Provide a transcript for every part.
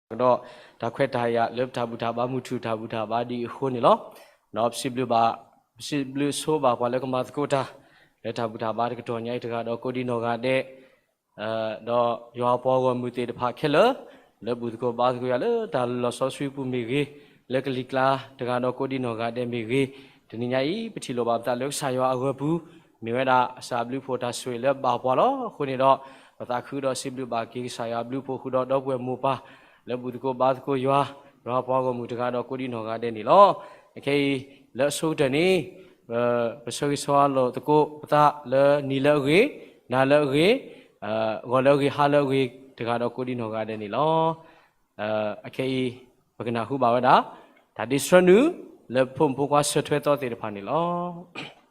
ဒီးတၢ်ခွဲးတၢ်ယာ်လၢပတၢ်ဘူၣ်တၢ်ဘါ မုၢ်ထူၣ်တၢ်ဘူၣ်တၢ်ဘါဒ်အံၤအဃိန့ၣ်လီၤ. ဒီးပစံးဘျုးဘၣ်, ပစံးဘျုးဆိဘၣ်ပှၤလၢကမၤသကိးတၢ် လၢတၢ်ဘူၣ်တၢ်ဘါတကတီၢ်ညါအံၤတဂၤဒီးကိးဒံနီၢ်ဂၤဒဲး ဒီးယွၤအပှၤဂီၢ်မုၢ်သ့ၣ်တဖၣ်ခဲလၢာ် လၢဘူၣ်သကိးဘါသကိးယွၤလၢတၢ်လီၤဆီဆှံပူၤမ့ၢ်ဂ့ၤ, လၢကလံၤကျါတဂၤဒီးကိးဒံနီၢ်ဂၤဒဲးမ့ၢ်ဂ့ၤ, တနံၤညါအံၤ ပထံၣ်လိာ်ဘၣ်ပသးလၢကစၢ်ယွၤအဂီၢ်ပူၤ မ့ၢ်ဝဲဒၣ်အစၢ်ဘျုးဖှိၣ်တၢ်ဆိၣ်ဂ့ၤလၢဘၣ်ပှၤလီၤ. အဃိန့ၣ်ဒီး ပသးခုဒီးစံးဘျုးဘၣ်က့ၤကစၢ်ယွၤဘျုးဖှိၣ်ဃုာ်ဒီးဒီပုၢ်ဝဲၢ်မိၢ်ပၢ် လၢဘူၣ်သကိးဘါသကိးယွၤ, ယွၤအပှၤဂီၢ်မုၢ်တဂၤဒီးကိးဒံနီၢ်ဂၤဒဲးန့ၣ်လီၤ. အခဲအံၤ လၢအဆိကတၢၢ်န့ၣ် ပဆၢဂ့ၤဆၢဝါလိာ်သကိးပသးလၢနံၤလၢအဂ့ၤ, နၤလၢအဂ့ၤ, ဂီၤလၢအဂ့ၤ ဟါလၢအဂ့ၤတဂၤဒီးကိးဒံနီၢ်ဂၤဒဲးန့ၣ်လီၤ. အခဲအံၤ ပကနၢ်ဟူဘၣ်ဝဲဒၣ် တၢ်ဒ့ဆှၢနုာ် လၢဖိမုၣ်ဖိခွါဆၢထွဲသီသ့ၣ်တဖၣ်န့ၣ်လီၤ.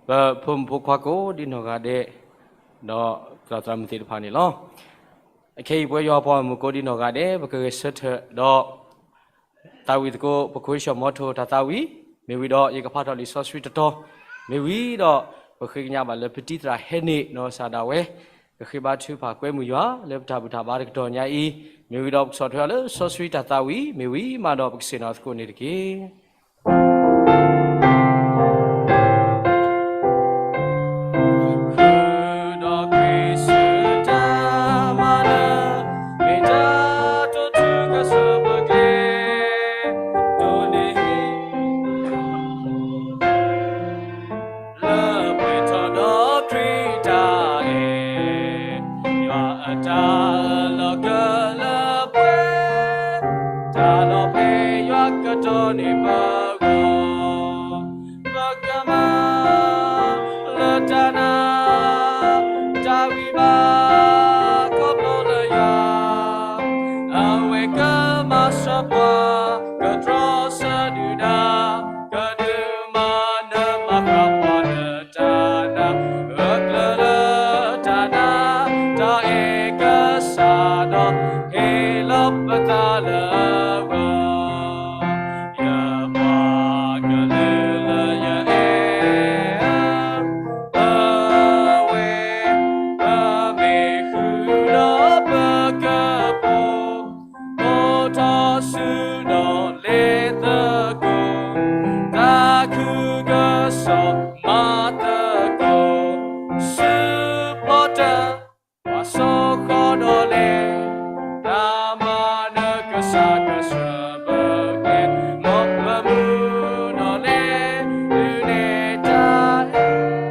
ပဖိမုၣ်ဖိခွါကိးဒံနီၢ်ဂၤဒဲး, ဒီးသရၣ်သရၣ်မုၣ်သ့ၣ်တဖၣ်န့ၣ်လီၤ. အခဲအံၤပဝဲယွၤပှၤဂီၢ်မုၢ်ကိးဒံနီၢ်ဂၤဒဲး ပကဂဲၤဆၢထၢၣ်ဒီး သးဝံၣ်သကိး ပခိၣ်ယ့ၣ်ၡီၣ်မီထိၣ်တၢ်သးဝံၣ်, မ့ၢ်ဝံၤဒီးယကဖးထီၣ်လံာ်စီဆှံတတီၤ, မ့ၢ်ဝံၤဒီး ပဃ့ကညးဘၣ်လၢပတံၤသရၣ်ဟဲန့ၣ် နီၢ်စၢ်ဒၣ်ဝဲ ကဃ့ဘါထုကဖၣ်ကွဲမုာ်ယွၤ လၢပတၢ်ဘူၣ်တၢ်ဘါတကတီၢ်ညါအံၤ, မ့ၢ်ဝံၤဒီးပကဆီၣ်ထွဲအီၤလၢစီဆှံတၢ်သးဝံၣ်, မ့ၢ်ဝံၤမးဒီးပကဆ့ၣ်နီၤသကိးန့ၣ်တက့ၢ်. ဃုာ်ဒီးခရံာ်စုတၢ်မၤနၢၤ, မ့ၢ်တၢ်တိာ်ထူကစၢၢ်ပကျဲ, ဒိးန့ၢ် လၢပှဲၤထီၣ်ဒီးခရံာ်တၢ်အဲၣ်, ယွၤအတၢ်အၢၣ်လီၤကလၢပှဲၤ, တၢ်လီၤဖဲယွၤကတီၢ်န့ၢ်ပဂီၢ်, ပကမၤ လၢတၢ်နာ်, တၢ်ဂံၢ်ဘါ ခီဖျိလၢယွၤ, အဝဲကမၤစၢၤပှၤ, ကတြီဆၢဒုၣ်ဒါ, ကဒုးမၤနၢၤမၤဃၣ်ပှၤလၢတၢ်နာ်, ဂၢၢ်ကျၢၤလၢတၢ်နာ်, တၢ်အဲၣ်ကစၢ်ဒီး ဟ့ၣ်လီၤပသးလၢအဂီၢ် ယပှၤကလုာ်လၢယအဲၣ်အဝဲ, ပမ့ၢ်ဃုာ်ဒီးပကပူၤ, အိၣ်ထီၣ်ဆူဒီးလဲၤသကိး, သးခုကစီၣ်မၤသကိး, စုဖီတၢၣ် ပှၤစီဃီဒီးလဲၤ, တၢ်မၤနၢၤကစၢ်ကစၢၢ်ပကျဲ, မ်ပမုၢ်ဒီးလဲၤ, ဒုးနဲၣ်တၢ်အဲၣ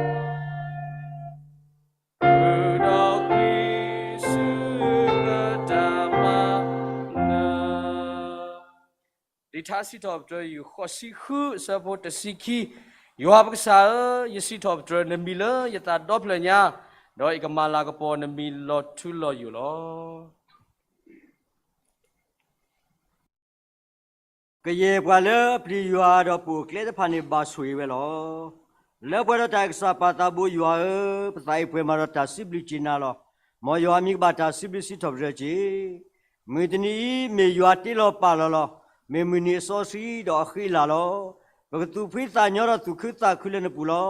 ်, ဃုာ်ဒီးခရံာ်စုလၢတၢ်မၤနၢၤ လံာ်ထါစံးထီၣ်ပတြၢၤ ယူၢ်ဃိးဆံဃု အဆၢဖိတဆံခံ, ယွၤပကစၢ်ဧၢ, ယစံးထီၣ်ပတြၢၤနမံၤလၢယသးဒီဖျၢၣ်ညါ, ဒီးယကမၤလၤကပီၤနမံၤလီၤထူလီၤယိာ်လီၤ. ကယဲၢ်ပှၤလၢအပျံၤယွၤဒီးပိာ်အကျဲတဖၣ်န့ၣ် ဘၣ်ဆိၣ်ဂ့ၤဝဲလီၤ. လၢပှဲၤဒီးတၢ်အုၣ်က့ၤခီၣ်က့ၤပသးဘိယွၤဧၢ, ပသးအံၤပှဲၤမးဒီးတၢ်စံးဘျုးက့ၤနၤလီၤ. မ်ယွၤအမံၤကဘၣ်တၢ်စံးဘျုးစံးထီၣ်ပတြၢၤက့ၤ မုၢ်တနံၤအံၤ မ့ၢ်ယွၤတ့လီၤပာ်လီၤလီၤ. မ့ၢ်မုၢ်နံၤအစီဆှံဒီးအဃံအလၤလီၤ. ပကသူၣ်ဖှံသးညီဒီးသူၣ်ခုသးခုလၢနပူၤလီၤ.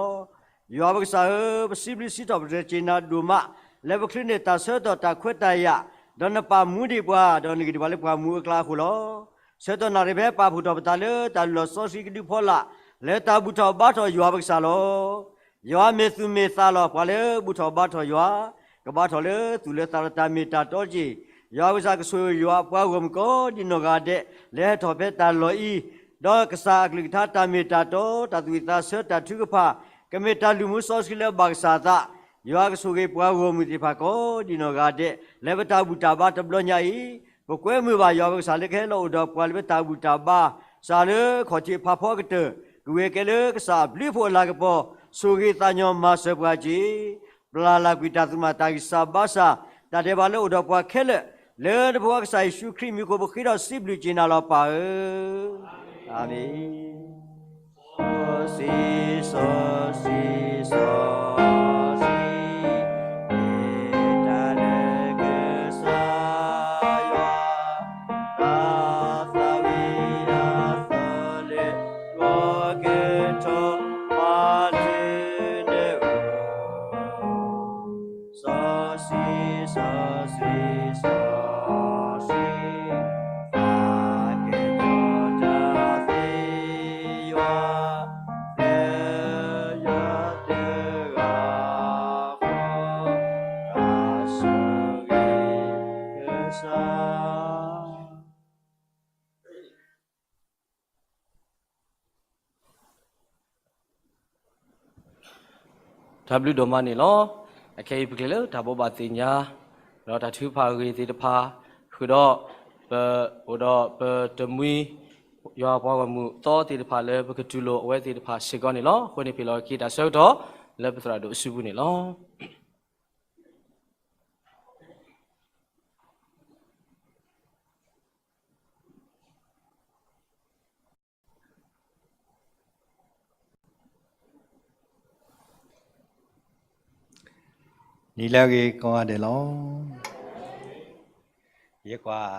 ယွၤပကစၢ်ဧၢ, ပစံးဘျုးစံးထီၣ်ပတြၢၤက့ၤနၤဒိၣ်မး, လၢပချုးန့ၢ်တၢ်ဆၢကတီၢ်တၢ်ခွဲးတၢ်ယာ်, ဒီးနပာ်မူဒံးပှၤ, ဒီးနဂ့ၢ်ဒံးပှၤလၢပှၤမူအကျါအဃိလီၤ. ဆၢကတီၢ်နၣ်ရံၣ်ဖဲပာ်ဖှိၣ်ထီၣ်ပသးလၢတၢ်လုၢ်လီၢ်စီဆှံကဒုဖီလာ်, လၢတၢ်ဘူၣ်ထီၣ်ဘါထီၣ်ယွၤပကစၢ်လီၤ. ယွၤမ့ၢ်သူၣ်မ့ၢ်သးလီၤ. ပှၤလၢဘူၣ်ထီၣ်ဘါထီၣ်ယွၤ, ကဘါထီၣ်လၢသူၣ်လၢသးဒီးတၢ်မ့ၢ်တၢ်တီက့ၢ်. ယွၤပကစၢ်ကဆိၣ်ဂ့ၤယွၤအပှၤဂီၢ်မုၢ်ကိးဒံနီၢ်ဂၤဒဲး လၢဟဲထီၣ်ဖဲတၢ်လီၢ်အံၤ, ဒီးကစၢ်အကလုၢ်ကထါတၢ်မ့ၢ်တၢ်တီ, တၢ်သူၣ်ဝံၣ်သးဆၢတၢ်ထုကဖၣ်, ကမ့ၢ်တၢ်လုၢ်မူစီဆှံလၢဘၣ်ကစၢ်အသး, ယွၤကဆိၣ်ဂ့ၤပှၤဂီၢ်မုၢ်သ့ၣ်တဖၣ်ကိးဒံနီၢ်ဂၤဒဲး လၢပတၢ်ဘူၣ်တၢ်ဘါတဘျီညါအံၤ, ပကွဲမုာ်ဘၣ်ယွၤပကစၢ်လၢကဟဲလီၤအိၣ်ဒီးပှၤလၢပတၢ်ဘူၣ်တၢ်ဘါ, စးလၢခီၣ်ထံးဖးဖီကတၢၢ်, ကဝဲၤကဲလၢကစၢ်အဘျုးအဖှိၣ်အလၤကပီၤ, ဆိၣ်ဂ့ၤသးညီမၤစၢၤပှၤက့ၤ ပျၢ်လၢ်ကွံာ်တၢ်သူၣ်မၤတၢ်ဂံၢ်စၢ်ဘါစၢ်, တၢ်ဒဲးဘးလၢအိၣ်ဒီးပှၤခဲလၢာ်, လၢနဖိခွါကစၢ်ယ့ၣ်ၡူးခရံာ်မံၤအဃိ ပဃ့ဒီးစံးဘျုးက့ၤနၤလီၤပၢ်ဧၢ. အၤမ့ၣ်. စီဆှံ, စီဆှံ, စီဆှံ, မ့ၢ်တၢ်လၢကစၢ်ယွၤ, တၢ်သးဝံၣ်အသီလဲ, ဂီၤက့ၤထီၣ်ပှၤလၢနအိၣ်, စီဆှံ, စီဆှံ, စီဆှံ, သးကညီၤတၢ်သ့ယွၤ, သ့ယွၤတဂၤဃီ, တၢ်ဆိၣ်ဂ့ၤကစၢ် တၢ်ဘျုးဒိၣ်မးန့ၣ်လီၤ. အခဲအံၤပကလဲၤလၢတၢ်ဘိးဘၣ်သ့ၣ်ညါ, ဒီးတၢ်ထုကဖၣ်အဂ့ၢ်သ့ၣ်တဖၣ်, ဃုာ်ဒီးပအိၣ်ဒီးပတမှံၤ, ယွၤပှၤဂီၢ်မုၢ်သီသ့ၣ်တဖၣ်လၢပကတူၢ်လိာ်အဝဲသ့ၣ်တဖၣ်စ့ၢ်ကီးန့ၣ်လီၤ. အဃိန့ၣ် ပဟ့ၣ်လီၤက့ၤတၢ်ဆၢကတီၢ်လၢပသရၣ်ဒိၣ်အစုပူၤန့ၣ်လီၤ. နံၤလၢအဂ့ၤကိးဂၤဒဲးလီၤ. ယကွၢ်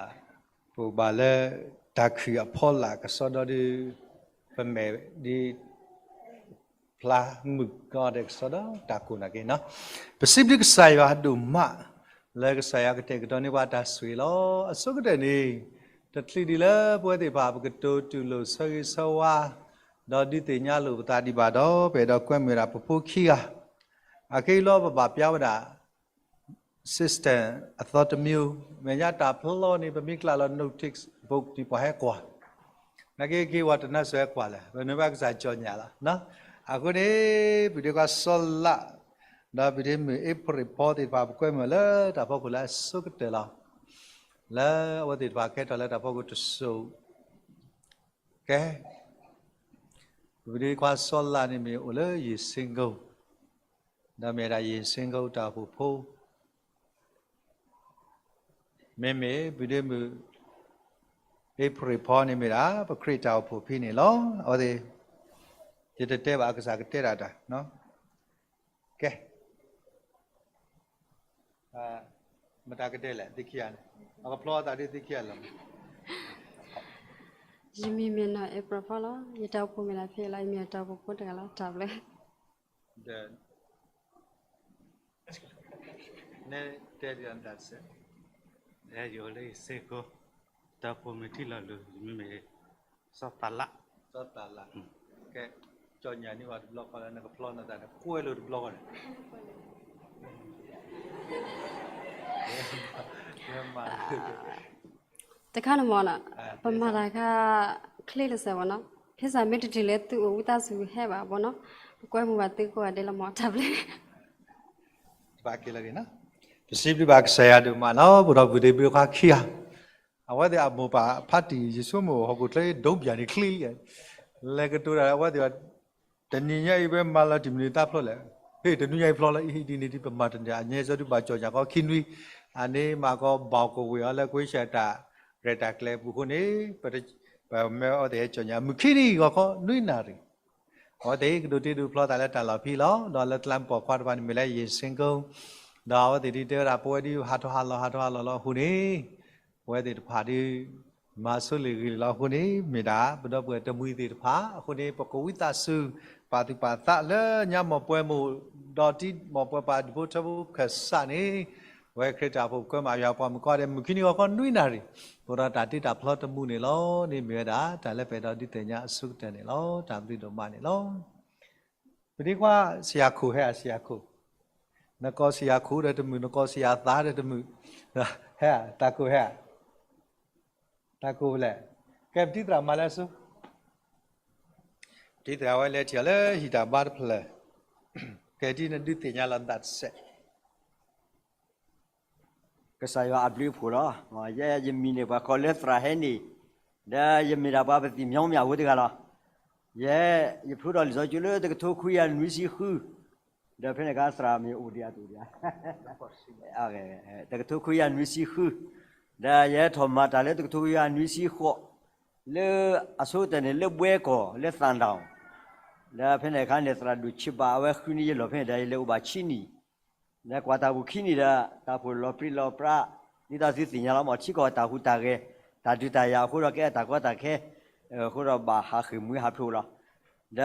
ပအိၣ်ဘၣ်လၢတၢ်ခုၣ်အဖီလာ်ကစီဒီဒုး ပမဲာ်ဒ် ဖျါမုၢ်ကီးဒဲးကစီဒီတၢ်ကိၢ်နာ်က့ၤနီၤ. ပစံးဘျုးကစၢ်ယွၤဒိၣ်မး လၢကစၢ်ယွၤကတဲာ်ကတီၤန့ၢ်ပှၤတၢ်ဆိၣ်ဂ့ၤလီၤ. အဆိကတၢၢ်န့ၣ် တချုးဒံးလၢပဝဲသ့ၣ်တဖၣ် ပကတိၤတူၢ်လိာ်ဆၢဂ့ၤဆၢဝါ ဒီးဒုးသ့ၣ်ညါလိာ်ပသးဒံးဘၣ်ဒီး ပအဲၣ်ဒိးကွဲမုာ်ဝဲဒၣ်ပဖိခံဂၤ အခဲအံၤလီၤ ပဘၣ်ပျါဝဲဒၣ် system အသီတမျိုး, မဲာ်ညါတၢ်ဖျီန့ၣ် ပမ့ၢ်ကျးလီၤ notice board န့ၣ် ပှၤဟဲကွၢ်, နာ်က့က့ၤဝဲတနၢ်စၢၤဟဲကွၢ်လဲၣ်, ပနုာ်ဘၣ်ကစၢ်ကၠီၣ်ညါလီၤ. အဃိန့ၣ် ပဒ့ခွါစီလး ဒီးပဒ့မုၣ်အ့ဖြ့ၣ်ဖီသ့ၣ်တဖၣ် ပကွဲမုာ်လၢတၢ်ဖီခိၣ်လၢအဆိကတၢၢ်လီၤ. လၢအဝဲသ့ၣ်တဖၣ်ကဲထီၣ်လၢတၢ်ဖီခိၣ်တစိၤ ကဲ ပဒ့ခွါစီလးန့ၣ်မ့ၢ်အိၣ်လၢယ့ၣ်စ့ကိ ဒီးမ့ၢ်ဒၣ်ယ့ၣ်စ့ကိတၢ်အိၣ်ဖှိၣ်ဖိ, မ့မ့ၢ်ပဒ့မုၣ် အ့ဖြ့ၣ်ဖီန့ၣ်မ့ၢ်ဒၣ် ပခရံာ်တၢ်အိၣ်ဖှိၣ်ဖဲန့ၣ်လီၤ. အဝဲသ့ၣ် ယတတဲဘၣ် အကစၢ်ကတဲဒၣ်တၢ်, ကဲ မတၤကတဲလဲၣ် သ့ၣ်ခံဂၤန့ၣ် အကဖျီအသးဒ်သ့ၣ်ခံဂၤလီၤ. ယမံၤမ့ၢ်နီၢ်အ့ဖြ့ၣ်ဖီလီၤ. ယတၢ်အိၣ်ဖှိၣ်မ့ၢ်ဒၣ်ဖဲလီၤ. ယမ့ၢ်တၢ်အိၣ်ဖှိၣ်ဖိတဂၤလီၤ. တၢ်ဘျုး နတဲဒ်အံၤ ယအိၣ်လၢယ့ၣ်စ့ကိ, တၢ်အိၣ်ဖှိၣ်မ့ၢ်ထံလီၤလူၤ, ယမံၤမ့ၢ် စီၤသးလး, စီၤသးလး, ကဲ ကၠီၣ်ညါန့ၢ်ဝဲတဘျီဃီလၢနကဖျီနသးန့ၣ် ကွဲးလိာ်တဘျီဃီန့ၣ် တခါန့ၣ်မ့ၢ်နီၤ, ပမၤတၢ်ခါ ချ့လၢစဲးဘၣ်နီၤ, ဖဲစးမ့ၢ်တတုၤလၢသုအိၣ်ဝံသးစူၤဟဲဘၣ်ဘၣ်နီၤ, ပကွဲမုာ်ဘၣ်သုကိးဂၤဒဲးလီၤမ့ၢ် တၢ်ဘျုး ဘၣ်က့ၤလၢဂ့ၤနီၤ, ပစံးဘျုးဘၣ်ကစၢ်ယွၤဒိၣ်မးလီၤ. ပဒီပုၢ်ဝဲၢ်သ့ၣ်တဖၣ်ခံဂၤ, အဝဲသ့ၣ်အမိၢ်ပၢ်ဖါတံၢ် ယဆိကမိၣ်ဟီၣ်ခိၣ်ချၢဒိးပၠးန့ၣ်ချ့လံ, လဲၤကတိၤတၢ်အဝဲသ့ၣ် တနံၤညါအံၤ ပမၤလီၤတံၢ်မနုၤသးဖျိလဲၣ်, ဟ့ၣ် တနံၤညါအံၤဖျိလီၤ အံၤဒ်န့ၣ်ဒ် ပမၤတန့ၢ် အညဲစီဒုးဘၣ်ကၠီၣ်ညါကီးခံနွံ, အန့ၣ်မၤကီးဘၣ်ကဝ့ၤအီၤလၢ ကွ့ၢ်ဆၢၣ် တၢ်ရဲၣ်တၢ်ကျဲၤအပူၤအဃိန့ၣ် ပမၢအဝဲသ့ၣ်ဟဲကၠီၣ်ညါ မုၢ်ခံနံၤဂီၤခီနွံနၣ်ရံၣ်, အဝဲသ့ၣ်ကဒိးတ့ဒိးဖျီသးလၢတၢ်လီၢ်ဖဲလီၤ. ဒီးလၢကျါပှၤခွါတဖၣ်န့ၣ်မ့ၢ်လၢယ့ၣ်စ့ကိ, ဒီးအဝဲသ့ၣ်ဒ်တဲဝဲဒၣ် ပဝဲဒ်ဟးထီၣ်ဟးလီၤ ဟးထီၣ်ဟးလီၤလီၤအဃိန့ၣ် ပဝဲသ့ၣ်တဖၣ်ဒ် မၤဆိလ့ၣ်ဂ့ၤလီၤအဃိန့ၣ် မ့ၢ်ဒၣ်ပဒီပုၢ်ဝဲၢ်တမှံၤသ့ၣ်တဖၣ်အဃိန့ၣ် ပကဝံသးစူၤ ပာ်သူၣ်ပာ်သးလၢညါ မီၢ်ပှဲၤမိၢ် ဒီးတံၤမီၢ်ပှဲၤပှၤဒူၣ်ဖိထၢဖိခၢၣ်စးန့ၣ် ပဝဲခရံာ်တၢ်အိၣ်ဖှိၣ်ပကွဲမုာ်ယွၤပှၤမုၣ်ကီၢ်ဒဲး မုၢ်ခံနံၤဂီၤခီနွံနၣ်ရံၣ် အိၣ်ဒီးတၢ်တ့တၢ်ဖျီတမူးန့ၣ်လီၤ. န့ၣ်မ့ၢ်ဝဲဒၣ် တၢ်လၢပအဲၣ်ဒိးဒုးသ့ၣ်ညါအဆိကတၢၢ်န့ၣ်လီၤ. တၢ်ဘျုးဒိၣ်မးန့ၣ်လီၤ. ပဒ့ခွါစံယၤခိၣ်ဟဲ စံယၤခိၣ်, နကိးစံယၤခိၣ်ဒီးတမုာ် နကိးစံယၤသးဒီးတမုာ်, ဟဲ တၢ်ခိၣ်ဟဲ, တၢ်ခိၣ်ဖဲလဲၣ်, ကဲပတံၤသရၣ်မၤလၢအစိ, ပတံၤသရၣ်ဝဲလဲၤထံၣ်အီၤလၢဟံၣ်တၢ်ဘါတဖျၢၣ်, ကဲဒ်နဒုးသ့ၣ်ညါလီၤနသးတစဲး ကစၢ်ယွၤအဘျုးအဖှိၣ်လီၤ. ယဲယမံၤန့ၣ် ပှၤကိးလၢသရၣ်ဟဲန့ၣ်, ဒီးယမ့ၢ်ဒၣ်ပှၤပသံၣ်မညီမ့ၢ်အဃိတဂၤလီၤ. ယဲ ယဖျိထီၣ်လံာ်စီဆှံကၠိလၢတကထိခွံကယၤနွံဆံဃု, ဒီးဖဲန့ၣ်အခါသရၣ်မ့ၢ်အိၣ်ဒံးအသိးဒံး, တကထိခွံကယၤနွံဆံဃု, ဒီးယဟဲထီၣ်မၤတၢ်လၢတကထိခွံကယၤနွံဆံဃိး, လၢအဆိကတၢၢ်န့ၣ်လၢဘှဲကီၢ်လၢသၣ်ဒၣ်, ဒီးဖဲန့ၣ်အခါန့ၣ် သရၣ်ဒိၣ်ဆံးဘၣ်အဝဲဃုန့ၢ်ယလီၢ်ဖဲန့ၣ်ဒီး ယလဲၤအိၣ်ဘၣ်ဆံနံၣ် ဒီးကွၢ်တၢ်အိၣ်ဖှိၣ်ခံနံၣ်ဒီး တၢ်အိၣ်ဖှိၣ်လီၤပြံလီၤပြါ, ဒ်သိးသုသ့ၣ်ညါလီၤမး ထံကီၢ်တၢ်ဟူးတၢ်ဂဲၤ, တၢ်ဒုးတၢ်ယၤအဃိဒီး ကဲတၢ်ကီတၢ်ခဲ, အဃိဒီးဘၣ်ဟးဃ့ၢ်မှံဟးဖျိးလီၤ.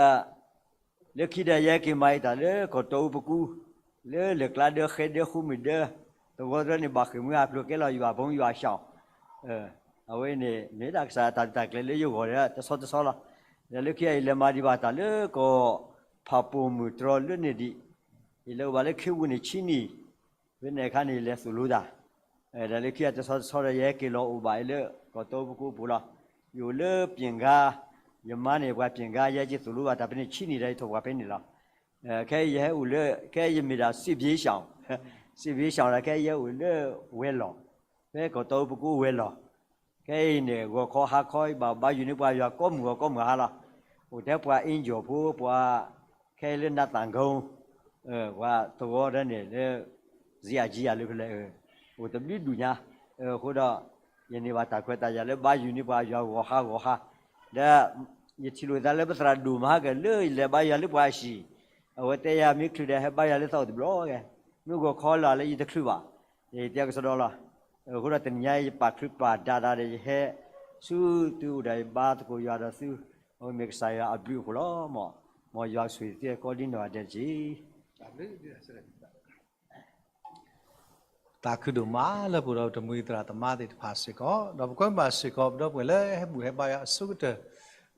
ဒီး လၢခံဒီးယဟဲက့ၤမၤအံၤတၢ်လၢကီၢ်တီအူပကူ, လၢလၢၢ်ကျါဒၢဃဲဒၢဃိမုၢ်ဒၢ, သဝီတဖၣ်န့ၣ် ဘၣ်ဃ့ၢ်မှံဟးဖျိးကဲလီၤယွၤဘီယွၤစှီၤ အဝဲန့ၣ် မ့ၢ်တၢ်ကစၢ်တၢ်ဒုးတၢ်ကျဲၤလၢယဂီၢ်ဒီး တဆီတဆီလီၤ. ဒီးလၢခံအံၤလဲၤမၤဒံးဘၣ်တၢ်လၢကီၢ်ဖးပိာ်မုၢ်တြီလၢန့ၣ်ဒံး, ယလဲၤအိၣ်ဘၣ်လၢခ့ဝူန့ၣ်ဆံနံၣ်, ဖဲန့ၣ်အခါန့ၣ် ယလဲၤသိၣ်လိတၢ်, ဒီးလၢခံအံၤတဆီတဆီဒီး ယဟဲက့ၤလီၤအိၣ်ဘၣ်အံၤလၢကီၢ်တီအူပကူအပူၤလီၤ. ယအိၣ်လၢပၠ့ၣ်ဂါ, ယမါန့ၣ်ပှၤပၠ့ၣ်ဂါ, ယဟဲက့ၤသိၣ်လိဘၣ်တၢ်ဖဲန့ၣ်ဆံနံၣ်ဒီး ယထီၣ်ပှၤဖဲန့ၣ်လီၤ. ခဲအံၤယဟဲအိၣ်လၢ ခဲအံၤယမ့ၢ်ဒၣ် စစ်ပြေးရှောင်, စစ်ပြေးရှောင် ဒီးခဲအံၤယဟဲအိၣ်လၢဝဲၤလီၢ်, ဖဲကီၢ်တီအူပကူဝဲၤလီၢ်, ခဲအံၤန့ၣ် ဂီၤခီဟါခီ ယဘၣ်ဘါယွၤန့ၢ်ပှၤယွၤကိးမုၢ်ဂီၤကိးမုၢ်ဟါလီၤ. အိၣ်ထဲပှၤအ့ၣ်ကၠီၣ်ဖိ ပှၤ ခဲအံၤလၢနးသၣ်ကီ, ပှၤသဝီဒီးန့ၣ်လၢ စံအကံယၤလၢဖဲလဲၣ်, အိၣ်တဘျုးဒူၣ်ညါ, အဃိဒီး ယန့ၢ်ဘၣ်တၢ်ခွဲးတၢ်ယာ်လၢဘါယွၤန့ၢ်ပှၤယွၤဂီၤဟါဂီၤဟါ, ဒီး ယထံၣ်လိာ်သးလၢပသရၣ်ဒိၣ်မၤဟါက့ၤလၢယလဲၤဘါယွၤလၢပှၤအဟံၣ်, အဝဲတဲယၤမ့ၢ်ချုးဒီးဟဲဘါယွၤလၢသးအိၣ်တဘျီကဲ မ့ၢ်ဂီၤခီလၢ်လၢယတချုးဘၣ်, ယတဲကစီဒီလီၤ. အဃိဒီးတနံၤညါအံၤ ယပာ်ချုးပာ်ဒါတၢ်ဒီး ယဟဲဆူသုအိၣ်ဒီးယဘါသကိးယွၤဒီးသု, အဝဲမ့ၢ်ကစၢ်ယွၤအဘျုးအဖှိၣ်လီၤ. မ်, မ်ယွၤဆိၣ်ဂ့ၤသုကိးဒ်နီၢ်ဂၤဒဲးတက့ၢ်. သးခုဒိၣ်မးလၢပအိၣ်ဒီးပတမှံၤသရၣ်သမါသ့ၣ်တဖၣ်စ့ၢ်ကီး, ဒီးပကွဲမုာ်ဘၣ်စ့ၢ်ကီး ပဒီပုၢ်ဝဲၢ်လၢဟဲဘူၣ်ဟဲဘါယွၤအဆိကတၢၢ်,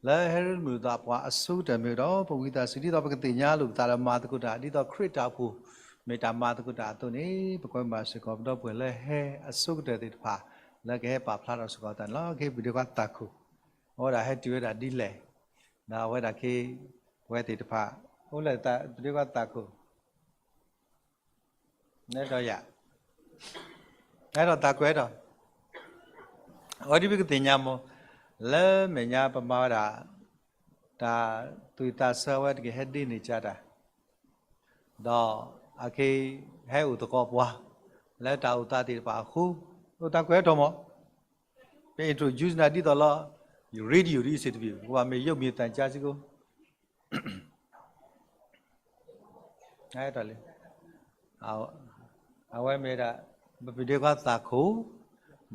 လၢဟဲရ့လိာ်မုာ်သးပှၤအဆိကတၢၢ်မ့ၢ်ဒီး ပဝံသးစူၤ ဒ်သိးပကသ့ၣ်ညါလိာ်ပသးဒီးမၤသကိးတၢ် ဒ်သိးခရံာ်တၢ်အိၣ်ဖှိၣ် မ့ၢ်တၢ်မၤသကိးတၢ်အသိးန့ၣ် ပကွဲမုာ်ဘၣ်စ့ၢ်ကီး ပဒီပုၢ်ဝဲၢ်လၢဟဲအဆိကတၢၢ်သ့ၣ်တဖၣ် လၢကဟဲပာ်ဖျါထီၣ်စ့ၢ်ကီးတၢ်န့ၣ်လီၤ. ကဟ့ၣ်ပဒ့ခွါသးခိၣ်, အဝဲဒၣ်ဟဲတုၤဝဲဒၣ်ဒ်လဲၣ်, ဒီးအဝဲဒၣ်က့ၤ ပဝဲသ့ၣ်တဖၣ် အိၣ်လၢပဒ့ခွါသးခိၣ် နဲဒီးယၤ, အဲၣ်ဒိးသးကွဲးဒီး, အဝဲဒ်ပကသ့ၣ်ညါမ့ၢ်, လၢမဲာ်ညါပမၤဝဲဒၣ် တၢ်သူၣ်ဝံၣ်သးဆၢဝဲတက့ၢ် ဟဲဒ့န့ၢ်ကၢ်တၢ်, ဒီးအက့ၤဟဲအိၣ်သကိးပှၤ လၢတၢ်အိၣ်သးသ့ၣ်တဖၣ်အဃိ, အိၣ်သးကွဲးထီၣ်မး, ပ introduce နၤဒ်သိးလီၤ, radio ဒ်စ့ၢ်တပံၤ ပှၤမ့ၢ်ယိၣ်မံၤသၣ်ကါစ့ၢ်ကီး လၢ အဝဲမ့ၢ်ဒၣ် ပပဒ့ခွါသးခိၣ်,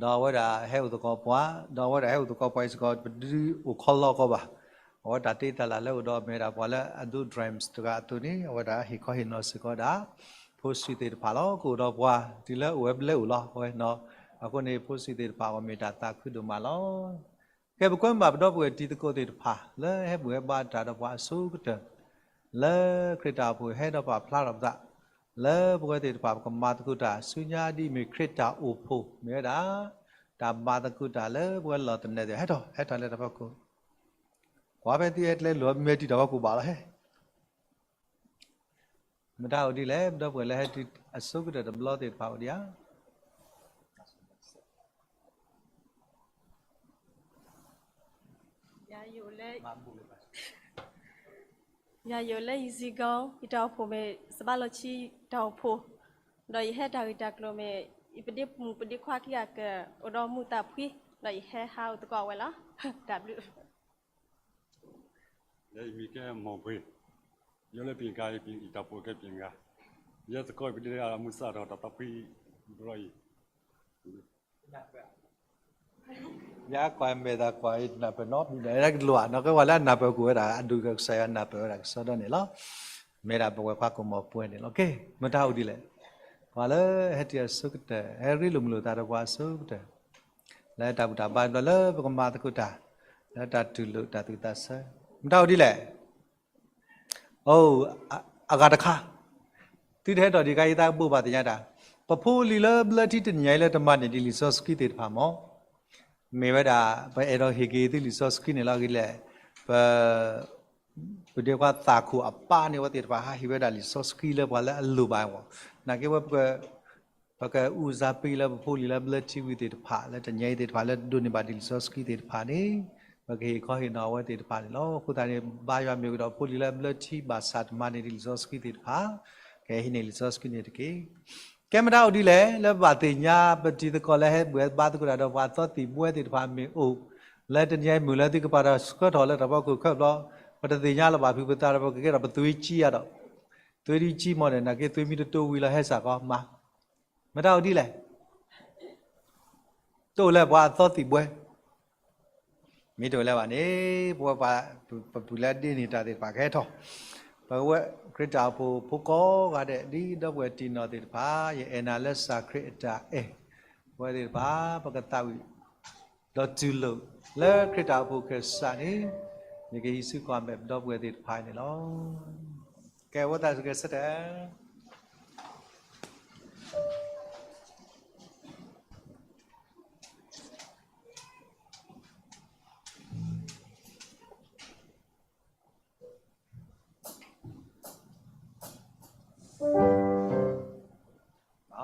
ဒီးအဝဲဒၣ်ဟဲအိၣ်သကိးပှၤ, ဒီးအဝဲဒၣ်ဟဲအိၣ်သကိးပှၤအံၤစ့ၢ်ကီး ပဒုးအိၣ်ခီလီကီးဘၣ်. အဝဲတၢ်တ့တၢ်လၢ်လၢအိၣ်ဒီးမ့ၢ်ဒၣ်ပှၤလၢအဒိ drums တဂၤအသိးန့ၣ် အဝဲဒၣ်ဟ့ၣ်ခီဟ့ၣ်နီၤစ့ၢ်ကီးဒၣ် ဖိဆံးသ့ၣ်တဖၣ်လီၤ. ကအိၣ်ဒီးပှၤတုၤလၢအိၣ်ဝဲဘျဲအိၣ်လီၤ. အဝဲနီၤ, အဃိန့ၣ် ဖိဆံးသ့ၣ်တဖၣ်အဂီၢ်မ့ၢ်တၢ်သးခုဒိၣ်မးလီၤ. ကဲ ပကွဲမုာ်ဘၣ်ပဒီပုၢ်ဝဲၢ်တံၤသကိးသ့ၣ်တဖၣ် လၢဟဲဘူၣ်ဟဲဘါတၢ်ဒီးပှၤအဆိကတၢၢ်, လၢခရံာ်တၢ်အိၣ်ဖှိၣ်ဟဲဒီးပာ်ဖျါထီၣ်ပသး, လၢပဝဲသ့ၣ်တဖၣ်ပကမၤသကိးတၢ်ဆူညါဒ်မ့ၢ်ခရံာ်တၢ်အိၣ်ဖှိၣ်မ့ၢ်ဝဲဒၣ် တၢ်မၤသကိးတၢ်လၢပဝဲလီၢ်သနၢၣ်သ့ၣ် ဟဲထီၣ် ဟဲထီၣ်လၢတၢ်ဖီခိၣ်, ကွၢ်ဖဲသုဟဲကျဲလိာ်မ့ၢ်တံၢ်တၢ်ဖီခိၣ်ဘၣ်လီၤဟဲ မတၤအိၣ်ဒ်လဲၣ် ပဒီပုၢ်ဝဲၢ်လၢဟဲတုၤအဆိကတၢၢ်တဘျီသ့ၣ်တဖၣ်အိၣ်ဒံးဧါ. ယၤယအိၣ်လၢယစံကီ, ယတၢ်အိၣ်ဖှိၣ်မ့ၢ်စဘါလီၤဆံတၢ်အိၣ်ဖှိၣ်, ဒီးယဟဲတၢ်ဂ့ၢ်တၢ်ကျိၤမ့ၢ် ယပဒ့မုၣ်ပဒ့ခွါခံဂၤက အိၣ်ဒီးမူးသးဖှံ, ဒီးယဟဲဟးအိၣ်သကိးအဝဲလီၤ. တၢ်ဘျုး ယဲယမံၤကဲမီၢ်ဘှ့ၣ်, ယအိၣ်လၢပျံၤကါ, ယတၢ်အိၣ်ဖှိၣ်ကဲပျံၤကါ, ယဲသကိးပဒ့အမူးစးထီၣ်တၢ်သးဖှံဘျီအံၤ, ယကွၢ်မဲာ်သးကွၢ်အံၤတနၢ်ပၢၢ်နီတမံၤဒီး ကလိၣ်ဧါနီၢ်ကဲဝဲလၢအနၢ်ပၢၢ်ကအိၣ်ဝဲဒၣ် အဒိၣ်ကစၢ်ယွၤနၢ်ပၢၢ်ဝဲဒၣ်ကစီဒီန့ၣ်လီၤ. မ့ၢ်ဒၣ်ပဝဲခွါကမီၤပှဲၤန့ၣ်လီၤ. ကဲ မတၤအိၣ်ဒ်လဲၣ်, ပှၤလၢဟဲတုၤအဆိကတၢၢ် ဟဲရ့လိာ်မုာ်လိာ်သးဒီးပှၤအဆိကတၢၢ် လၢတၢ်ဘူၣ်တၢ်ဘါတဘျီလၢပကမၤသကိးတၢ် လၢတၢ်တူၢ်လိာ်တၢ်သူၣ်ဝံၣ်သးဆၢ မတၤအိၣ်ဒ်လဲၣ်. အိၣ်, အဂၤတခါ, သုတဟဲထီၣ်ဒံးခါအံၤ သးကဘိးဘၣ်သ့ၣ်ညါတၢ်, ပဖိလံၤလၢဘျၢထံတနံၤညါအံၤလၢတမၤန့ၢ်ဒံးလံာ်စီဆှံသ့ၣ်တဖၣ်မ့ၢ် မ့ၢ်ဝဲဒၣ် ပအဲၣ်ဒိးဟ့ၣ်က့ၤသုလံာ်စီဆှံန့ၣ်လီၤ. ဂ့ၤလဲၣ်, ပ ပဒ့ခွါသးခိၣ်အပၢ်န့ၣ် အဝဲသ့ၣ်တဖၣ်ဟးဟ့ၣ်ဝဲဒၣ်လံာ်စီဆှံလၢပှၤလၢအလိၣ်ဘၣ်အဂီၢ်, နာ်က့ဝဲ ပကအူၣ်စၢ်ပံလၢပဖိလံၤလၢဘျၢထံဝံၤသ့ၣ်တဖၣ် လၢတနံၤအံၤသ့ၣ်တဖၣ်လၢဒိးန့ၢ်ဘၣ်ဒံးလံာ်စီဆှံသ့ၣ်တဖၣ်န့ၣ် ပကဟ့ၣ်ခီဟ့ၣ်နီၤအဝဲသ့ၣ်တဖၣ်န့ၣ်လီၤ. အဃိသတးန့ၣ် ဘါယွၤမ့ၢ်ကဒီးဖိလံၤလၢဘျၢထံဘၣ်ဆၣ်တမၤန့ၢ်ဒံးလံာ်စီဆှံသ့ၣ်တဖၣ် ကဟဲဟံးန့ၢ်လံာ်စီဆှံန့ၣ်တက့ၢ်. ကဲမတၤအိၣ်ဒ်လဲၣ်, လၢပဘၣ်သ့ၣ်ညါပတံၤသကိးလၢဟဲဘူၣ်ဟဲဘါသကိးတၢ်ဒီးပှၤအသီသံၣ်ဘှဲသ့ၣ်တဖၣ်မ့ၢ်အိၣ်, လၢတနံၤအံၤမုၢ်လၢသုကပာ်တၢ်ဆှၢထီၣ်လၢတၢ်ဖီခိၣ်ခဲဘျီ, ပတသ့ၣ်ညါလၢၤဘၣ်ဖုပသးဒီးပကကဲထီၣ်ပသွေးကြီးအါဒီး, သွေးကြီးမ့ၢ်န့ၣ် နာ်က့သွေးမံတတိဝံၤလီၤဟဲစ့ၢ်ကီးမး, မတၤအိၣ်ဒ်လဲၣ် တအိၣ်လၢပှၤအသီသံၣ်ဘှဲ, မ့ၢ်တအိၣ်လၢၤဘၣ်န့ၣ် ပဝဲပှၤ ပပုၢ်လၢဒ့န့ၢ်တၢ်သ့ၣ်တဖၣ်ကဟဲထီၣ်, ပဝဲခရံာ်တၢ်အိၣ်ဖှိၣ်ဖိကိးဂၤဒဲး ဒ်ဒီပုၢ်ဝဲၢ်တံၤနီၢ်သ့ၣ်တဖၣ် ယအဲၣ်နၤလၢစၢ်ခရံာ်အတၢ်အဲၣ်, ပဝဲသ့ၣ်တဖၣ် ပကသးဝံၣ် ဒီးတူၢ်လိာ် လၢခရံာ်တၢ်အိၣ်ဖှိၣ်ကစၢ်န့ၣ် ယကဟံးစုကွၢ်မဲာ်ပဒီပုၢ်ဝဲၢ်သ့ၣ်တဖၣ်န့ၣ်လီၤ. ကဲဝဲသးစူၤကဲဆၢတဲ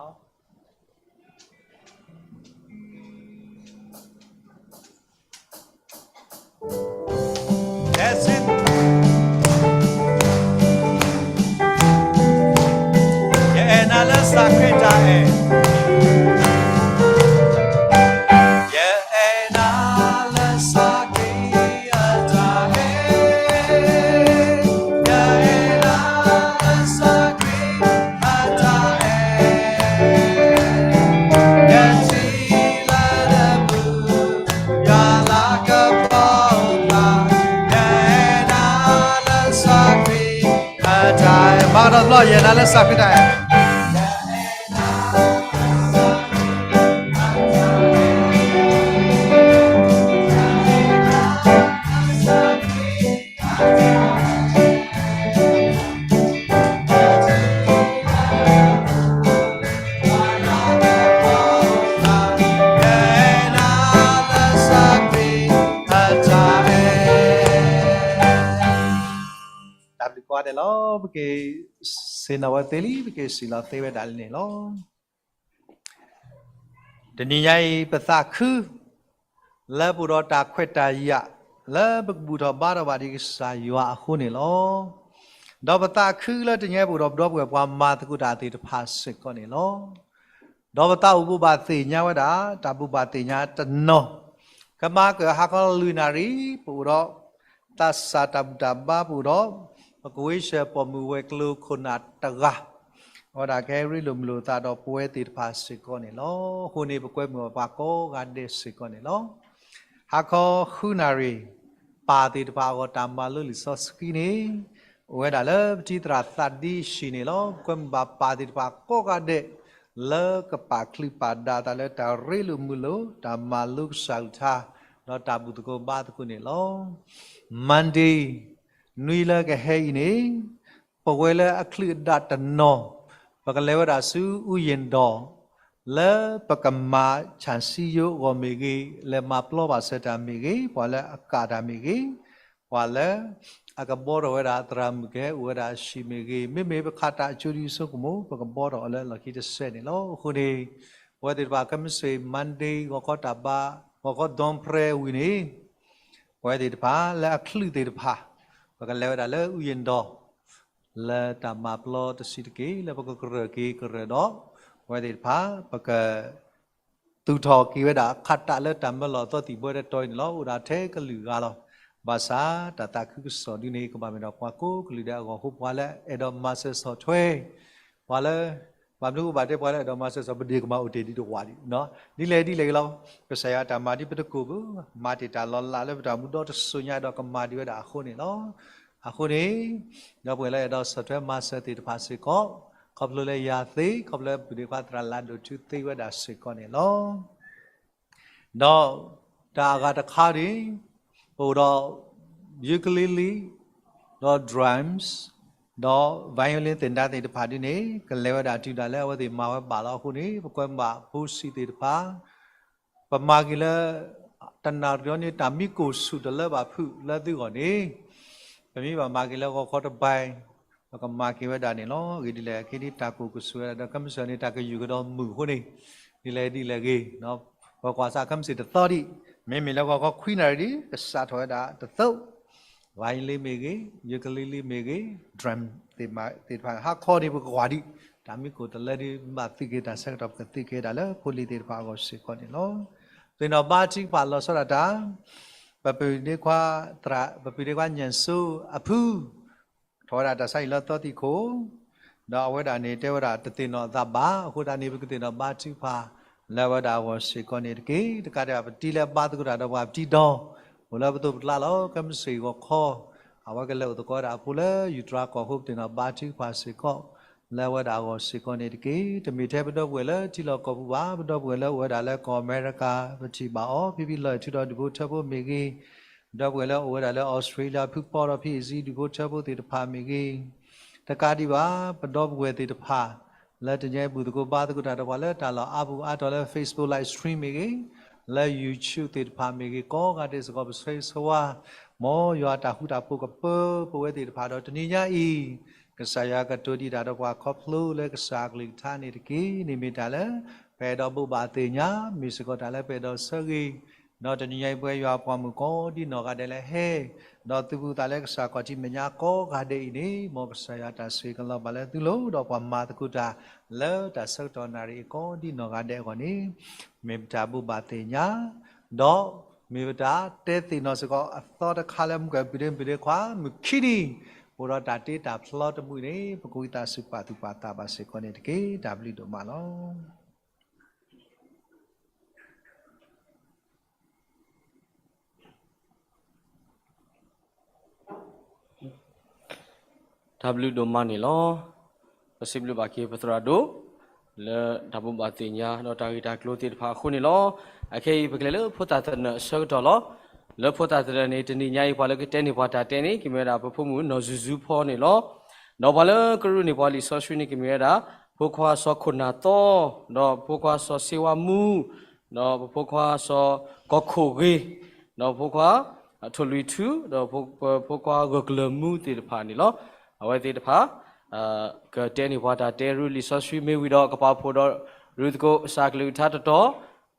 ာ် မၤကဒီးတဘျီ ယဲၢ်နၤလၢစၢ်ခရံာ်တၢ်အဲၣ် တၢ်ဘျုးကိးဂၤဒဲးလီၤ. ပက့ၤဆ့ၣ်နီၤဝဲသ့လံ, ပက့ၤစံၣ်လီၤသ့ဝဲဒၣ်လံန့ၣ်လီၤ. တနံၤညါအံၤ ပသးခု လၢပအိၣ်ဒီးတၢ်ခွဲးတၢ်ယာ် လၢပကဘူၣ်ထီၣ်ဘါထီၣ်ဘၣ်ဒံးကစၢ်ယွၤအဃိန့ၣ်လီၤ. ဒီးပသးခုလၢတနံၤညါအံၤ ပအိၣ်ဒီးပဒီပုၢ်ဝဲၢ်ပှၤမၤသကိးတၢ်သ့ၣ်တဖၣ်စ့ၢ်ကီးန့ၣ်လီၤ. ဒီးပသးအိၣ်ဘိးဘၣ်သ့ၣ်ညါဝဲဒၣ် တၢ်ဘိးဘၣ်သ့ၣ်ညါတနီၤ, ကမၤကၢၢ်ဟါခီလွံၢ်နၣ်ရံၣ် ပအိၣ်ဒီး သးစၢ်တၢ်ဘူၣ်တၢ်ဘါပအိၣ်ဒီး ပကဝ့ၡၢၣ်ပိာ်မုၣ်ဝဲၤကျိၤခိၣ်နၢ်တဂၤ, အဝဲဒၣ်ကဟဲရ့လိာ်မုာ်လိာ်သးဒီးပဝဲသ့ၣ်တဖၣ်စ့ၢ်ကီးန့ၣ်လီၤ. အဃိန့ၣ် ပကွဲမုာ်ဘၣ်ပှၤကိးဂၤဒဲးစ့ၢ်ကီးန့ၣ်လီၤ. ဟါခီဃုနၣ်ရံၣ် ပၢ်သ့ၣ်တဖၣ်အဂီၢ်တၢ်မၤလိလံာ်စီဆှံန့ၣ် အိၣ်ဝဲဒၣ်လၢပတံၤသရၣ်သးဒံအဟံၣ်န့ၣ်လီၤ. ပကွဲမုာ်ဘၣ်ပၢ်သ့ၣ်တဖၣ်ကိးဂၤဒဲး လၢကပာ်ချံပာ်ဒၣ်သးလၢတၢ်ရ့လိာ်မုာ်လိာ် တၢ်မၤလိကစၢ်ကလုၢ်ကထါ ဒီးတၢ်ဘူၣ်သကိးဘါသကိးန့ၣ်လီၤ. Monday နွံလၢကဟဲအံၤန့ၣ် ပဝဲလၢအချုးအဒၣ်တနီၤ ပကလဲၤဝဲဒၣ်ဆူ ဥယျာဉ်တော် လၢပကမၤဆၣ်စံယိအဂီၢ်မ့ၢ်ဂ့ၤ, လဲၤမၤပျီဘၣ်စၢၤတၢ်မ့ၢ်ဂ့ၤ, ပှၤလၢအကၣ်တၢ်မ့ၢ်ဂ့ၤ, ပှၤလၢအကဘှီထီၣ်ဝဲဒၣ်သရၣ်မုၣ်ကဟဲအိၣ်ဝဲဒၣ်အဟံၣ်မ့ၢ်ဂ့ၤ, မ့မ့ၢ်ပခးတၢ်အကၠိဒ်ဆိကမိၣ် ပကဘှီထီၣ်အီၤလၢလီၢ်ခံတစဲးန့ၣ်လီၤ. အဃိန့ၣ် ပဝဲသ့ၣ်တဖၣ်ခဲမုၢ်ဆ့ၣ် Monday ဂီၤခီတၢ်ဘါ ဂီၤခီ dawn prayer ဝံၤန့ၣ် ပဝဲသ့ၣ်တဖၣ်လၢအချုးသ့ၣ်တဖၣ် ပကလဲၤဝဲဒၣ်လၢ ဥယျာဉ်တော် လၢတၢ်မၤပျီတဆံးတက့ၢ် လၢပကကရၢၢ်က့ၤကရၢၢ်ဒီး ပဝဲသ့ၣ်တဖၣ် ပက သူၣ်ထီၣ်က့ၤဝဲဒၣ်ခးတၢ်လၢတၢ်မၢလီၤအသီသံၣ်ဘိတတီၤအံၤန့ၣ်လီၤ. အိၣ်ဒၣ်ထဲကလုာ်ဂၤလီၤ. ဘၣ်ဆၣ်တၢ်သးခုကစီၣ်ဒုန့ၣ် ကဘၣ်မ့ၢ်ဒီးပှၤကိးကလုာ်ဒဲးအဂီၢ်အဃိ ပှၤလၢအဲၣ်ဒိးမၤစၢၤဆီၣ်ထွဲ ပှၤလၢ ဘၣ်မနုၤအိၣ်ဘၣ်တဲပှၤလၢအဲၣ်ဒိးမၤစၢၤဆီၣ် ပဒ့ၣ်ကမၤအိၣ်တ့ၢ်ဒံးတဝာ်ဒံး, ဒ်လဲၣ်ဒ်လဲၣ်ဂ့ၤလီၤ. ကစၢ်ယွၤတၢ်မၤဒ်ပတကိၢ်ပူၤ မၤတ့ၢ်တၢ်လီၤလးလၢပတၢ်မူဒီတစိၤညါဒီးကမၤဒံးဝဲဒၣ်အဃိန့ၣ်လီၤ. အဃိန့ၣ် ဒီပုၢ်ဝဲၢ်လၢအဲၣ်ဒိးဆီၣ်ထွဲမၤစၢၤသ့ၣ်တဖၣ်စ့ၢ်ကီး ခီဖျိလၢယၤသ့ ခီဖျိလၢပုၢ်ဒ့ခွါသရၣ်လၢဒိၣ်ထူသ့ဝဲဒၣ်စ့ၢ်ကီးန့ၣ်လီၤ. ဒီးတၢ်အဂၤတခါန့ၣ် ပအိၣ်ဒီး ukulele ဒီး drums ဒီး violin သ့ၣ်နါသ့ၣ်တဖၣ်ဒ်န့ၣ် ကလဲၤဝဲဒၣ်တုၤဒၣ်လၢအဝဲသ့ၣ်မၤဝဲဘၣ်လီၤ. အဃိန့ၣ် ပကွဲမုာ်ဘၣ်ဖိဆံးသ့ၣ်တဖၣ် ပမၤက့ၤလၢ တနၣ်ရံၣ်အံၤန့ၣ် တၢ်မံကိၢ်ဆူၣ်တလၢဘၣ်ဖုးလၢသုဂီၢ်န့ၣ် ပမ့ၢ်ဘၣ်မၤက့ၤလၢဂီၤခီတဘဲ ပကမၤက့ၤဝဲဒၣ်န့ၣ်လီၤ. အဂ့ၢ်ဒ်လဲၣ် ခဲအံၤန့ၣ် တၢ်ကိၢ်ကဆူၣ်ဝဲဒၣ်ဒီး ခဲမုၢ်ဆ့ၣ်န့ၣ် တၢ်ကယူၢ်ကဒီးမုာ်အဃိန့ၣ် ဒ်လဲၣ်ဒ်လဲၣ်ဂ့ၤ ပကွၢ်စးခဲမုၢ်ဆ့ၣ်တသီဒံး မ့မ့ၢ်လၢဂီၤခီခွံနၣ်ရံၣ်ဒံး ကစးထီၣ်ဝဲဒၣ်တသိး violin မ့ၢ်ဂ့ၤ ukulele မ့ၢ်ဂ့ၤ drum သ့ၣ်တဖၣ် ဟါခီန့ၣ် ပကကွၢ်ဒံး တၢ်မံကိၢ်တလၢဒံး ဘၣ်သုးက့ၤတၢ်ဆၢကတီၢ် ပကသုးက့ၤဝဲဒၣ်လၢဖိလံၤသ့ၣ်တဖၣ်အဂီၢ်စ့ၢ်ကီးန့ၣ်လီၤ. သ့ၣ်နီၣ်ဘါထုကဖၣ်လီၤဆီဒၣ်တၢ် ပပုၢ်ဒ့ခွါ ပပုၢ်ဒ့ခွါညၣ်စိအဖု ထီၣ်ဝဲဒၣ်တၢ်ဆါဟံၣ်လၢသီသံၣ်ခိၣ် ဒီးအဝဲဒၣ်န့ၣ် တဲဝဲဒၣ်တသ့ၣ်နီၣ်အသးဘၣ်. အဃိသတးန့ၣ် ပကသ့ၣ်နီၣ်ဘါထုကဖၣ် လၢအဝဲဒၣ်အဂီၢ်စ့ၢ်ကီးန့ၣ်တက့ၢ်. တကးဒံးဘၣ် ပတံၤလၢအဘါသကိးတၢ်ဒီးပှၤပတံၤဒီး အိၣ်လၢပသိးပကျါလီၤ. ခဲမုၢ်ဆ့ၣ်ဂီၤခီ အဝဲကလဲၤအိၣ်သကိးဝဲဒၣ်အဖိလၢယူၤတြၤကီၢ်အဃိ ပသ့ၣ်နီၣ်ဘါထုကဖၣ်စ့ၢ်ကီး လၢအဝဲဒၣ်အဂီၢ်စ့ၢ်ကီးန့ၣ်တက့ၢ်. တမ့ၢ်ထဲပဒီပုၢ်ဝဲၢ်လၢထံလီၢ်ကီၢ်ပူၤဘၣ်, ပဒီပုၢ်ဝဲၢ်လၢအိၣ်ဝဲဒၣ်လၢကီၢ်အမဲရကၤ ပထံၣ်ဘၣ်အီၤ ဖံဖံလီၤအဲၣ်ထုဒီးဒူၣ်ဖိထၢဖိမ့ၢ်ဂ့ၤ ဒီပုၢ်ဝဲၢ်လၢအိၣ်ဝဲဒၣ်လၢအီစထြ့လယါ ဖုပီဒီးဖံအ့ၣ်စံဒူၣ်ဖိထၢဖိသ့ၣ်တဖၣ်မ့ၢ်ဂ့ၤ, တကးဒံးဘၣ် ပဒီပုၢ်ဝဲၢ်သ့ၣ်တဖၣ် လၢတနံၤအံၤဘူၣ်သကိးဘါသကိးတၢ်ဒီးပှၤလၢတၢ်လီၢ်အါပူၤအါတီၤလၢ Facebook live stream မ့ၢ်ဂ့ၤ, လၢ YouTube သ့ၣ်တဖၣ်မ့ၢ်ဂ့ၤ, ကိးဂၤဒဲးစ့ၢ်ကီး ပဆၢဂ့ၤဆၢဝါ မ်ယွၤအတၢ်ဃူတၢ်ဖိးကပၢပဝဲသ့ၣ်တဖၣ်ဒီးတနံၤညါအံၤ ကစၢ်ယွၤကတိၤဒံးတၢ်ဒီးပှၤခီဖျိလၢကစၢ်အကလုၢ်ကထါန့ၣ်တက့ၢ်. န့ၣ်မ့ၢ်တၢ်လၢ ပအဲၣ်ဒိးဘိးဘၣ်သ့ၣ်ညါ မ့ၢ်စ့ၢ်ကီးတၢ်လၢပအဲၣ်ဒိးဆၢဂ့ၤ ဒီးတနံၤညါအံၤပဝဲယွၤအပှၤမုၣ်ကိးဒ်နီၢ်ဂၤဒဲးလၢဟဲ ဒီးသုးဘူးသးလၢကစၢ်ခီၣ်ထံးမဲာ်ညါကိးဂၤဒဲးအံၤန့ၣ် မ်ကစၢ်ယွၤတၢ်ဆိၣ်ဂ့ၤကလီၤဘၣ်လၢသုလိၤ ဒီးပှၤမၤသကိးတၢ်လၢတၢ်ဆၢကတီၢ်နၣ်ရံၣ်အံၤကိးဒ်နီၢ်ဂၤဒဲးအဂီၢ်န့ၣ် မ့ၢ်ပတၢ်ဘိးဘၣ်သ့ၣ်ညါ ဒီးမ့ၢ်ပတၢ်တဲသ့ၣ်နီၣ်စ့ၢ်ကီးအသီတခါလၢမုၢ်ကပုၤဒ့မုၢ်ဒ့ခွါ မုၢ်ခံနံၤ အိၣ်ဒီးတၢ်တ့တၢ်ဖျီတမုာ်န့ၣ် ပကဝံသးစူၤပာ်သူၣ်ပာ်သးဘၣ်စ့ၢ်ကီးန့ၣ်တက့ၢ်. တၢ်ဘျုးဒိၣ်မးလီၤ. တၢ် တၢ်ဘျုးဒိၣ်မးန့ၣ်လီၤ. ပစံးဘျုးဘၣ်က့ၤပသရၣ်ဒိၣ် လၢတၢ်ဘိးဘၣ်သ့ၣ်ညါ ဒီးတၢ်ဂ့ၢ်တၢ်ကျိၤသ့ၣ်တဖၣ်အဃိန့ၣ်လီၤ. အခဲအံၤ ပကလဲၤလၢဖိသၣ်သနၢၣ်အဆၢကတီၢ်လီၤ. လၢဖိသၣ်သနၢၣ်န့ၣ် တနံၤညါအံၤ ပှၤလၢကတဲန့ၢ်ပှၤတၢ်တဲန့ၣ် ကမ့ၢ်ဝဲဒၣ်ပဖိမုၣ်နီၢ်စုၤစုၤဖီန့ၣ်လီၤ. ဒီးပှၤလၢကရ့န့ၢ်ပှၤလံာ်စီဆှံန့ၣ် ကမ့ၢ်ဝဲဒၣ် ဖိခွါစီၤခိၣ်နၢ်သီ, ဒီးဖိခွါစီၤစ့ဝါမူ, ဒီးပဖိခွါစီၤကီၢ်ခိၣ်ဂ့ၤ, ဒီးဖိခွါထိၣ်လွံၢ်ထူ, ဒီးဖိခွါဂၢၢ်ကျၢၤမူသ့ၣ်တဖၣ်န့ၣ်လီၤ. အဝဲသ့ၣ်တဖၣ် ကတဲန့ၢ်ပှၤတၢ်တဲရူလံာ်စီဆှံမ့ၢ်ဝံၤဒီး ကပာ်ဖှိၣ်ဒီးရူသကိးကစၢ်ကလုၢ်ကထါတတီၤ,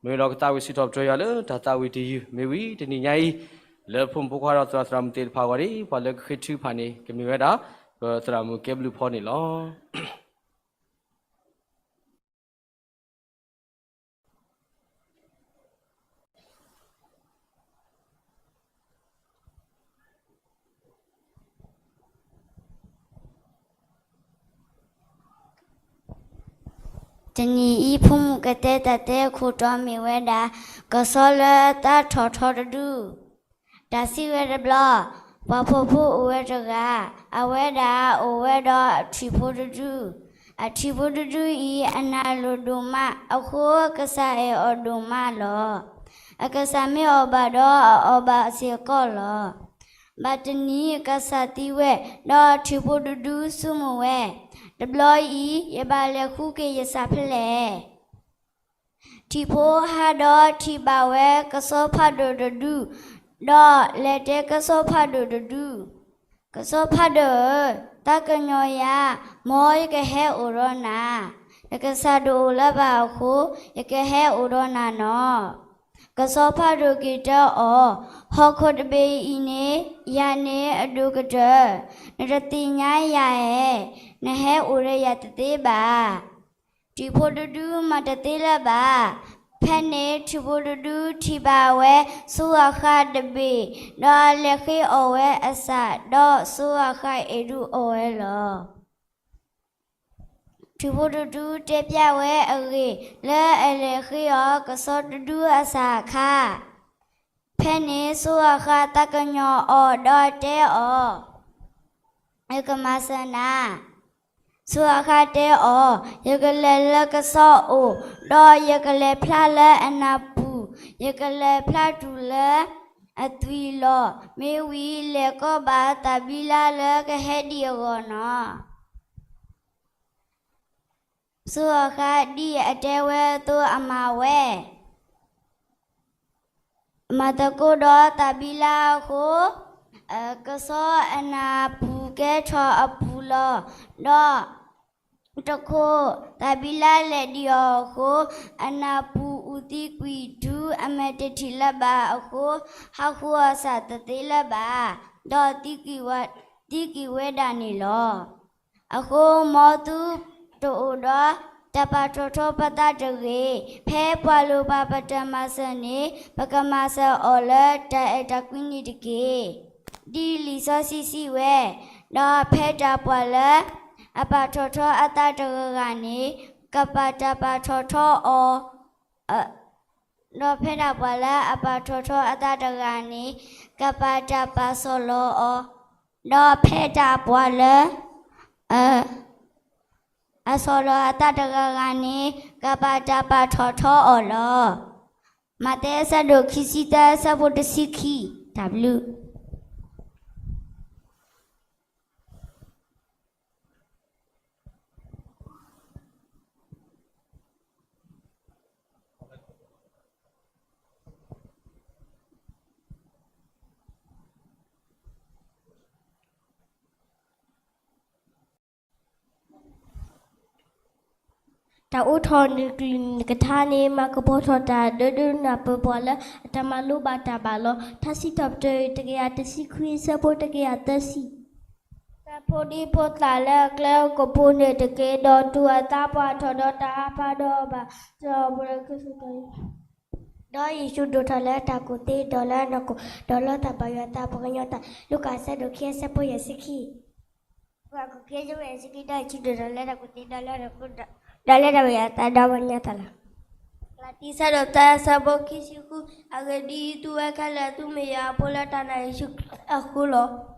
မ့ၢ်ဒီးကသးဝံၣ်စံးထီၣ်ပတြၢၤယွၤလၢတၢ်သးဝံၣ်တယုၢ်မ့ၢ်ဝံၤ တနံၤညါအံၤ လၢဖိမုၣ်ဖိခွါဒီးသရၣ်သရၣ်မုၣ်သ့ၣ်တဖၣ်အဂီၢ်န့ၣ် ပှၤလၢကဃ့ထုကဖၣ်န့ၣ် ကမ့ၢ်ဝဲဒၣ် ပသရၣ်မုၣ်ကဲဘျုးဖီန့ၣ်လီၤ. တနံၤအံၤ ဖိမုၣ်ကတဲတၢ်တဲအခိၣ်တီမ့ၢ်ဝဲဒၣ် ကဆီလၢတၢ်ထီၣ်ထီတဒု. တၢ်စံးဝဲတဘျီ, ပှၤဖှီၣ်ဖိအိၣ်ဝဲတဂၤ, အဝဲဒၣ်အိၣ်ဝဲဒီးအထံၣ်ဖိတဒု. အထံၣ်ဖိတဒုအံၤ အနၢ်လိၤဒိၣ်မးအဃိ ကစၢ်အဲၣ်အီၤဒိၣ်မးလီၤ. အကစၢ်မ့ၢ်အီၣ်ဘၣ်ဒီး အအီၣ်ဘၣ်စ့ၢ်ကီးလီၤ. ဘၣ်တနံၤ ကစၢ်သံဝဲ, ဒီးထံၣ်ဖိတဒုဆိကမိၣ်ဝဲ, တဘျီအံၤ ယဘၣ်လဲၤဃုက့ၤယစၢ်ဖဲလဲၣ်. ထံၣ်ဖိဟးဒီးထံၣ်ဘၣ်ဝဲကဆီဖးဒိၣ်တဒု, ဒီးလဲၤတဲကဆီဖးဒိၣ်တဒု, ကဆီဖးဒိၣ်ဧၢ, သးကညီၤယၤ, မ်ယကဟဲအိၣ်ဒီးနၤ. ယကစၢ်တအိၣ်လၢၤဘၣ်အဃိ ယကဟဲအိၣ်ဒီးနၤနီၤ. ကဆီဖးဒိၣ်က့ၤတဲအီၤ, ဟီၣ်ခိၣ်တဘ့ၣ်အံၤန့ၣ် ယၤန့ၣ်အဒိၣ်ကတၢၢ်, နတသ့ၣ်ညါယၤဧါ, နဟဲအိၣ်ဒီးယၤတသ့ဘၣ်. ထံၣ်ဖိတဒုမၤတသ့လၢၤဘၣ်. ဖဲန့ၣ်ထံၣ်ဖိတဒုထံၣ်ဘၣ်ဝဲ စိၤအၤဃးတဘ့ၣ်, ဒီးအလဲၤဃ့အီၣ်ဝဲအစၢ်, ဒီးစိၤအၤဃးအဲၣ်ဒုးအီၣ်ဝဲလီၤ. ထံၣ်ဖိတဒုတဲဖျါဝဲအဂ့ၢ် လၢအလဲၤဃ့အီၣ်ကဆီတဒုအစၢ်အခါ, ဖဲန့ၣ်စိၤအၤဃးသးကညီၤအီၤဒီးတဲအီၤ, ယကမၤစၢၤနၤ. စိၤအၤဃးတဲအီၤ, ယကလဲၤလၢကဆီအိၣ်, ဒီးယကလဲၤဖျါလၢအနၢ်ပူၤ, ယကလဲၤဖျါတုၤလၢအသွံၣ်လီၤ. မ့ၢ်ဝံၤလဲၤကိးဘၣ်သးဘံလါလၢကဟဲဒံးအဂီၢ်နီၤ. စိၤအၤဃးဒ်အတဲဝဲအသိးအမၤဝဲ. မၤသကိးဒီးသးဘံလါအဃိ, ကဆီအနၢ်ပူၤကဲထီၣ်အပူၤလီၤ. ဒီးတခိၣ်သးဘံလါလဲၤဒံးအီၤအဃိ, အနၢ်ပူၤအူသံကွံာ်တုၤအမဲာ်တထံၣ်လၢၤဘၣ်အဃိ, ဟးဃုအီၣ်စၢ်တသ့လၢၤဘၣ်, ဒီးသံကွံာ်ဝဲဒၣ်န့ၣ်လီၤ. အဃိမ်သုတအိၣ်ဒီးတၢ်ပာ်ထီၣ်ထီပသးတဂ့ၤ. ဖဲပှၤလိၣ်ဘၣ်ပတၢ်မၤစၢၤန့ၣ် ပကမၤစၢၤအီၤလၢတၢ်အဲၣ်တၢ်ကွံန့ၣ်တက့ၢ်. ဒ်လံာ်စီဆှံစံးဝဲ, ဒီးဖဲတၢ်ပှၤလၢအပာ်ထီၣ်ထီအသးတဂၤဂၤန့ၣ် ကပာ်တၢ်ပာ်ထီၣ်ထီအီၤ ဒီးဖဲတၢ်ပှၤလၢအပာ်ထီၣ်ထီအသးတဂၤန့ၣ် ကပာ်တၢ်ပာ်စီၤလီၤအီၤ, ဒီးဖဲတၢ်ပှၤလၢ အစီၤလီၤအသးတဂၤဂၤန့ၣ် ကပာ်တၢ်ပာ်ထီၣ်ထီအီၤလီၤ. မးသဲအဆၢဒိၣ်ခံဆံသၢအဆၢဖိတဆံခံ, တၢ်ဘျုး တၢ်အိးထီၣ်နကလုၢ်နကထါန့ၣ် မၤကပီၤထီၣ်တၢ်ဒိးဒိးနၢ်ပၢၢ်ပှၤလၢအတၢ်မၤလိဘၣ်တၢ်ဘၣ်လီၤ. ထါစံးထီၣ်ပတြၢၤတကယၤတဆံခွံအဆၢဖိတကယၤသၢဆံ. တၢ်ဖိဒံဖိသၣ်လၢအကျဲအိၣ်ကပိာ်န့ၣ်တက့ၢ်, ဒီးတူၢ်အသးပှၢ်ထီၣ်ဒီးတၢ်ဟးဖးဒီးအဘၣ်, ဒီးပှၤကစၢ် ဒီးယ့ၣ်ၡူးဒိၣ်ထီၣ်လၢတၢ်ကူၣ်သ့, ဒီးလၢအနီၢ်ကီၢ်, ဒီးလၢတၢ်ဘၣ်ယွၤအသးပှၤကညီအသး, လူၤကၣ်အဆၢဒိၣ်ခံအဆၢဖိယဲၢ်ဆံခံ. လူၤကၣ်အဆၢဒိၣ်ခံအဆၢဖိယဲၢ်ဆံခံ, ဒီးယ့ၣ်ၡူးဒိၣ်ထီၣ်လၢတၢ်ကူၣ်သ့, ဒီးလၢအနီၢ်ကီၢ်, ဒီးလၢတၢ်ဘၣ်ယွၤအသးဒီးပှၤကညီအသးလီၤ. ကလၤတံ အဆၢဒိၣ်သၢ အဆၢဖိခံဆံဃု, အဂ့ၢ်ဒ်အံၤ, သုဝဲခဲလၢာ်သုမ့ၢ်ယွၤအဖိလၢတၢ်နာ်ယ့ၣ်ၡူးအဃိလီၤ.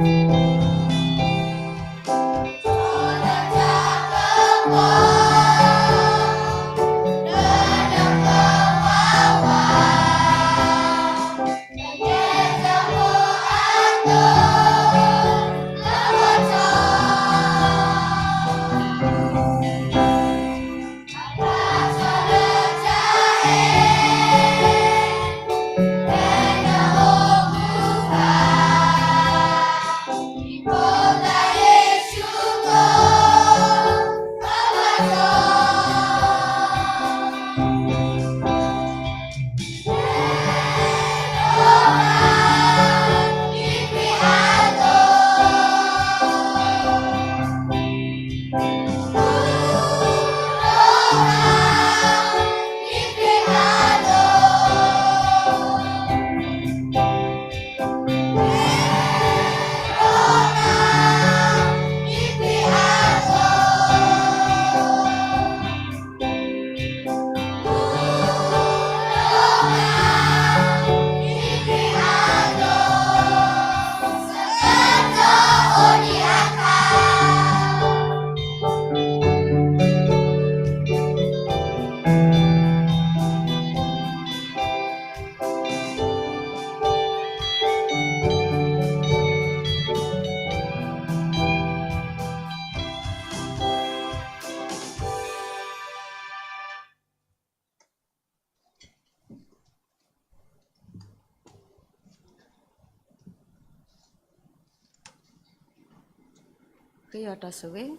့ယွၤတၢ်ဆိၣ်ဂ့ၤ,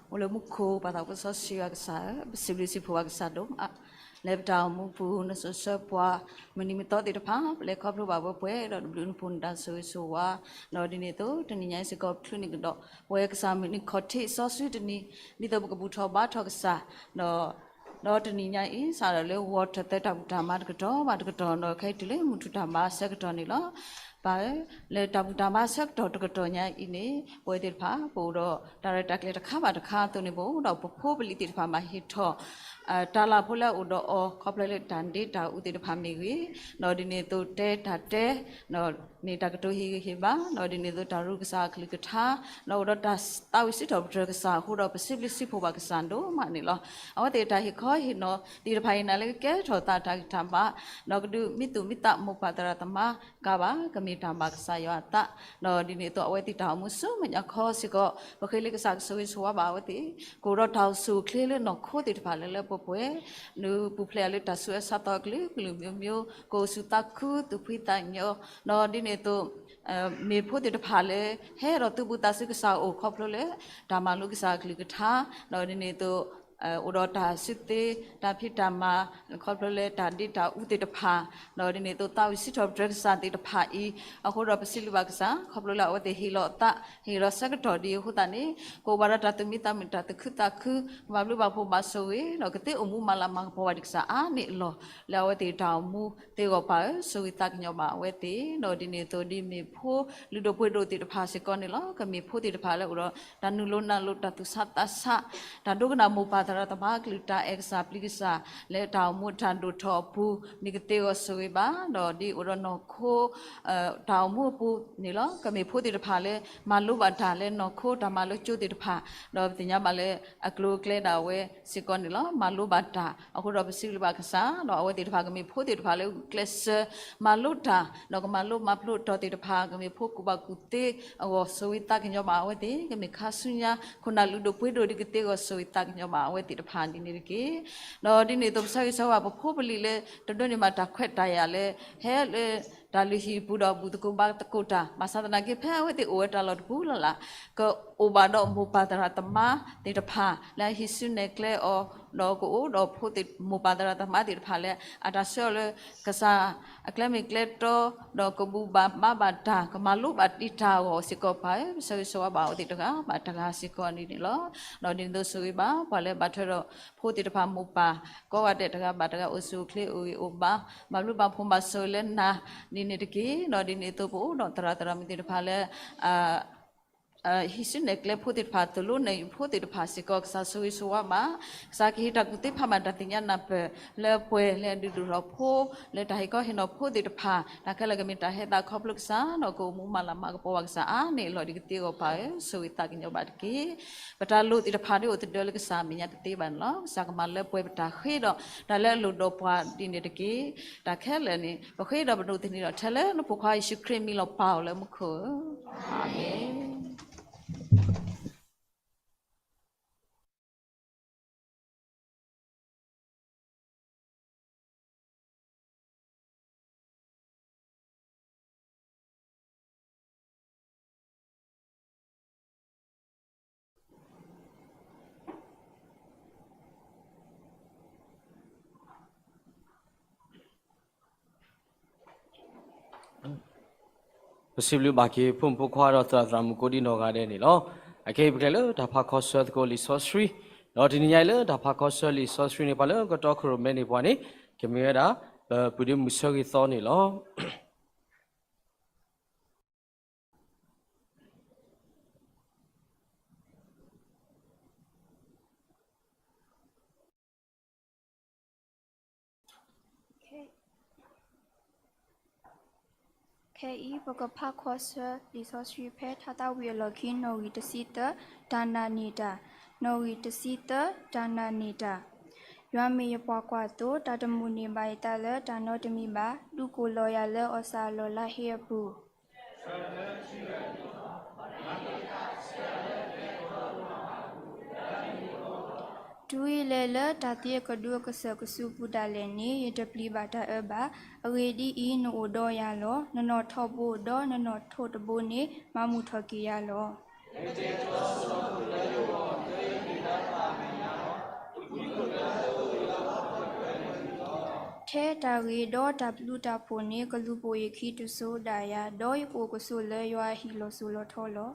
အိၣ်လၢမူခိၣ် ပၢ်သးစီဆှံယွၤကစၢ်ဧၢ, ပစံးဘျုးစံးဖှိၣ်ဘၣ်ကစၢ်ဒိၣ်မး, လၢပတၢ်အိၣ်မူပူၤ နဆိၣ်ဆၢပှၤ မုၢ်နံၤမုၢ်သီသ့ၣ်တဖၣ် ပလဲၤခီဖျိဘၣ်ဝဲပှဲၤဒီး တဘျုးနဖူနတၢ်ဆိၣ်ဂ့ၤဆိၣ်ဝါ, ဒီးဒ်န့ၣ်အသိး တနံၤညါအံၤစ့ၢ်ကီး ပချုးန့ၢ်ကဒီး ပဝဲကစၢ်မုၢ်နံၤခီၣ်ထံးစီဆှံတနံၤ ဒ်သိးပကဘူၣ်ထီၣ်ဘါထီၣ်ကစၢ်, ဒီး ဒီးတနံၤညါအံၤ စးထီၣ်လၢဂီၤထီၣ်သၢတၢ်ဘူၣ်တၢ်ဘါတကတီၢ်ဘၣ်တကတီၢ် ဒီးခဲအံၤတုၤလၢမုၢ်ထူၣ်တၢ်ဘါဆၢကတီၢ်န့ၣ်လီၤ. ပၢ်ဧၢ, လၢတၢ်ဘူၣ်တၢ်ဘါဆၢကတီၢ်တကတီၢ်ညါအံၤန့ၣ် ပဝဲသ့ၣ်တဖၣ် ပအိၣ်ဒီးတၢ်ရဲၣ်တၢ်ကျဲၤတခါဘၣ်တခါအသိးန့ၣ် ပအိၣ်ဒီးပဖိပလံၤသ့ၣ်တဖၣ်ဘၣ်ဟ့ၣ်ထီၣ် တၢ်လၢ်ဖိလၢအအိၣ်ဒီးအီၤ ခီဖျိလၢတၢ်ဒ့တၢ်အူသ့ၣ်တဖၣ်မ့ၢ်ဂ့ၤ, ဒီးဒ်န့ၣ်အသိးတဲတၢ်တဲ ဒီးမ့ၢ်တၢ်ကတိၤဟ့ၣ်ဂံၢ်ဟ့ၣ်ဘါ, ဒီးဒ်န့ၣ်အသိးတၢ်ရူကစၢ်အကလုၢ်ကထါ, ဒီးအိၣ်ဒီးတၢ်သးဝံၣ်စံးထီၣ်ပတြၢၤကစၢ်အဃိဒီး ပစံးဘျုးစံးဖှိၣ်ဘၣ်ကစၢ်ဒိၣ်မးန့ၣ်လီၤ. အဝဲသ့ၣ်တၢ်ဟ့ၣ်ခီဟ့ၣ်နီၤသ့ၣ်တဖၣ်အံၤန့ၣ် လၢကကဲထီၣ်သးတၢ်ဂံၢ်တၢ်ဘါ, ဒီးကဒုးမံသူၣ်မံသးမိၢ်ပၢ်သရၣ်သမါကါဘၣ် ကမ့ၢ်တၢ်ဘၣ်ကစၢ်ယွၤအသး, ဒီးဒ်န့ၣ်အသိးအဝဲသ့ၣ်တၢ်အိၣ်မူဆူမဲာ်ညါခီစ့ၢ်ကီး ပဃ့လၢကစၢ်ကဆိၣ်ဂ့ၤဆိၣ်ဝါဘၣ်အဝဲသ့ၣ်, ကအိၣ်ဒီးတၢ်အိၣ်ဆူၣ်အိၣ်ချ့လၢနီၢ်ခိသ့ၣ်တဖၣ်လၢလၢပှဲၤပှဲၤ, နုာ်ပူၤဖျဲးအီၤလၢတၢ်ဆူးအါဆါသီအကလုာ်ကလုာ်မျိုးမျိုး, ကအိၣ်ဆူၣ်သးခု သူၣ်ဖှံသးညီ, ဒီးဒ်န့ၣ်အသိး မ့ၢ်ဖိသ့ၣ်တဖၣ်လၢ ဟဲဒီးသူၣ်ဘီၣ်သးစူၤကစၢ်အအိၣ်ခီဖျိလၢ တၢ်မၤလိကစၢ်အကလုၢ်ကထါ, ဒီးဒ်န့ၣ်အသိး အိၣ်ဒီးတၢ်စုသ့ တၢ်ဖံးတၢ်မၤ ခီဖျိလၢတၢ်ဒ့တၢ်အူသ့ၣ်တဖၣ်, ဒီးဒ်န့ၣ်အသိးသးဝံၣ်စံးထီၣ်ပတြၢၤကစၢ်သ့ၣ်တဖၣ်အံၤ, အဃိဒီးပစံးဘျုးဘၣ်ကစၢ် ခီဖျိလၢအဝဲသ့ၣ်ဟ့ၣ်လီၤအသး ဟ့ၣ်လီၤဆၢကတီၢ်ဒ်အဃိသတးန့ၣ် ကအိၣ်ဘၣ်ဒီးတၢ်သူၣ်မံသးမုာ် တၢ်သူၣ်ခုသးခု, ကဘၣ်ဘျုးဘၣ်ဖှိၣ်ဘၣ်ဆိၣ်ဂ့ၤ, ဒီးကသ့အိၣ်မူမၤလၤမၤကပီၤဘၣ်ဒံးကစၢ်အါန့ၢ်အလီၢ် လၢအဝဲသ့ၣ်တၢ်အိၣ်မူသ့အဂီၢ်ပၢ်ဧၢ, ဆိၣ်ဂ့ၤသးကညီၤဘၣ်အဝဲသ့ၣ်, ဒီးဒ်န့ၣ်အသိးဒ်မ့ၢ်ဖိလုၢ်ဒိၣ်ပှ့ၤဒိၣ်သ့ၣ်တဖၣ်စ့ၢ်ကီးန့ၣ်လီၤ. ကမ့ၢ်ဖိသ့ၣ်တဖၣ်လၢအိၣ်ဒီးတၢ်နုာ်လိၤနၢ်လိၤ တၢ်သူၣ်ဆးသးဆး, တၢ်ဒိကနၣ်မိၢ်ပၢ်သရၣ်သမါကလုၢ် တၢ်အဲၣ်ကစၢ်ပျံၤကစၢ် လၢတၢ်အိၣ်မူတၢ်ဒိၣ်ထီၣ်အပူၤ မ့ၢ်ကသ့အဂီၢ်ဆိၣ်ဂ့ၤဘၣ်, ဒီးဒ်အိၣ်ဒီးနီၢ်ခိ တၢ်အိၣ်မူအပူၤန့ၣ်လီၤ. ကမ့ၢ်ဖိသ့ၣ်တဖၣ်လၢ မၤလိဘၣ်တၢ်လၢနီၢ်ခိတၢ်မၤလိကၠိသ့ၣ်တဖၣ်, ဒီးပသ့ၣ်ညါဘၣ်လၢအကျိၤအကျဲဒၣ်ဝဲစ့ၢ်ကီးန့ၣ်လီၤ. မၤလိဘၣ်တၢ် အဃိဒီးပစံးဘျုးဘၣ်ကစၢ်, ဒီးအဝဲသ့ၣ်တဖၣ်ကမ့ၢ်ဖိသ့ၣ်တဖၣ်လၢဂုာ်ကျဲးစၢး မၤလိတၢ်, ဒီးကမၤလိမၤဖျိတီၤသ့ၣ်တဖၣ် ကမ့ၢ်ဖိကူၣ်ဘၣ်ကူၣ်သ့အဂီၢ် ဆိၣ်ဂ့ၤသးကညီၤဘၣ်အဝဲသ့ၣ်, ကမ့ၢ်ခါဆူညါ ခိၣ်နၢ်လုၢ်ဒိၣ်ပှ့ၤဒိၣ်ဒ်ကသ့အဂီၢ် ဆိၣ်ဂ့ၤသးကညီၤဘၣ်အဝဲသ့ၣ်တဖၣ်ဒ်န့ၣ်တက့ၢ်. ဒီးဒ်န့ၣ်အသိး ပဆၢဂ့ၤဆၢဝါပဖိပလံၤလၢ တဒိးန့ၢ်ဘၣ်တၢ်ခွဲးတၢ်ယာ်လၢ ဟဲလၢတၢ်လုၢ်ဟံၣ်ပူၤဒီးဘူၣ်သကိးဘါသကိးတၢ်, ဘၣ်ဆၣ်သနာ်က့ ဖဲအဝဲသ့ၣ်အိၣ်ဝဲတၢ်လီၢ်တပူၤလၢ်လၢ် ကအိၣ်ဘၣ်ဒီးမိၢ်ပၢ်သရၣ်သမါသ့ၣ်တဖၣ် လၢအဟံးစုနဲၣ်ကျဲအီၤ, ဒီးကအိၣ်ဒီးဖိသ့ၣ် မိၢ်ပၢ်သရၣ်သမါသ့ၣ်တဖၣ်လၢ အတၢ်ဆှၢအီၤလၢ ကစၢ်အကျဲမ့ၢ်ကျဲတီ, ဒီးကဘူၣ်ဘၣ်ဘါဘၣ်တၢ် ကမၤလိဘၣ်တံာ်တာ်အဂီၢ်စ့ၢ်ကီးပၢ်ဧၢ, ပဆၢဂ့ၤဆၢဝါဘၣ်အဝဲသ့ၣ်တဂၤဘၣ်တဂၤစ့ၢ်ကီးဒ်န့ၣ်လီၤ. ဒီးဒ်န့ၣ်အသိးဆိၣ်ဂ့ၤဘၣ် ပှၤလၢဘၣ်ထွဲဒီးဖိသ့ၣ်တဖၣ်မိၢ်ပၢ် ကိးဂၤဒဲးတဂၤဘၣ်တဂၤအိၣ်ဆူၣ်အိၣ်ချ့အိၣ်ဂံၢ်အိၣ်ဘါ, ဘၣ်ဘျုးဘၣ်ဖှိၣ်ဘၣ်ဆိၣ်ဂ့ၤလၢနၤဒ်န့ၣ်တက့ၢ်. ဒီးဒ်န့ၣ်အသိးပအိၣ်ဒီးသရၣ်သရၣ်မုၣ်သ့ၣ်တဖၣ်လၢ အ ဟံးစုနဲၣ်ကျဲဖိသ့ၣ်တဖၣ် သိၣ်လိနဲၣ်ယုာ်ဖိသ့ၣ်တဖၣ်စ့ၢ်ကီး ကစၢ်ဆိၣ်ဂ့ၤဆိၣ်ဝါဘၣ်. ကစၢ်ကဟ့ၣ်တၢ်ကူၣ်သ့ဖးမၤတၢ်သ့ၣ်ညါနၢ်ပၢၢ် လၢပှဲၤလၢအဒုးဒိၣ်ထီၣ်ဖိ လၢတၢ်ဟ့ၣ်ခီဟ့ၣ်နီၤဖိသ့ၣ်တဖၣ် တၢ်ခဲလၢာ်ကမ့ၢ်တၢ်ဟဲသးခီဖျိကစၢ် ဒီးကအိၣ်မူမၤလၤမၤကပီၤဘၣ်ကစၢ်အါန့ၢ်အလီၢ်ဒံးကသ့အဂီၢ် ပၢ်ဧၢ ဆိၣ်ဂ့ၤသးကညီၤဘၣ်တက့ၢ်. ပတၢ်လိၣ်သ့ၣ်တဖၣ်ဒ်အိၣ်သဒၢလၢကစၢ်အမဲာ်ညါတသ့ဘၣ်န့ၣ်လီၤ. ကစၢ်ကမၤလၢပှဲၤပတၢ်ဃ့ဒီး တၢ်လၢအလိၣ်ဒီးပှၤဒ်န့ၣ်တက့ၢ်. တၢ်ခဲလၢာ်န့ၣ် ပဃ့ဒီးပဒိးသန့ၤဒီး ထဲလၢနဖိခွါယ့ၣ်ၡူးခရံာ်မံၤလီၤပၢ်အီၤလၢမူခိၣ်ဧၢ, အၤမ့ၣ်. ပစံးဘျုးဘၣ်က့ၤ ဖိမုၣ်ဖိခွါဒီးသရၣ်သရၣ်မုၣ် ကိးဒံနီၢ်ဂၤဒဲးန့ၣ်လီၤ. အခဲအံၤပကလဲၤလၢတၢ်ဖးခီဆၢသကိးလံာ်စီဆှံ, ဒီးတနံၤညါအံၤလၢတၢ်ဖးခီဆၢလံာ်စီဆှံန့ၣ် ပှၤလၢကတီခိၣ်ရိၣ်မဲန့ၣ်ပှၤန့ၣ် ကမ့ၢ်ဝဲဒၣ် ပပုၢ်ဒ့မုၣ်ဆၢဂ့ၤသီန့ၣ်လီၤ. ခဲအံၤ ပကဖးခီဆၢလံာ်စီဆှံဖဲ ထါသးဝံၣ်အလီၢ်ခံ နီၣ်ဂံၢ်တဆံသၢ, တၢ်နာ်န့ၢ်တၢ်, နီၣ်ဂံၢ်တဆံသၢ, တၢ်နာ်န့ၢ်တၢ်. ယွၤမ့ၢ်ယပှၤကွၢ်သိ, တၢ်တမိၣ်န့ၢ်ဘၣ်ယသးလၢတၢ်နီတမံၤဘၣ်. ဒုးကိၢ်လီၤယၤလၢအီၣ်ဆၣ်အလီၢ်လါဟ့အပူၤ တုၤယလဲၤလၢတၢ်သံအကဒုအကစၢၢ်ကစူးပူၤဒၣ်လဲာ်န့ၣ် ယတပျံၤဘၣ်တၢ်အၢဘၣ်. အဂ့ၢ်ဒ်အံၤ, နအိၣ်ဒီးယၤလီၤ. နနီၣ်ထီဘိဒီးနနီၣ်ထိးတဘိန့ၣ် မၤမုာ်ထီၣ်က့ၤယၤလီၤ. ထဲတၢ်ဂ့ၤဒီးတၢ်ဘျုးတၢ်ဖှိၣ်န့ၣ် ကလူၤပိာ်ယခံတစိၤဒၣ်ယၤ, ဒီးယကအိၣ်ကဆိးလၢယွၤအဟံၣ်လီၤစိၤလီၤထီလီၤ.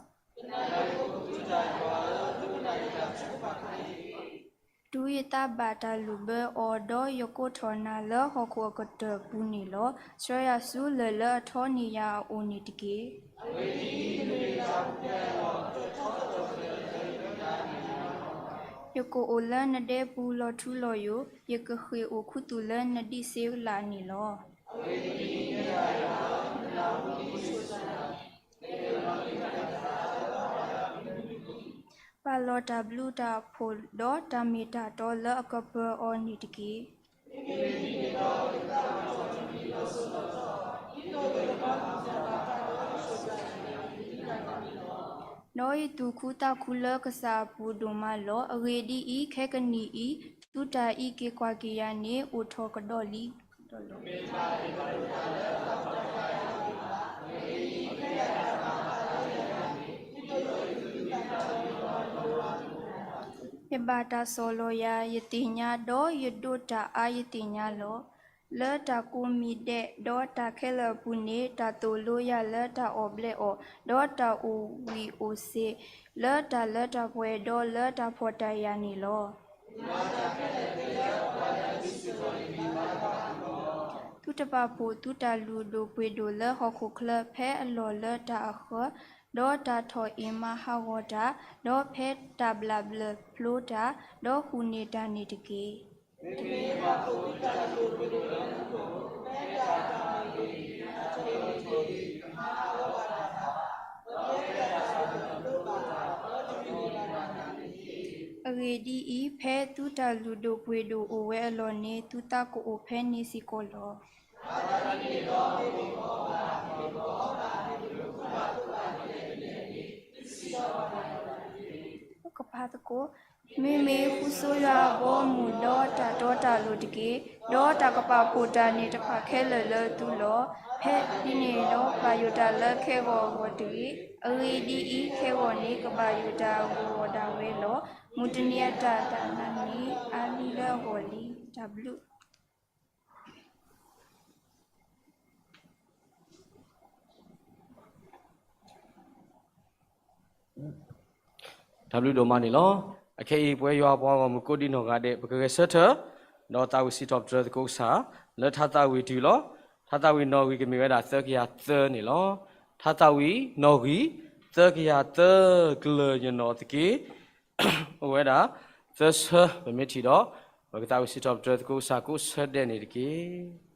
တုၤယသးဘၣ်တၢ်လုၢ်ဘၢအီၤ, ဒီးယကိးထီၣ်နၤလၢဟီၣ်ခိၣ်အကတၢၢ်ပူၤန့ၣ်လီၤ. ဆှၢယၤဆူလၢၢ်လၢအထီန့ၢ်ယၤအအိၣ်န့ၣ်တက့ၢ်. ယကအိၣ်လၢနဒဲပူၤလီၤထူလီၤယိာ်, ယကဃ့ၢ်အိၣ်ခူသူၣ်လၢနဒံးစ့လးန့ၣ်လီၤ. ပာ်လီၤတၢ်ဘျုးတၢ်ဖှိၣ်ဒီးတၢ်မ့ၢ်တၢ်တီလၢအကပၢၤအီၤန့ၣ်တက့ၢ်. ဒီးယသူၣ်ခုသးခုလၢကစၢ်အပူၤဒိၣ်မးလီၤ. အဂ့ၢ်ဒ်အံၤ, ခဲကနံၣ်အံၤ သုတၢ်အံးက့ၤကွၢ်က့ၤယၤန့ၣ် အိၣ်ထီၣ်ကဒီးလံ. ယဘၣ်တၢ်ဆီၣ်လီၤယၤ, ယသ့ၣ်ညါ, ဒီးယဒိးတၢ်အါယသ့ၣ်ညါလီၤ. လၢတၢ်ကိးမံၤဒဲး, ဒီးတၢ်ခဲလၢာ်အပူၤန့ၣ်, တၢ်သိၣ်လိယၤလၢတၢ်အီၣ်ဘျဲးအီၣ်, ဒီးတၢ်အိၣ်ဝံၣ်အိၣ်စ့ၤ, လၢတၢ်လၢတၢ်ပှဲၤ, ဒီးလၢတၢ်ဖှီၣ်တၢ်ယာ်န့ၣ်လီၤ. သုတပာ်ဖှိၣ်သုတၢ်လုၢ်ဒိၣ်ပှ့ၤဒိၣ်လၢဟီၣ်ခိၣ်ချၢ ဖဲအလီၢ်လၢတၢ်အဃၢၤ, ဒီးတၢ်ထီၣ်အ့ၣ်မၤဟးဂီၤတၢ်, ဒီးဖဲတၢ်ဘျၣ်ဘျၢၣ်ဖျိတၢ်, ဒီးဟူးန့ၢ်တၢ်န့ၣ်တက့ၢ်. အဂ့ၢ်ဒ်အံၤ, ဖဲသုတၢ်လုၢ်ဒိၣ်ပှ့ၤဒိၣ်အိၣ်ဝဲအလီၢ်န့ၣ်, သုသးကအိၣ်ဖဲန့ၣ်စ့ၢ်ကီးလီၤ. ကဖးသကိး, မ့မ့ၢ် ဃုဆိယွၤအဘီအမုၢ်ဒီးတၢ်တီတၢ်လိၤတက့ၢ်. ဒီးတၢ်ကပာ်ဖှိၣ်တၢ်န့ၣ်တဖၣ်ခဲလၢာ်လၢသုလီၢ်, ဖဲဒ်န့ၣ်ဒီးဘၣ်ယိၣ်တၢ်လၢခဲဂီၢ်အဂီၢ်တဂ့ၤ. အဂ့ၢ်ဒ်အံၤ, ခဲဂီၢ်န့ၣ်ကဘၣ်ယိၣ်တၢ်အဂီၢ်ဒၣ်ဝဲလီၤ. မုၢ်တနံၤအတၢ်နာ်န့ၣ် အါလံလၢအဂီၢ်လံ. တၢ်ဘျုး တၢ်ဘျုးဒိၣ်မးန့ၣ်လီၤ. အခဲအံၤ ပဝဲယွၤအပှၤဂီၢ်မုၢ်ကိးဒံနီၢ်ဂၤဒဲး ပကဂဲၤဆၢထၢၣ် ဒီးသးဝံၣ်စံးထီၣ်ပတြၢၤသကိးကစၢ် လၢထါသးဝံၣ်တုၤလီၤ. ထါသးဝံၣ်နီၣ်ဂံၢ်ကမ့ၢ်ဝဲဒၣ်သၢကယၤသၢန့ၣ်လီၤ. ထါသးဝံၣ်နီၣ်ဂံၢ်သၢ သၢကယၤသၢကလၢာ်ယနီၣ်တက့ၢ်. အိၣ်ဝဲဒၣ်သၢဆၢ ပမ့ၢ်ထံၣ်ဒီး ပကသးဝံၣ်စံးထီၣ်ပတြၢၤသကိးကစၢ်ကိးဆၢဒဲးန့ၣ်တက့ၢ်.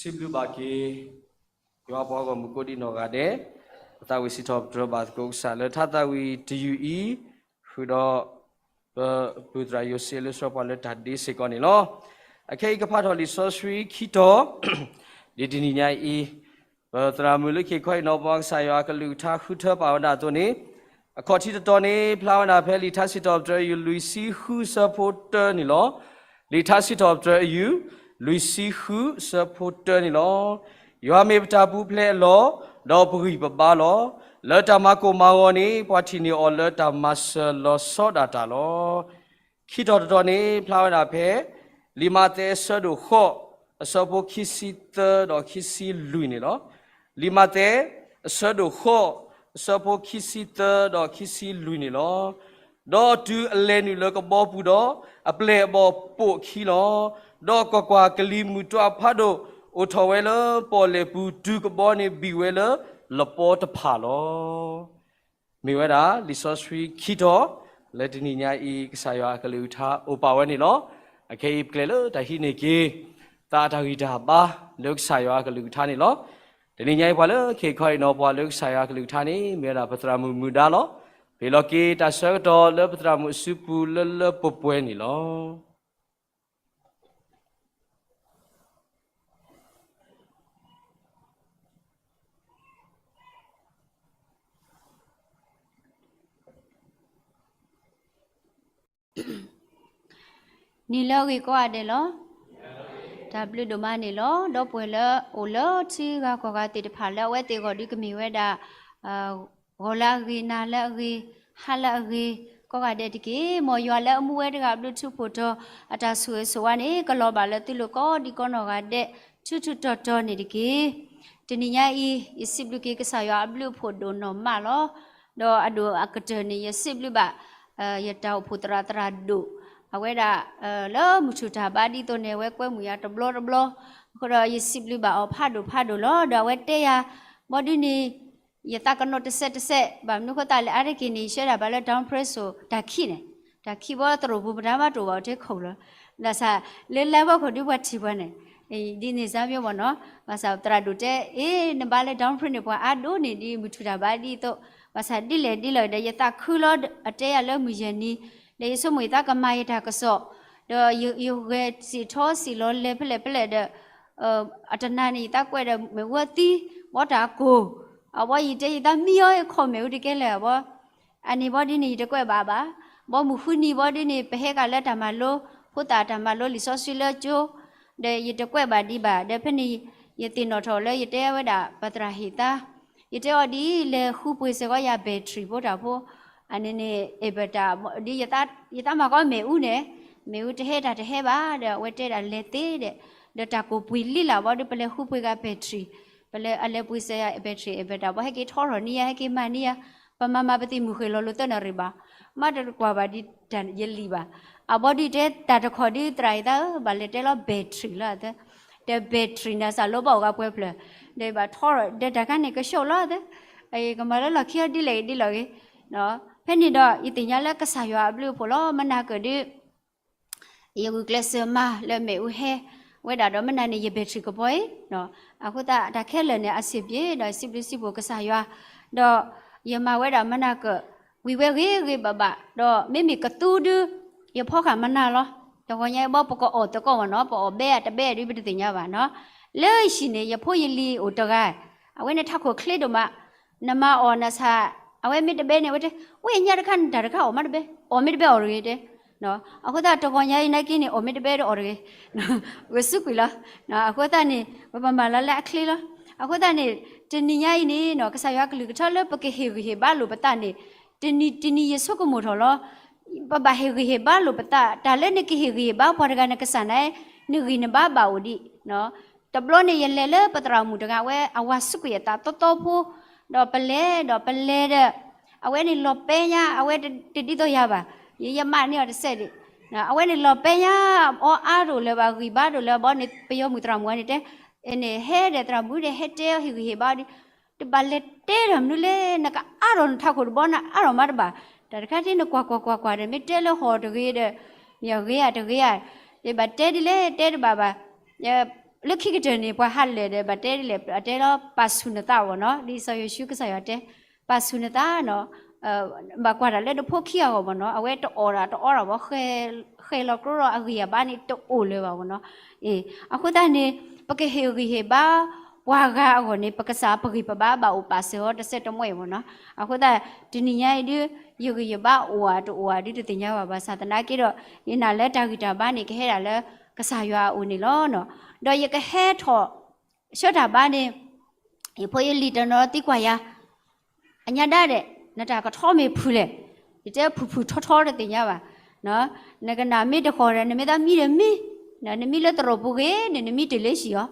စံးဘျုးဘၣ်က့ၤ ယွၤပှၤဂီၢ်မုၢ်ကိးဒံးနီၢ်ဂၤဒဲး, ပသးဝံၣ်စံးထီၣ်ပတြၢၤဘၣ်သကိးကစၢ်လၢထါသးဝံၣ်တယုၢ်အံၤ, ဃုာ်ဒီး ပပုၢ်သရၣ်ယိၤစ့လၢဆှၢပှၤလၢတၢ်ဒ့စ့ၢ်ကီးန့ၣ်လီၤ. အခဲအံၤကဖးထီၣ်လံာ်စီဆှံခံတီၤ, ဒ်တနံၤညါအံၤ, ပသရၣ်မုၣ်လၢခံခီအံၤနီၢ်ပှၤကစၢ်ယွၤအကလုၢ်ကထါဃုထၢပာ်ဝဲဒၣ်အသိးန့ၣ်, အခီၣ်ထံးတတီၤန့ၣ် ဖျါဝဲဒၣ်ဖဲလံာ်ထါစံးထီၣ်ပတြၢၤယုၢ်လွံၢ်ဆံဃုဆၢဖိတၢန့ၣ်လီၤ. လံာ်ထါစံးထီၣ်ပတြၢၤအယုၢ် လွံၢ်ဆံဃုဆၢဖိတၢန့ၣ်လီၤ. ယွၤမ့ၢ်ပတၢ်ပူၤဖျဲးအလီၢ်, ဒီးပဂံၢ်ပဘါလီၤ. လၢတၢ်မၤကိၢ်မၤဂီၤန့ၣ် ပှၤထံၣ်န့ၢ်အီၤလၢတၢ်မၤစၢၤလီၤဆီဒၣ်တၢ်လီၤ. ခံတီၤတတီၤန့ၣ် ဖျါဝဲဒၣ်ဖဲ လံာ်မးသဲအဆၢဒိၣ်ဃိး အဆၢဖိခံဆံသၢဒီးခံဆံလွံၢ်န့ၣ်လီၤ. လံာ်မးသဲ အဆၢဒိၣ်ဃိး အဆၢဖိခံဆံသၢဒီးခံဆံလွံၢ်န့ၣ်လီၤ. ဒီးတုၤအလဲၤနုာ်လၢကဘီပူၤဒီး, အပျဲၢ်အဘီၣ်ပိာ်အခံလီၤ. ဒီးကွၢ်ကွၢ်, ကလံၤမုၢ်တွၤဖးဒိၣ်အိၣ်ထီၣ်ဝဲလၢပီၣ်လဲၣ်ပူၤ, တုၤကဘီန့ၣ်ဘံၣ်ဝဲလၢလပီတဖၣ်လီၤ. မ့ၢ်ဝဲဒၣ်လံာ်စီဆှံခံတီၤ လၢတနံၤညါအံၤ ကစၢ်ယွၤအကလုၢ်ကထါအိၣ်ပာ်ဝဲန့ၣ်လီၤ. အခဲအံၤပကျဲၤလၢတၢ်ဟံးန့ၢ်က့ၤ သးအတၢ်ဂံၢ်တၢ်ဘါလၢကစၢ်ယွၤအကလုၢ်ကထါန့ၣ်လီၤ. တနံၤညါအံၤ ပှၤလၢခံခီအံၤနီၢ်ပှၤလၢကစၢ်ယွၤအကလုၢ်ကထါန့ၣ် မ့ၢ်ဝဲဒၣ်ပသရၣ်မုၣ်မုၢ်ဒါလီၤ. ပဟ့ၣ်လီၤက့ၤတၢ်ဆၢကတီၢ်လၢပသရၣ်မုၣ်အစုပူၤလၢလၢပှဲၤပှဲၤန့ၣ်လီၤ. နံၤလၢအဂ့ၤကိးဂၤဒဲးလီၤ. တၢ်ဘျုးဒိၣ်မးန့ၣ်လီၤ. ဒီပုၢ်ဝဲၢ်လၢအိၣ်လၢထံဂၤကီၢ်ဂၤသ့ၣ်တဖၣ်လၢအဝဲသ့ၣ်အဂီၢ်ဒုးကမ့ၢ်ဝဲဒၣ် ဂီၤလၢအဂ့ၤ, နၤလၢအဂ့ၤ, ဟါလၢအဂ့ၤ, ကိးဂၤဒဲးတက့ၢ်. မ်ယွၤလၢအမူဝဲတဂၤအဘျုးထူးဖှိၣ်တီၤ အတၢ်ဆိၣ်ဂ့ၤဆိၣ်ဝါန့ၣ် ကလီၤဘၣ်လၢသုလိၤကိးဒံကိးနီၢ်ဂၤဒဲး ထူးထူးတီၤတီၤန့ၣ်တက့ၢ်. တနံၤညါအံၤ ယစံးဘျုးက့ၤကစၢ်ယွၤအဘျုးအဖှိၣ်ဒိၣ်နီၢ်မးလီၤ. ဒီးအဒိၣ်အကတၢၢ်န့ၣ် ယစံးဘျုးဘၣ် ယတၢ်အိၣ်ဖှိၣ်သရၣ်သရၣ်ဒိၣ် အဝဲဒၣ် လၢမုၢ်ထူၣ်တၢ်ဘါဒ်သိးန့ၣ် အဝဲကွဲမုာ်ယၤတဘျီတဘျီ, အဃိဒီးယစံးဘျုးဘၣ်အီၤဖးဒိၣ်ဖးဒိၣ်လီၤ. ဒီးအဝဲတဲယၤ ဘီဒုန့ၣ် ယသးကနိးတစဲးတစဲး ဘၣ်မနုၤအဃိသတးလဲၣ် အါတက့ၢ်န့ၣ် ယဆှၢဒၣ်ဘၣ်လၢ Downfresh တၢ်ခံးန့ၣ်, တၢ်ခံးဘီသရိာ်ပူၤ ပတၢ်ဘၣ်တအိၣ်ဘၣ်အိၣ်ထဲခိၣ်လီၤ. ဘၣ်ဆၣ် လၢလါဘီခိၣ်ဒုပှၤထံၣ်ပှၤန့ၣ် ဒ်န့ၣ်စါမ့ၢ်မ့ၢ်နီၤ, ဘၣ်ဆၣ်သရၣ်ဒိၣ်တဲ အ့ နဘါလၢ Downfresh န့ၣ် ပှၤအါဒိၣ်န့ၢ်ဒ်မုၢ်ထူၣ်တၢ်ဘါဒ်သိး, ဘၣ်ဆၣ်ဒ်လဲၣ်ဒ်လဲၣ်ဒီး ယသးခုလီၤ အတဲယၤလၢမုၢ်ယဲၢ်နံၤ, ဒီးယဆိကမိၣ်ယသးကမၤယတၢ်ကစီၣ်, ဒီးယဂဲၤစံၣ်ထီစံၣ်လီၤလဲၤဖဲလဲၣ်ဖဲလဲၣ်ဒီး အတနၤန့ၣ် ယသးကွဲးဒီးမ့ၣ်အူအသံ, ဘီတၢ်ကိၢ်, အဘီယတဲယသးမံအီၤ ခီၣ်မ့ၣ်အူတကဲလၢၤဘီ, အန့ၣ်ဘီဒ်န့ၣ် ယတကွဲးဘၣ်ဘၣ်. ဘီမုၢ်ဃုနံၤဘီဒ်န့ၣ် ပဟဲကၤလၢတၢ်မၤလိ, ဖိသၣ်တၢ်မၤလိလံာ်စီဆှံလၢကၠိ, ဒီးယတကွဲးဘၣ်ဒံးဘၣ်. ဒီးဖဲန့ၣ် ယသ့ၣ်နီၣ်ထီၣ်လၢယတဲဝဲဒၣ်ပသရၣ်ဟ့ၣ်သါ, ယတဲအီၤဒ်လဲၤဃုပှ့ၤစ့ၢ်ကီးယၤ battery ဖိတၢ်ဖိ, အန့ၣ်န့ၣ် inverter ဒ်ယသးမၤကီးမ့ၣ်အူန့ၣ်, မ့ၣ်အူတဟဲတၢ်တဟဲဘၣ်ဒီး အဝဲတဲဒၣ်လဲၤသ့ဒီး, ဒီးတၢ်ကိၢ်ပှ့ၤလံလၢ်ဘီဒီး ပလဲၤဃုပှ့ၤဂၤ battery, ပလဲၤအလဲၤပှ့ၤစ့ၢ်ယၤ battery inverter ဘီဟဲက့ၤထီထီၣ်န့ၢ်ယၤ ဟဲက့ၤမၤန့ၢ်ယၤ, ပမၤမၤပသံၣ်မုၢ်ဃ့ၢ်လီၤလိာ်သၢနၣ်ရံၣ်ဘၣ်, မ့ၢ်တကွၢ်ဘၣ်ဒ်တၢ်ယလံၤဘၣ်. အဘီဒုးတဲတၢ်တခီဒုးသရၣ်အံၤသးဧၢ ဘၣ်လဲၤတဲလီၤ battery လီၤသၢ, ဒီး battery န့ၣ်စးလိဘၣ်အိၣ်ဂၤပှဲၤဖျၢၣ်, ဒီးဘၣ်ထီထီၣ်ဒီးတၢ်ခါန့ၣ်ကဆှီလီၤသၢ, ကမၤလၢလီၢ်ခံအီၤဒ်လဲၣ်ဂ့ၤဒ်လဲၣ်ဂ့ၤ, ဖဲန့ၣ်ဒီး ယသ့ၣ်ညါလၢကစၢ်ယွၤအဘျုးအဖှိၣ်လီၤ မနၤကၢၣ်ဒုး ယဂုာ်ကျဲးစၢးမၤလၢမ့ၣ်အူဟဲဝဲဒၣ်ဒီး မနၤန့ၣ် ယ battery ကပီၤအံၤ, အဃိသတးတၢ်ခဲလၢာ်န့ၣ် အဆင်ပြေ ဒီးစံးဘျုးစံးဖှိၣ်ကစၢ်ယွၤ, ဒီးယမၤဝဲဒၣ်မနၤကၢၣ် ဝံၤဝဲဂ့ၤဂ့ၤဘၣ်ဘၣ်, ဒီးမ့မ့ၢ်ကသူဒုး ယဖီဃာ်မနၤလီၤ. တဂီၤညါအံၤဘီပကအီၣ်သကိးမ့ၢ်နီၤ, ပအီၣ်ဘဲအတဘဲဒုးပတသ့ၣ်ညါဘၣ်နီၤ, လၢဟံၣ်န့ၣ် ယဖိယလံၤအိၣ်တဂၤ, အဝဲန့ၣ်ထးခိၣ်ချ့ဒိၣ်မး, နမၤအီၣ်နဆၣ်, အဝဲမ့ၢ်တဘဲန့ၣ် အဝဲတဲ, ဝဲညါတခါန့ၣ် တၢ်တခါအီၣ်မ့ၢ်တဘဲ, အီၣ်မ့ၢ်တဘဲအီၣ်တဂ့ၤတဲ, အဃိသတးတဂီၤညါအံၤနာ်က့န့ၣ် အီၣ်မ့ၢ်တဘဲဒီးအီၣ်တဂ့ၤ, ဂုာ်ဆူကွံာ်လီၤ. အဃိသတးန့ၣ် ပပမၤလီၤလၢအချ့လီၤ. အဃိသတးန့ၣ် တနံၤညါအံၤန့ၣ်နီၤ ကစၢ်ယွၤကလုၢ်ကထါလၢပကဟ့ၣ်ဂံၢ်ဟ့ၣ်ဘါလိာ်ပသးန့ၣ်, တနံၤတနံၤယဆိကမိၣ်ထီၣ်လီၤ. ပဘၣ်ဟ့ၣ်ဂံၢ်ဟ့ၣ်ဘါလိာ်ပသး, တၢ်လၢနကဟ့ၣ်ဂံၢ်ဟ့ၣ်ဘါပှၤတဂၤနကစၢ်န့ၣ်, နဂံၢ်နဘါဘၣ်အိၣ်ဒံး တဘျီန့ၣ်ယလဲၤလၢပသရၣ်မုၣ်တဂၤ အဝဲအဝၤစူးကွံာ်အသးသီသီဖိ, ဒီးပလဲၤဒီးပလဲၤဒီး, အဝဲန့ၣ်လီၤပဲညါ အဝဲတဒ်သိးယၤဘၣ်, ယမးန့ၢ်အီၤတစဲးဒံး, အဝဲန့ၣ်လီၤပဲညါ, အီအါတအိၣ်လၢၤဘၣ် ဂံၢ်ဘါတအိၣ်လၢၤဘၣ်န့ၣ် ပယီၤမုၣ်သရၣ်မုၣ်န့ၣ်တဲ, န့ၣ်ဟဲဒီးသရၣ်မုၣ်န့ၣ် ဟဲတဲအီၤဟ့ၣ်ဂံၢ်ဟ့ၣ်ဘါဒီး, တဘၣ်လဲၤတဲဒီးမနုၤလဲၣ် နကအါထီၣ်နထးခိၣ်တဘီနအါထီၣ်မးတဘၣ်, တၢ်တခါဒ်နကွၢ်ကွၢ်ကွၢ်ကွၢ်ဒီး မ့ၢ်တဲလၢဟီၣ်တဂ့ၤဒီး, မ့ၢ်အဂ့ၤဧါတဂ့ၤဧါ, ယဘၣ်တဲဒ်လဲၣ်တဲတဘၣ်ဘၣ်, လၢခံကတၢၢ်န့ၣ် ပှၤဟးလဲၤဒီး ဘၣ်တဲဒ်လဲၣ် အတဲလီၤ ပာ်ဆူၣ်နသးဘၣ်နီၤ, ဒ်စီၤယိၤၡူကစၢ်ယွၤတဲ, ပာ်ဆူၣ်နသးနီၤ, ဘၣ်ကွၢ်တၢ်လၢနဖိခံဂၤအဂီၢ်ဘၣ်နီၤ, အဝဲတအီၣ်တၢ်တအီတၢ်ဘၣ်, ဃဲၤလီၤကျိလီၤအဂံၢ်အဘါန့ၣ်တအိၣ်လၢၤဘၣ်ဘၣ်နီၤ, အဃိသတးန့ၣ် ပကဟ့ၣ်ဂံၢ်ဟ့ၣ်ဘါ ပှၤဂၤအဂီၢ်န့ၣ် ပကစၢ်ပဂံၢ်ပဘါဘၣ်အိၣ်ပာ်စၢၤအီၤတစဲးတမှဲဘၣ်နီၤ, အဃိသတး တနံၤညါအံၤဒုး ယဂံၢ်ယဘါအိၣ်ဧါတအိၣ်ဧါဒုးတသ့ၣ်ညါဘၣ် ဘၣ်ဆၣ်သနာ်က့ဒီး ယနာ်လၢတၢ်ဂံၢ်တၢ်ဘါန့ၣ် ကဟဲဒၣ်လၢကစၢ်ယွၤအအိၣ်န့ၣ်လီၤ. ဒီးယကဟဲထီၣ် ဆှၢတၢ်ဘါန့ၣ် ယဖိယလံၤတနီၤသံကွၢ်ယၤ, အညါဒါဒဲး နတၢ်ကထီမ့ၢ်ဖုၣ်လဲၣ်, ယတဲဖုၣ်ဖုၣ်ထီထီတသ့ၣ်ညါဘၣ်, နကနၣ်မ့ၢ်တဃီၤဒီး နမ့ၢ်သးမံဒီးမံ, နမံလၢသရိာ်ပူၤဂ့ၤန့ၣ် နမံတုၤလၢဟံၣ်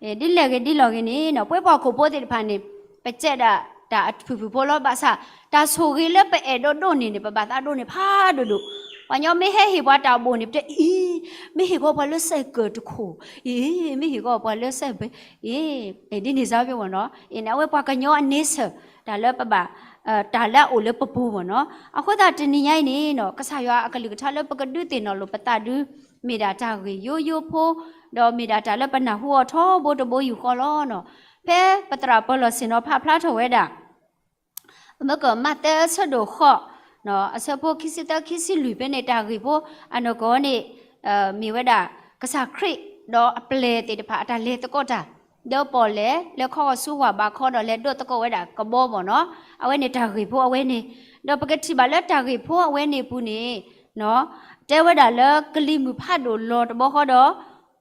အီၤ, ဒ်လဲၣ်ဂ့ၤဒ်လဲၣ်ဂ့ၤန့ၣ် ပှၤပှၤဟီၣ်ခိၣ်ဖိသ့ၣ်တဖၣ်န့ၣ် ပစဲးဒၣ်တၢ်အဖုၣ်ဖုၣ်ဖိလီၤ ဘၣ်ဆၣ် တၢ်ဆိၣ်ဂ့ၤလၢပအဲၣ်ဒိးဒိးန့ၢ်န့ၣ် ပဘၣ်သးဒိးန့ၢ်ဖးဒိၣ်ဒိၣ်, ပှၤကညီမ့ၢ်ဟဲဟ့ၣ်ပှၤတၢ်ဘိၣ်န့ၣ် ပတဲအံၤ မ့ၢ်ဟ့ၣ်ကီးပှၤလၢစဲးကၢၢ်တခိၣ်, အံၤ မ့ၢ်ဟ့ၣ်ကီးပှၤလၢစဲးဘဲ, အံၤ ဒ်န့ၣ်စါဘၣ်နီၤ, အဝဲပှၤကညီအန့ဆၢၣ် တၢ်လၢပဘၣ် တၢ်လၢအအိၣ်လၢပပူၤမ့ၢ်နီၤ, အဃိသတးတနံၤညါအံၤန့ၣ်နီၤ ကစၢ်ယွၤအကလုၢ်ကထါလၢပကဒုးသ့ၣ်နီၣ်လိာ်ပသးဒုး မ့ၢ်ဒၣ်တၢ်ဂ့ၢ်ယိယိဖိ, ဒီးမ့ၢ်ဒၣ်တၢ်လၢပနၢ်ဟူအီၤထီဘိတဘိယူၢ်ဃီလီၤနီၤ, ဖဲပသရၣ်ပၢၤလီၢ်ဆ့ၣ်နီၤဖးဖျါထီၣ်ဝဲဒၣ် မ့ၢ်ကမၤသဲဆၢဒိၣ်ဃီ အဆၢဖိခံဆံသၢခံဆံလွံၢ်ဖဲန့ၣ် တၢ်ဂ့ၢ်ဖိအနီၢ်ကီၢ်န့ၣ် မ့ၢ်ဝဲဒၣ် ကစၢ်ခရံာ်ဒီးအပျဲၢ်သ့ၣ်တဖၣ်အတၢ်လဲၤသကိးတၢ်, ဒီးပီၣ်လဲၣ်လၢခီဂီၤဆူဝၢ်ဘးခီဒီးလဲၤဒိးသကိးဝဲဒၣ်ကဘီမ့ၢ်နီၤ, အဝဲန့ၣ်တၢ်ဂ့ၢ်ဖိအဝဲန့ၣ်, ဒီးပကထံၣ်ဘၣ်လၢတၢ်ဂ့ၢ်ဖိအဝဲန့ၣ်အပူၤန့ၣ် တဲဝဲဒၣ်လၢကလံၤမုၢ်ဖးဒိၣ်လီၤတဘျီဃီဒီး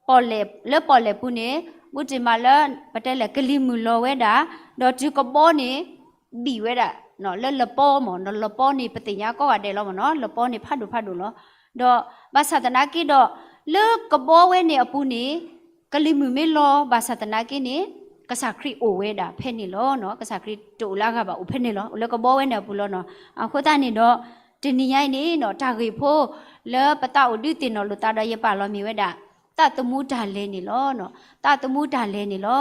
ပီၣ်လဲၣ် လၢပီၣ်လဲၣ်ပူၤန့ၣ် ဘူးတံၢ်မးလၢ ပတဲလဲၣ် ကလံၤမုၢ်လီၤဝဲဒၣ်, ဒီးတုၤကဘီန့ၣ် ဘံၣ်ဝဲဒၣ် လၢလပီမ့ၢ်နီၤ, လပီန့ၣ် ပသ့ၣ်ညါကိးဂၤဒဲးလီၤမ့ၢ်နီၤ, လပီန့ၣ်ဖးဒိၣ်ဖးဒိၣ်လီၤ. ဒီးဘၣ်ဆၣ်သနာ်က့ဒီး လၢကဘီဝဲန့ၣ်အပူၤန့ၣ် ကလံၤမုၢ်မ့ၢ်လီၤဘၣ်ဆၣ်သနာ်က့န့ၣ် ကစၢ်ခရံာ်အိၣ်ဝဲဒၣ်ဖဲန့ၣ်လီၤ. ကစၢ်ခရံာ်တအိၣ်လၢအဂၤဘၣ်, အိၣ်ဖဲန့ၣ်လီၤ, အိၣ်လၢကဘီဝဲန့ၣ်အပူၤလီၤနီၤ. အဃိသတးန့ၣ်ဒီး တနံၤညါအံၤန့ၣ်နီၤ တၢ်ဂ့ၢ်ဖိလၢပသးအိၣ်ဒုးသ့ၣ်နီၣ်လိာ်သးဒီးယပာ်လီၤမ့ၢ်ဝဲဒၣ် သးသမူတၢ်လဲၤန့ၣ်လီၤ. သးသမူတၢ်လဲၤန့ၣ်လီၤ.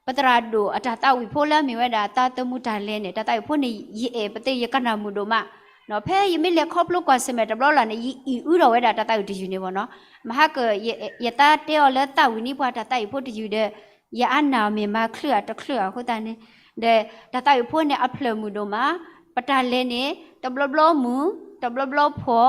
ပသရၣ်ဒိၣ်အတၢ်သးဝံၣ်ဖိလၢအမ့ၢ်ဝဲဒၣ် သးသမူတၢ်လဲၤန့ၣ် တၢ်သးဝံၣ်ဖိန့ၣ် ယအဲၣ်ပသ့ၣ် ယကနၣ်မုာ်ဒိၣ်မး ဖဲယမ့ၢ်လဲၤခီဖျိကွၢ်ဆၢၣ်မဲာ်တဘျီလၢ်န့ၣ် ယအံၣ်အုဒီးဝဲဒၣ်တၢ်သးဝံၣ်တယုၢ်န့ၣ်ဘၣ်နီၤ. မဟါက ယသးတဲအီၤလၢ သးဝံၣ်နံၣ်ပှၤတၢ်သးဝံၣ်ဖိတယုၢ်ဒီး ယအါနၢ်အီၤမ့ၢ်မၤချုးအတချုးအဃိသတးန့ၣ် ဒီးတၢ်သးဝံၣ်ဖိန့ၣ် အဖျၢၣ်မုာ်ဒိၣ်မး, ပတၢ်လဲၤန့ၣ် တဘျီဘျီမုာ် တဘျီဘျီဖှီ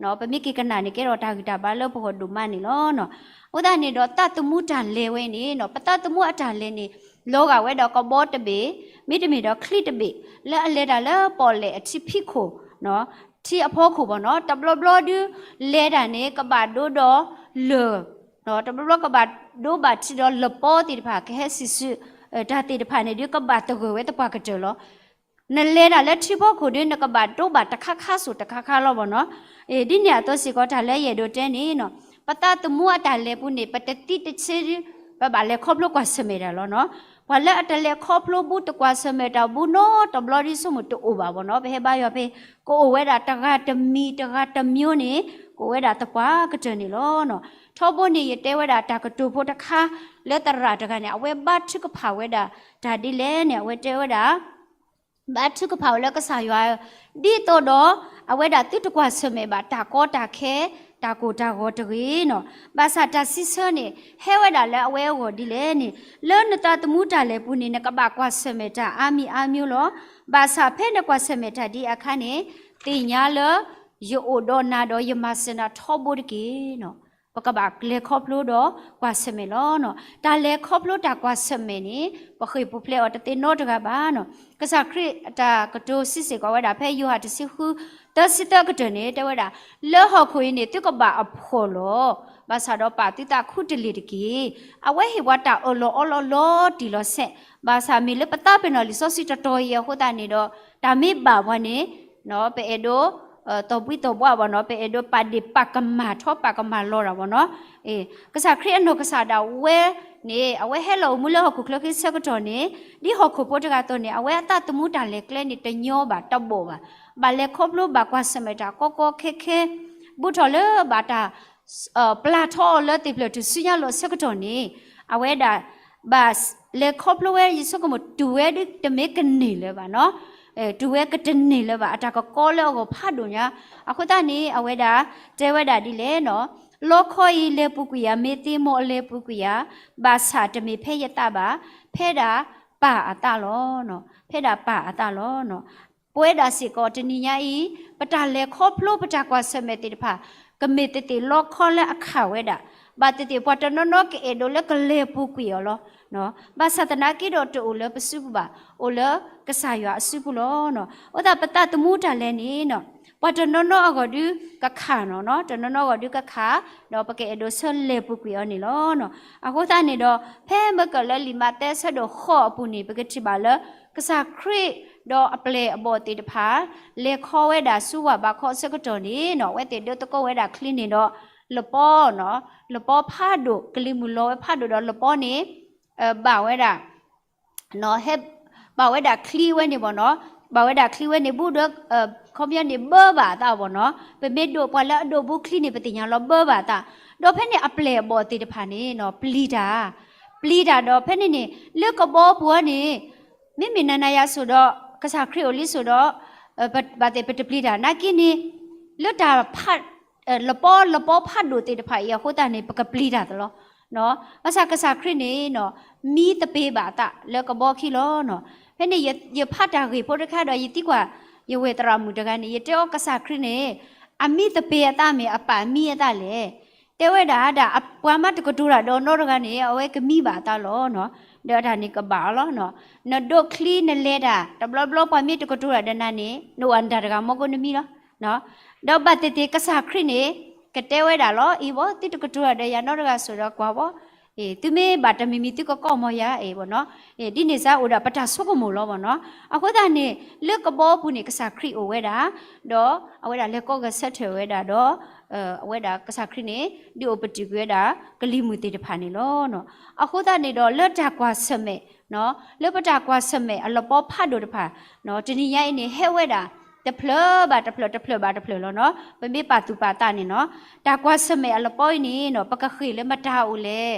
ၣ်, ပမ့ၢ်က့ၤကနၣ်န့ၣ် ကဲထီၣ်တၢ်ဂံၢ်တၢ်ဘါလၢပဂီၢ်ဒိၣ်မးန့ၣ်လီၤ. အဃိသတးန့ၣ်ဒီး သးသမူတၢ်လဲၤဝဲန့ၣ် ပသးသမူအတၢ်လဲၤန့ၣ် လီၤဂာ်ဝဲဒီးကဘီတဘ့ၣ်, မ့တမ့ၢ်ဒီးချံတဘ့ၣ် လၢအလဲၤတၢ်လၢပီၣ်လဲၣ်အထံဖံးခိၣ် ထံအဖီခိၣ်ဘၣ်နီၤ. တဘျီဘျီဒုး လဲၤတၢ်န့ၣ် ကဘၣ်ဒိဒီးလၢၢ် တဘျီဘျီကဘၣ်ဒိဘၣ်ထံးဒီးလပီသ့ၣ်တဖၣ် ကဟဲစံၣ်စု တၢ်သ့ၣ်တဖၣ်န့ၣ်ဒုး ကဘၣ်သဂၢၢ်ဝဲသပှၢ်ကတၢၢ်လီၤ. နလဲၤတၢ်လၢထံဖီခိၣ်ဒုး နကဘၣ်ဒိဘၣ်တခါခါစိၤတခါခါလီၤဘၣ်နီၤ. ဒ်န့ၣ်အသိးစ့ၢ်ကီး တၢ်လၢယအဲၣ်ဒိးတဲန့ၣ်နီၤ ပသးသမူအတၢ်လဲၤပူၤန့ၣ် ပတသံတဆၢဒုး ပဘၣ်လဲၤခီဖျိကွၢ်ဆၢၣ်မဲာ်တၢ်လီၤနီၤ. ပှၤလၢအတလဲၤခီဖျိဘူး တကွၢ်ဆၢၣ်မဲာ်တၢ်ဘူးနီတဘျီဒ်ဆိကမိၣ်တအိၣ်ဘၣ်ဘၣ်နီၤ. ပဟဲဘါယွၤဖဲ ကအိၣ်ဝဲဒၣ်တဂၤတမံၤတဂၤတမျိုးန့ၣ် ကအိၣ်ဝဲဒၣ်သပှၢ်ကတၢၢ်န့ၣ်လီၤ. ထီဘိန့ၣ် ယတဲဝဲဒၣ်တၢ်ကတိၤဖိတခါ လၢသရၣ်တဂၤန့ၣ် အဝဲဘါထုကဖၣ်ဝဲဒၣ်တၢ်ဒ်လဲၣ်န့ၣ် အဝဲတဲဝဲဒၣ် ဘါထုကဖၣ်ဝဲလၢကစၢ်ယွၤ ဒ်သိးဒီး အဝဲဒၣ်သုတကွၢ်ဆၢၣ်မဲာ်ဘၣ်တၢ်ကီတၢ်ခဲ တၢ်ကိၢ်တၢ်ဂီၤတဂ့ၤနီၤ. ဘၣ်ဆၣ်တၢ်စံးဆၢန့ၣ် ဟဲဝဲဒၣ်လၢအဝဲအဂီၢ်ဒ်လဲၣ်န့ၣ် လၢနသးသမူတၢ်လဲၤပူၤန့ၣ် နကဘၣ်ကွၢ်ဆၢၣ်မဲာ်တၢ်အါမံၤအါမျိုးလီၤ. ဘၣ်ဆၣ်ဖဲနကွၢ်ဆၢၣ်မဲာ်တၢ်ဒ်အခါန့ၣ် သ့ၣ်ညါလၢ ယအိၣ်ဒီးနၤဒီးယမၤစၢၤနၤထီဘိတက့ၢ်နီၤ. ပကဘၣ်လဲၤခီဖျိဒီးကွၢ်ဆၢၣ်မဲာ်လီၤနီၤ. တၢ်လဲၤခီဖျိတၢ်ကွၢ်ဆၢၣ်မဲာ်န့ၣ် ပဃ့ၢ်ပူၤဖျဲးအီၤတသ့နီတဂၤဘၣ်နီၤ. ကစၢ်ခရံာ်အတၢ်ကတိၤစံးစ့ၢ်ကီးဝဲဒၣ် ဖဲယိၤဟၣ်တဆံဃု သၢဆံသၢကတၢၢ်န့ၣ် တဲဝဲဒၣ် လၢဟီၣ်ခိၣ်အံၤန့ၣ် သုကဘၣ်အဖှီၣ်လီၤ. ဘၣ်ဆၣ်ဒီးပာ်သုသးခူတလ့ၢ်တက့ၢ်. အဝဲဟ့ၣ်ပှၤတၢ်အၢၣ်လီၤအီလီၤလီၤတံၢ်လီၤဆဲး, ဘၣ်ဆၣ်မ့ၢ်လၢပသးပ့ၤနီၣ်လံာ်စီဆှံတတီၤအံၤအဃိသတးန့ၣ်ဒီး တၢ်မ့ၢ်ဘၣ်ပှၤန့ၣ် ပအဲၣ်ဒိး သီၣ်ဘှံးသီၣ်ဘှါဘၣ်နီၤ, ပအဲၣ်ဒိးပာ်ဒ့ၣ်ပာ်ကမၣ်ထီၣ်ပာ်ကမၣ်လီၤတၢ်ဘၣ်နီၤ. ကစၢ်ခရံာ်အနီၢ်ကစၢ်ဒၣ်ဝဲန့ၣ် အဝဲဟဲလီၤအိၣ်မူလၢဟီၣ်ခိၣ်ချၢခံဆၢကတီၢ်န့ၣ် ဒ်ဟီၣ်ခိၣ်ဖိတဂၤအသိးန့ၣ် အဝဲအသးသမူတၢ်လဲၤကျဲန့ၣ် တညီဘၣ်တဘီၣ်ဘၣ်. ဘၣ်လဲၤခီဖျိဘၣ်ကွၢ်ဆၢၣ်မဲာ်တၢ်ကီကီခဲခဲ ဘူးထီၣ်လၢဘၣ်တၢ် ပျၢ်ထီၣ်အီၤလၢသ့ၣ်ဖျၢၣ်ထူၣ်စုညါလိာ်အဆၢကတီၢ်န့ၣ် အဝဲဒၣ် ဘၣ်လဲၤခီဖျိဝဲ ယဆိကမိၣ် တုၤဝဲဒၣ်တမ့ၢ်ကန့ၢ်လၢၤဘၣ်နီၤ, တုၤဝဲကတန့ၢ်လၢၤဘၣ် အတၢ်ကကီလၢအဂီၢ်ဖးဒိၣ်ညါ. အဃိသတးန့ၣ် အဝဲဒၣ် တဲဝဲဒၣ်ဒ်လဲၣ်နီၤ, လီခီအံၤလဲၤပူၤကွံာ်ယၤ မ့ၢ်သ့မီၢ်အလဲၤပူၤကွံာ်ယၤ, ဘၣ်ဆၣ်တမ့ၢ်ဖဲယသးဘၣ်, ဖဲဒၣ်ပၢ်အသးလီၤ. ဖဲဒၣ်ပၢ်အသးလီၤ. ပဝဲဒၣ်စ့ၢ်ကီးတနံၤညါအံၤ ပတၢ်လဲၤခီဖျိပတၢ်ကွၢ်ဆၢၣ်မဲာ်သ့ၣ်တဖၣ် ကမ့ၢ်သ့ၣ်သ့ၣ်လီခီလၢအခးဝဲဒၣ်, ဘၣ်သ့ၣ်သ့ၣ်ပှၤတနီၤနီၤကအဲၣ်ဒိးလၢကလဲၤပူၤကွံာ်အီၤလီၤ. ဘၣ်ဆၣ်သနာ်က့ဒီးတအိၣ်လၢပစုပူၤဘၣ်, အိၣ်လၢကစၢ်ယွၤအစုပူၤလီၤ. အဃိသတးပသးသမူတၢ်လဲၤန့ၣ် ပှၤတနီၤနီၤအဂီၢ်ဒုးကခးနီၤ, တနီၤနီၤအဂီၢ်ဒုးကခး, ဒီးပကအဲၣ်ဒိးဆၢလဲၤပူၤကွံာ်အီၤန့ၣ်လီၤ. အဃိသတးန့ၣ်ဒီး ဖဲမ့ၢ်ကၢၣ်လၢလံာ်မးသဲအဆၢဒိၣ်ဃိးအပူၤန့ၣ် ပကထံၣ်ဘၣ်လၢ ကစၢ်ခရံာ်ဒီးအပျဲၢ်အဘီၣ်သ့ၣ်တဖၣ် လဲၤခီဝဲဒၣ်ဆူဝၢ်ဘးခီအဆၢကတီၢ်န့ၣ်နီၤ, အဝဲသ့ၣ်ဒိသကိးဝဲဒၣ်ချံန့ၣ်ဒီး လပီ, လပီဖးဒိၣ်, ကလံၤမုၢ်လီၤဝဲဖးဒိၣ်ဒီးလပီန့ၣ် ဘၣ်ဝဲဒၣ် ဟဲ ဘၣ်ဝဲဒၣ်ချံဝဲန့ၣ်ဘၣ်နီၤ, ဘၣ်ဝဲဒၣ်ချံဝဲန့ၣ်ဘူးဒီး ခီပညီန့ၣ် ဘၢဘၣ်အသးဘၣ်နီၤ, ပမ့ၢ်ဒိးပှၤလၢအဒိးဘူးချံန့ၣ် ပသ့ၣ်ညါလီၤ ဘၢဘၣ်အသး, ဒီးဖဲန့ၣ်အပျဲၢ်အဘီၣ်သ့ၣ်တဖၣ်န့ၣ်နီၤ ပျံၤတၢ်, ပျံၤတၢ်ဒီးဖဲန့ၣ်န့ၣ် လၢကဘီပူၤန့ၣ် မ့မ့ၢ်နၤနၤယၤစိၤဒီး ကစၢ်ခရံာ်အိၣ်လံစိၤဒီး ဘၣ်သ့ၣ်ပတပျံၤတၢ်နာ်က့န့ၣ် လၢတၢ် လပီ လပီဖးဒိၣ်သ့ၣ်တဖၣ်အံၤအဃိသတးန့ၣ် ပကပျံၤတၢ်သလီၤ. ဘၣ်ဆၣ်ကစၢ်ခရံာ်န့ၣ်နီၤ မံသပ့ၤဘၣ်အသးလၢကဘီခံလီၤ. ဖဲန့ၣ် ယဖးတၢ်ဂ့ၢ်ဖိတခါဒီး ယသံကွၢ် ယဝဲၢ်သရၣ်မုၣ်တဂၤန့ၣ် ယတဲအီၤ ကစၢ်ခရံာ်န့ၣ် အမံသပ့ၤအသးမ့ၢ်အပၢ်မံအသးလဲၣ်. တဲဝဲဒၣ်ဒၣ် ပှၤမ့ၢ်တကတိၤတၢ်ဒီးနီတဂၤန့ၣ် အဝဲကမံဘၣ်အသးလီၤ. ဒီးတၢ်န့ၣ်ကဘၣ်အီၤလီၤ. နဒိးချံနလဲၤတၢ် တဘျီဘျီပှၤမ့ၢ်တကတိၤတၢ်ဒီးနၤန့ၣ် နအိၣ်အနတၢ်တဂၤမ့ၢ်ကိးနမံလီၤ. ဒီးဘၣ်သ့ၣ်သ့ၣ်ကစၢ်ခရံာ်န့ၣ် ကတဲဝဲဒၣ်လီၤ, အံၤဘၣ် သုတကတိၤတၢ်ဒီးယၤနီတဂၤစိၤဒီးကွၢ်ဘၣ်, အ့ သုမ့ၢ်ဘၣ်တမံၤမံၤသုကကိးမီၤယၤအံၤဘၣ်နီၤ, အ့ ဒ်န့ၣ်စ့ၢ်အိၣ်ဒီးပတၢ်ဆိကမိၣ်လီၤဘၣ်နီၤ. အဃိသတးန့ၣ် လၢကဘီပူၤန့ၣ် ကစၢ်ခရံာ်အိၣ်ဝဲဒၣ်, ဒီးအဝဲဒၣ်လဲၤကိးဂၤဆၢထၢၣ်ဝဲဒၣ်ဒီး အဝဲဒၣ်ကစၢ်ခရံာ်န့ၣ် ဒုးအိၣ်ပတုာ်ကွံာ်ဝဲဒၣ် ကလံၤမုၢ်သ့ၣ်တဖၣ်န့ၣ်လီၤ. အဃိသတးန့ၣ်ဒီး လၢတၢ်ကွၢ်ဆၢၣ်မဲာ်, လၢပတၢ်ကွၢ်ဆၢၣ်မဲာ်အလပီဖးဒိၣ်တဖၣ်, တနံၤညါအံၤန့ၣ် ဟဲဝဲဒၣ် တဖျၢၣ်ဘၣ်တဖျၢၣ် တဖျၢၣ်ဘၣ်တဖျၢၣ်လီၤနီၤ. ပမ့ၢ်ပာ်သူၣ်ပာ်သးန့ၣ်နီၤ, တၢ်ကွၢ်ဆၢၣ်မဲာ်အလပီအံၤန့ၣ်နီၤ ပကဃ့ၢ်လၢမတၤအိၣ်လဲၣ်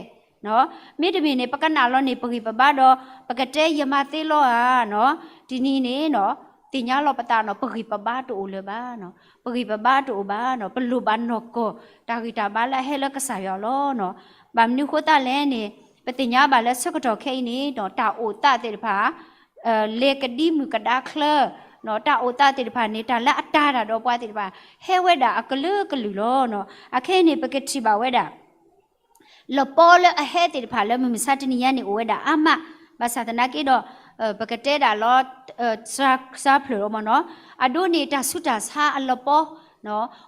မ့တမ့ၢ်န့ၣ် ပကနၣ်လီၤန့ၢ်ပဂံၢ်ပဘါဒီး ပကတဲယမၤသ့လီၤဧါနီၤ. တနံၤန့ၣ်နီၤ သ့ၣ်ညါလီၤပသးနီၤ ပဂံၢ်ပဘါတအိၣ်လၢၤဘၣ်နီၤ, ပဂံၢ်ပဘါတအိၣ်ဘၣ်နီၤ, ပလိၣ်ဘၣ်နီၢ်ကီၢ် တၢ်ဂံၢ်တၢ်ဘါလၢအဟဲလၢကစၢ်ယွၤလီၤနီၤ. ဘၣ်မနုၤအဃိသတးလဲၣ်န့ၣ် ပသ့ၣ်ညါဘၣ်လၢဆၢကတီၢ်ခဲအံၤန့ၣ်နီၤ တၢ်အိၣ်သးသ့ၣ်တဖၣ် လဲၤကဒံမုၢ်ကဒါချၢ, တၢ်အိၣ်သးသ့ၣ်တဖၣ်န့ၣ် တၢ်လၢအတၤတၢ်ဒီးပှၤသ့ၣ်တဖၣ် ဟဲဝဲဒၣ်အကလုာ်ကလုာ်လီၤနီၤ. အခဲအံၤန့ၣ် ပကထံၣ်ဘၣ်ဝဲဒၣ် လပီလၢအဟဲသ့ၣ်တဖၣ်လၢမုၢ်မဆါတနံၤညါန့ၣ် အိၣ်ဝဲဒၣ်အါမး, ဘၣ်ဆၣ်သနာ်က့ဒီး ပကတဲဒၣ်လီၤ စှၤဖျၢၣ်လီၤမ့ၢ်နီၤ, အဒိန့ၣ် တၢ်ဆူးတၢ်ဆါအလပီ,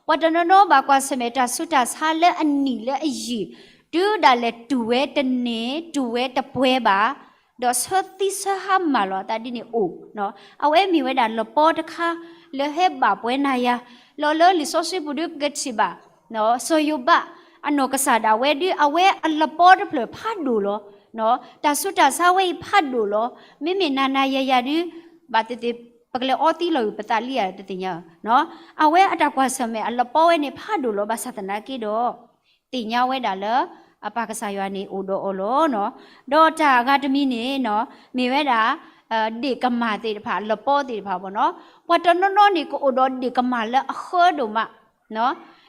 ပှၤတနီၤနီၤဘၣ်ကွၢ်ဆၢၣ်မဲာ်တၢ်ဆူးတၢ်ဆါလၢအနံၣ်လၢအယံာ်, တုၤဒၣ်လဲာ်တူၢ်ဝဲတန့ၢ် တူၢ်ဝဲတပှဲၤဘၣ်, ဒီးဆၢသံဆၢဟါမၢ်လီၤအသးဒ်န့ၣ်အိၣ်, အဝဲမ့ၢ်ဝဲဒၣ်လပီတခါ လၢဟဲဘၣ်ပှဲၤနၤယၤ, လီၤလၢလံာ်စီဆှံပူၤဒုပကထံၣ်ဘၣ် စီၤယိၤဘး အနီၢ်ကစၢ်ဒၣ်ဝဲဒု အဝဲအလပီတဖျၢၣ်ဖးဒိၣ်လီၤ. တၢ်ဆူးတၢ်ဆါဝဲအံၤဖးဒိၣ်လီၤ. မ့မ့ၢ်နၤနၤယၤယၤဒု ဘၣ်သ့ၣ်သ့ၣ် ပကလဲၤအီသံလီၤဂုာ်ပသးလံဧါတသ့ၣ်ညါ, အဝဲအတၢ်ကွၢ်ဆၢၣ်မဲာ်အလပီဝဲန့ၣ်ဖးဒိၣ်လီၤ ဘၣ်ဆၣ်သနာ်က့ဒီး သ့ၣ်ညါဝဲဒၣ်လၢ အပၢ်ကစၢ်ယွၤန့ၣ်အိၣ်ဒီးအီၤလီၤနီၤ. ဒီးတၢ်အဂၤတမံၤန့ၣ်နီၤ မ့ၢ်ဝဲဒၣ် ဒ့ၣ်ကမၢ်သ့ၣ်တဖၣ် လပီသ့ၣ်တဖၣ်ဘၣ်နီၤ. ပှၤတနီၤနီၤန့ၣ် ကအိၣ်ဒီးဒ့ၣ်ကမၢ်လၢအဃၢဒိၣ်မး,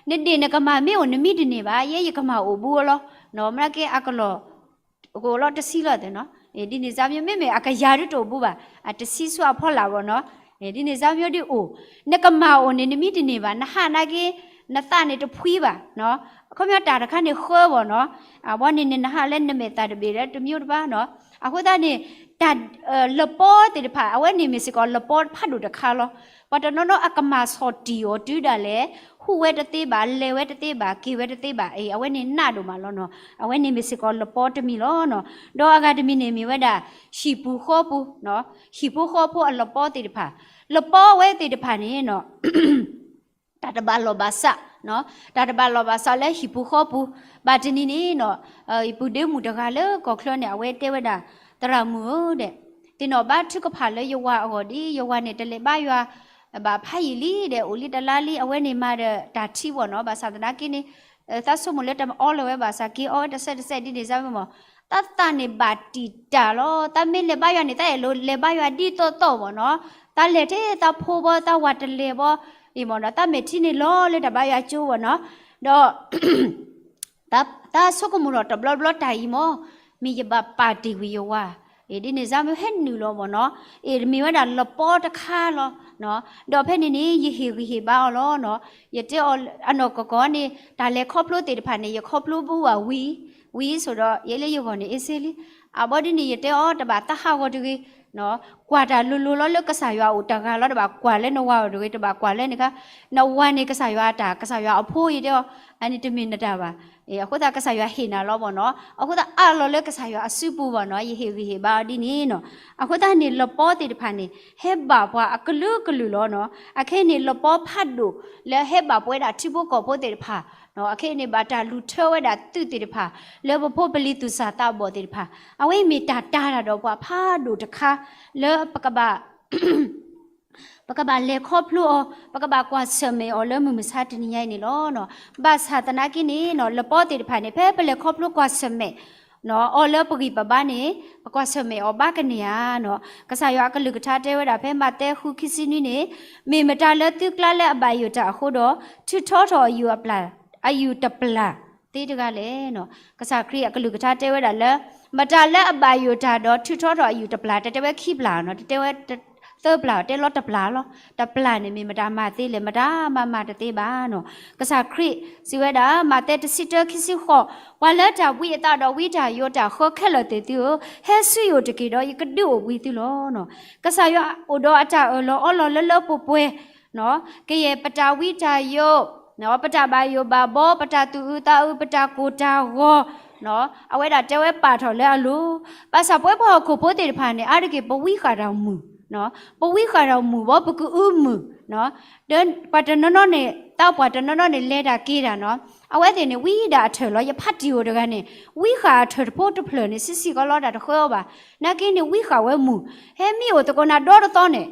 နဒ့ၣ်နကမၢ်မ့ၢ်အိၣ်နမံတန့ၢ်ဘၣ် ယဲယကမၢ်အိၣ်ဘူးအီၤလီၤ. မနုၤက့အကလီၢ် ကအိၣ်လီၤတဆံလီၤသ့ၣ်နီၤ. ဒ်န့ၣ်စ့ၢ်မ့ၢ် မ့မ့ၢ်အကယၤဒုတအိၣ်ဘူးဘၣ်, အတဆံဆူအဖီလာ်ဘၣ်နီၤ. ဒ်န့ၣ်စ့ၢ်မ့ၢ်ဒုအိၣ်, နကမၢ်အိၣ်န့ၣ် နမံတန့ၢ်ဘၣ်, နဟးနာ်က့ နသးန့ၣ်တဖှံဘၣ်, အခီပညီတၢ်တခါန့ၣ်ဃၢဘၣ်နီၤ. အဝဲန့ၣ်န့ၣ် နဟးလၢနမဲာ်သၣ်တဘ့ၣ်လၢတမံၤတဘၣ်နီၤ. အဃိသတးန့ၣ် တၢ် လပီသ့ၣ်တဖၣ် အဝဲန့ၣ်မ့ၢ်စ့ၢ်ကီးလပီဖးဒိၣ်တခါလီၤ. ပှၤတနီၤနီၤအကမၢ်ဆီၣ်တံၢ်အီၤတုၤဒၣ်လဲာ် ဟူးဝဲတသ့ဘၣ်, လဲၤဝဲတသ့ဘၣ်, က့ၤဝဲတသ့ဘၣ်, အဝဲန့ၣ်နးဒိၣ်မးလီၤနီၤ. အဝဲန့ၣ်မ့ၢ်စ့ၢ်ကီးလပီတမံၤလီၤနီၤ. ဒီးအဂၤတမံၤန့ၣ်မ့ၢ်ဝဲဒၣ် ဟံၣ်ပူၤဃီပူၤ, ဟံၣ်ဖိဃီဖိအလပီသ့ၣ်တဖၣ်, လပီဝဲသ့ၣ်တဖၣ်န့ၣ်နီၤ တၢ်တဘၣ်လီၢ်ဘၣ်စး, တၢ်တဘၣ်လီၢ်ဘၣ်စးလၢဟံၣ်ပူၤဃီပူၤ, ဘၣ်တနံၤန့ၣ်နီၤ ပုၢ်ဒ့မုၣ်တဂၤလၢကီၢ်ချၢန့ၣ် အဝဲတဲဝဲဒၣ်, သရၣ်မုၣ်ဧၢဒဲး, သ့ၣ်နီၣ်ဘါထုကဖၣ်လၢယဝၤအဂီၢ်ဒ် ယဝၤန့ၣ်တလဲၤဘါယွၤ ဘၣ်ဖးယံာ်လံဒဲး, အိၣ်လံတလါလံ, အဝဲန့ၣ်မၤဒီးတၢ်ထံဘၣ်နီၤ, ဘၣ်ဆၣ်သနာ်က့န့ၣ် သးဆိကမိၣ်လၢတမၤအီလၢၤဝဲဘၣ်ဆၣ် က့ၤအီဝဲတစဲးတစဲးဒ်န့ၣ်စ့ၢ်မ့ၢ် သးသးန့ၣ်ဘၣ်တံာ်တာ်လီၤ. သးမ့ၢ်လဲၤဘါယွၤန့ၣ် သးအဲၣ်ဒိးလဲၤဘါယွၤဒ်သိးသိးဘၣ်နီၤ. သးလဲၤထဲသးဖိဘီ သးဝၤတလဲၤဘီ အံၤမ့ၢ်နီၤ, သးမဲာ်ထံန့ၣ်လီၤလၢတၢ်ဘါယွၤကၠိဘၣ်နီၤ. ဒီး သးဆိကမိၣ်ထီၣ်တဘျီဘျီတၢ်အံၤမ့ၢ် မ့ၢ်ယဘၣ်ပာ်တ့ၢ်ကွံာ်ယဝၤ, အ့ၣ် ဒ်န့ၣ်စ့ၢ်မ့ၢ်ဟဲနုာ်လီၤဘၣ်နီၤ. အ့ၣ် မ့ၢ်ဝဲဒၣ်လပီတခါလီၤ. ဒီးဖဲန့ၣ်န့ၣ် ယဟ့ၣ်ဂံၢ်ဟ့ၣ်ဘါအီၤလီၤနီၤ. ယတဲအီၤအနီၢ်ကီၢ်ကီၢ်န့ၣ် တၢ်လဲၤခီဖျိသ့ၣ်တဖၣ်န့ၣ် ယခီဖျိဘူးဝဲဝံၤ ဝံၤဆိဒီး ယဲလၢယဂီၢ်န့ၣ် အ့ၣ်စ့လံ. အဘီဒ်န့ၣ် ယတဲအီၤတဘၣ်သးဟးဂီၤတဂ့ၤ ကွၢ်တၢ်လိၤလိၤလီၤလၢကစၢ်ယွၤအိၣ်တဂၤလီၤ, တဘၣ်ကွၢ်လၢနဝၤအိၣ်တဂ့ၤ, တဘၣ်ကွၢ်လၢနခါ, နဝၤန့ၣ်ကစၢ်ယွၤအတၢ်, ကစၢ်ယွၤအဖိအံၤတဲအီၤ, အန့ၣ်တမ့ၢ်နတၢ်ဘၣ်. အဃိသတးကစၢ်ယွၤဟ့ၣ်နၤလီၤဘၣ်နီၤ. အဃိသတးအးလီၤလၢကစၢ်ယွၤအစုပူၤဘၣ်နီၤ, ယဟ့ၣ်ဂံၢ်ဟ့ၣ်ဘါအီၤဒ်န့ၣ်နီၤ. အဃိသတးန့ၣ် လပီသ့ၣ်တဖၣ်န့ၣ် ဟဲဘၣ်ပှၤအကလုာ်ကလုာ်လီၤနီၤ. အခဲအံၤန့ၣ် လပီဖးဒိၣ်လၢဟဲဘၣ်ပှၤဝဲဒၣ်ထံဖိကီၢ်ဖိသ့ၣ်တဖၣ်, အခဲအံၤန့ၣ် ဘၣ်တၢ်လူၤထၢဝဲဒၣ်သုးသ့ၣ်တဖၣ် လၢပဖိပလံၤသူၣ်စၢ်သးဘီၣ်သ့ၣ်တဖၣ်, အဝဲအံၤမ့ၢ်တၢ်တာ်တၢ်ဒီးပှၤဖးဒိၣ်တခါ လၢပကဘၣ် ပကဘၣ်လဲၤခီဖျိအီၤ, ပကဘၣ်ကွၢ်ဆၢၣ်မဲာ်အီၤလၢမုၢ်မဆါတနံၤညါအံၤန့ၣ်လီၤ. ဘၣ်ဆၣ်သနာ်က့န့ၣ်နီၤ, လပီသ့ၣ်တဖၣ်န့ၣ် ဖဲပလဲၤခီဖျိကွၢ်ဆၢၣ်မဲာ် အီၤလၢပဂံၢ်ပဘါန့ၣ် ပကွၢ်ဆၢၣ်မဲာ်အီၤဘၣ်ကန့ၢ်ဧါနီၤ. ကစၢ်ယွၤအကလုၢ်ကထါတဲဝဲဒၣ်ဖဲမးသဲဃုခံဆံနွံန့ၣ်, မ့ၢ်မတၤလၢသုကျါလၢအဘၣ်ယိၣ်တၢ်အဃိဒီး ထုးထီထီၣ်အယုၢ်အပျၢ်, အယုၢ်တပျၢ်သ့တဂၤလဲၣ်နီၤ. ကစၢ်ခရံာ်အကလုၢ်ကထါတဲဝဲဒၣ်လၢ မတၤလၢအဘၣ်ယိၣ်တၢ်ဒီးထုးထီထီၣ်အယုၢ်တပျၢ်, တတဲဝဲခံပျၢ်နီၤ, တတဲဝဲသၢပျၢ်, တဲလီၤတပျၢ်လီၤ. တပျၢ်န့ၣ်မ့ၢ်မတၤမၤသ့လဲၣ်, မတၤမၤမၤတသ့ဘၣ်နီၤ. ကစၢ်ခရံာ်စံးဝဲဒၣ် မးသဲတဆံတၢခံဆံဃိး, ပှၤလၢတၢ်ဘှံးအသးဒီးဝံတၢ်ယိးတၢ်ဃၢခဲလၢာ်သ့ၣ်သုဧၢ, ဟဲဆူယအိၣ်တက့ၢ်ဒီး ယကဒုးအိၣ်ဘှံးသုလီၤနီၤ. ကစၢ်ယွၤအိၣ်ဒီးအတၢ်အၢၣ်လီၤအီလီၤလၢလၢပှဲၤပှဲၤ ကယဲၢ်ပတၢ်ဝံတၢ်ယိး, ပတၢ်ဘၣ်ယိၣ်ဘၣ်ဘီ, ပတၢ်သူၣ်အုးသးအုး, ပတၢ်ကိၢ်တၢ်ဂီၤ, အဝဲဒၣ်တဲဝဲပာ်ထီၣ်လၢအလိၤ. ဘၣ်ဆၣ်ပဝဲပှၤဟီၣ်ခိၣ်ဖိသ့ၣ်တဖၣ်န့ၣ် အါတက့ၢ်ပဝံဃာ်တၢ်မုာ်, ပဝံဃာ်တၢ်မုာ်ဘီ ပကအုမုာ်, ဒီးပှၤတနီၤနီၤန့ၣ် သးပှၢ်တနီၤနီၤန့ၣ် လဲၤတၢ်က့ၤတၢ်နီၤ, အဝဲသ့ၣ်န့ၣ် ဝံဒၣ်အထၢၣ်လီၤ. ယဖးတံၢ်အိၣ်တဂၤန့ၣ် ဝံဃာ်အထၢၣ်တဖိတဖျၢၣ်န့ၣ် ဆံးဆံးကီးလီၤ တၢ်တဃၢအီၤဘၣ်. နာ်က့န့ၣ် ဝံဃာ်ဝဲမုာ်, ဟဲမ့ၢ်အိၣ်သကိးနၤဒီတသီန့ၣ်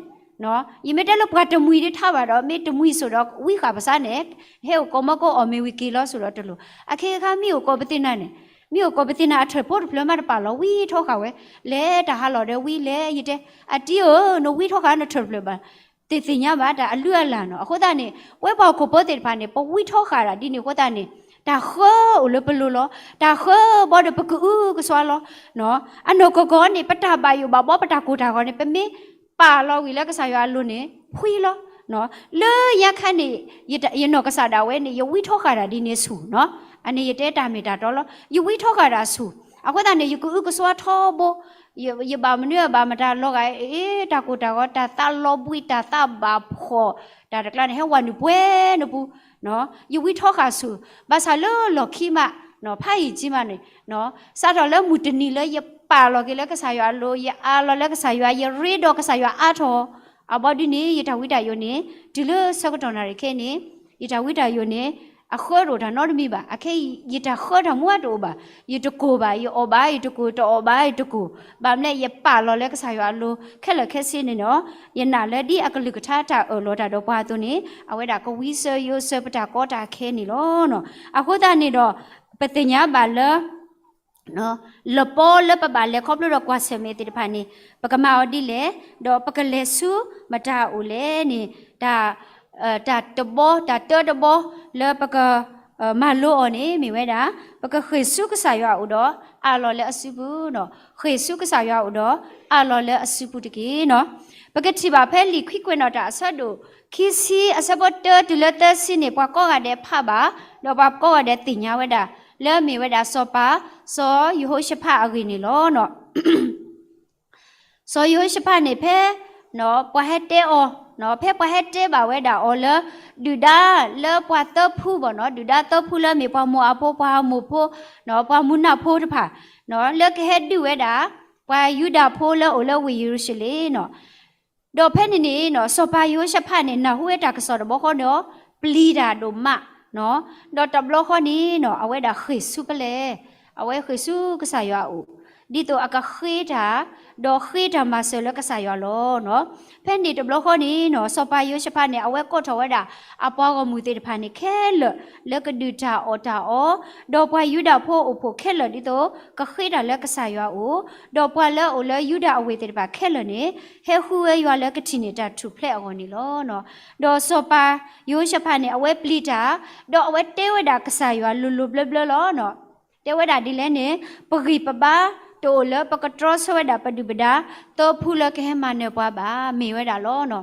ယမ့ၢ်တဲလၢပှၤတမှံၤဒ်ထါဘၣ်ဒီး မ့ၢ်တမှံၤစိၤဒီး ဝံဃာ်ပစးန့ၣ် ဟဲအိၣ်ကိးမီကိးအီၣ်မ့ၤဝံၤက့ၤလီၤစိၤဒီးတလိၣ်. အခဲခါမ့ၢ်အိၣ်ကိးပသ့ၣ်နၤန့ၣ်, မ့ၢ်အိၣ်ကိးပသ့ၣ်နၤအထၢၣ်ဖိတဖျၢၣ်မးတပာ်လီၤ ဝံထီဃာ်ဝဲ, လဲၤတၢ်ဟးလီၤဒီးဝံလဲၤ ယတဲ, အတံၤဧၢ, နဝံထီဃာ်နထၢၣ်တဖျၢၣ်ဘၣ်, သ့ၣ်သ့ၣ်ညါဘၣ်တၢ်အလုၢ်အလၢ်နီၤ. အဃိသတးန့ၣ် ပဝဲပှၤဟီၣ်ခိၣ်ဖိသ့ၣ်တဖၣ်န့ၣ် ပဝံထီဃာ်တၢ်ဒ်န့ၣ်အဃိသတးန့ၣ် တၢ်ဃၢအိၣ်လၢပလိၤလီၤ. တၢ်ဃၢဘီဒီးပကအုကစွါလီၤ. အနီၢ်ကီၢ်ကီၢ်န့ၣ် ပတၢ်ဘၣ်ယိၣ်ဘၣ်ဘီ ပတၢ်ကိၢ်တၢ်ဂီၤန့ၣ် ပမ့ၢ်ပာ်လီၤဝံၤလၢကစၢ်ယွၤအလိၤန့ၣ် ဖှံလီၤ. လၢညါခါန့ၣ် ယတၢ် ယနီၢ်ကစၢ်ဒၣ်ဝဲန့ၣ် ယဝံထီဃာ်တၢ်ဒ်န့ၣ်ဆူၣ်နီၤ. အန့ၣ်ယတဲတၢ်မ့ၢ်တၢ်တီလီၤ. ယဝံထီဃာ်တၢ်ဆူၣ်. အဃိသတးန့ၣ် ယကအုကစွါထီဘိ ယ ယဘၣ်မနုၤဘၣ်မတၤလီၤဂာ် အ့ တၢ်ကိၢ်တၢ်ဂီၤ တၢ်သးလီၤဘှံး တၢ်သးဘၣ်ဖှီၣ် တၢ်တကျါန့ၣ် ဟဲဝဲနုာ်ပှဲၤနပူၤ ယဝံထီဃာ်ဆူၣ်. ဘၣ်ဆၣ်လၢလီၢ်ခံမး ဖးယံာ်ကံမးန့ၣ် စးထီၣ်လၢမုၢ်တနံၤလၢယပာ်လီၤက့ၤလၢကစၢ်ယွၤအလိၤ ယအးလီၤလၢကစၢ်ယွၤ ယရ့ဒီးကစၢ်ယွၤအါထီၣ် အဘီဒ်န့ၣ် ယတၢ်ဝံတၢ်ယိးန့ၣ် တုၤလၢဆၢကတီၢ်နၣ်ရံၣ်ခဲအံၤန့ၣ် ယတၢ်ဝံတၢ်ယိးန့ၣ် အဃၢတအိၣ်တၢ်နီတမံၤဘၣ်. အခဲအံၤ ယတၢ်ဃၢတၢ်မူအတအိၣ်ဘၣ်. ယတကိၢ်ဘၣ် ယအီၣ်ဘၣ် ယတကိၢ် တအီၣ်ဘၣ် ယတကိၢ်. ဘၣ်မနုၤလဲၣ် ယပာ်လီၤလၢကစၢ်ယွၤအလိၤ ခဲလၢာ်ခဲဆ့န့ၣ်နီၤ ယနာ်လၢဒ်အကလုၢ်ကထါတၢ်အၢၣ်လီၤတၢ်ဒီးပှၤအသိးန့ၣ် အဝဲဒၣ်ကဝံစၢၤယိးစၢၤပတၢ်ကီတၢ်ခဲန့ၣ်လီၤ. အဃိသတးန့ၣ်ဒီး ပသ့ၣ်ညါဘၣ်လၢ လပီလၢပဘၣ်လဲၤခီဖျိဒီးကွၢ်ဆၢၣ်မဲာ်သ့ၣ်တဖၣ်န့ၣ် ပကမၤအီၤဒ်လဲၣ်, ဒီးပကလဲၤဆူမတၤအအိၣ်လဲၣ်န့ၣ် တၢ် တၢ်တဘီ တၢ်တၢတဘီလၢပက မၤလိအီၤန့ၣ် မ့ၢ်ဝဲဒၣ် ပကဃ့ၢ်ဆူကစၢ်ယွၤအအိၣ်ဒီး အးလီၤလၢအစုပူၤနီၤ. ဃ့ၢ်ဆူကစၢ်ယွၤအအိၣ်ဒီး အးလီၤလၢအစုပူၤတက့ၢ်နီၤ. ပကထံၣ်ဘၣ်ဖဲလံာ်ခွံကွဲးနီၣ်တၢ်အဆၢဒိၣ်ခံဆံအဆၢဖိတၢတုၤလၢသၢဆံန့ၣ် ပှၤကိးဂၤဒဲးဖးဘၣ်, ဒီးပှၤကိးဂၤဒဲးသ့ၣ်ညါဝဲဒၣ် လၢအမ့ၢ်ဝဲဒၣ်စီၤပၤ စီၤယဟိၤၡဖးအဂ့ၢ်န့ၣ်လီၤ. စီၤယဟိၤၡဖးန့ၣ် ဖဲ ပှၤဟဲတဲအီၤ, ဖဲပှၤဟဲတဲဘၣ်ဝဲဒၣ်အီၤလၢ ဒုၣ်ဒါလၢပှၤသၢဖုဘၣ်နီၤ, ဒုၣ်ဒါသၢဖုလၢအမ့ၢ်ပှၤမိၤအၤဖိ, ပှၤအၤမိၣ်ဖိ, ပှၤမုၢ်နၢ်ဖိတဖၣ် လၢကဟဲဒုးဝဲဒၣ် ပှၤယူဒၤဖိလၢအအိၣ်လၢဝ့ၢ်ယရူၤၡလ့ၣ်နီၤ. ဒီးဖဲန့ၣ်န့ၣ်နီၤ စီၤပၤယဟိၤၡဖးန့ၣ် နၢ်ဟူဝဲတၢ်ကစီၣ်တဘျီဃီဒီး ပျံၤတၢ်ဒိၣ်မးနီၤ. ဒီးတဘျီဃီန့ၣ်နီၤ အဝဲဒၣ်ဃ့ၢ်ဆူဖဲလဲၣ်, အဝဲဃ့ၢ်ဆူကစၢ်ယွၤအအိၣ်, ဒ်သိးအကဃ့တၢ်, ဒီးဃ့တၢ်မၤစၢၤလၢကစၢ်ယွၤလီၤနီၤ. ဖဲန့ၣ်တဘျီဃီန့ၣ်နီၤ စီၤပၤယဟိၤၡဖးန့ၣ် အဝဲကိးထီၣ်ဝဲဒၣ် အပှၤဂီၢ်မုၢ်သ့ၣ်တဖၣ်န့ၣ်ခဲလၢာ် လၢကဒုၣ်တၢ်အီၣ်တၢ်အီ, ဒီးပှၤယူဒၤဖိအအိၣ်ဖှိၣ်ခဲလၢာ်ဒ်သိး ကဃ့တၢ်လၢကစၢ်ယွၤအအိၣ်, ဒီးပှၤလၢအအိၣ်လၢယူဒၤအဝ့ၢ်သ့ၣ်တဖၣ်ခဲလၢာ်န့ၣ် ဟဲဃုဝဲယွၤလၢကထံၣ်န့ၢ်တၢ်ထူၣ်ဖျဲးအဂီၢ်န့ၣ်လီၤ. ဒီးစီၤပၤယဟိၤၡဖးန့ၣ် အဝဲပျံၤတၢ်, ဒီးအဝဲတဲဝဲဒၣ်ကစၢ်ယွၤလိၤလိၤဘျၢဘျၢလီၤ. တဲဝဲဒၣ်ဒ်လဲၣ်န့ၣ် ပဂံၢ်ပဘါတအိၣ်လၢပကတြီဆၢဝဲဒၣ်ပဒုၣ်ပဒါ သၢဖုလၢကဟဲမၤနၢၤပှၤဘၣ် မ့ၢ်ဝဲဒၣ်လီၤ.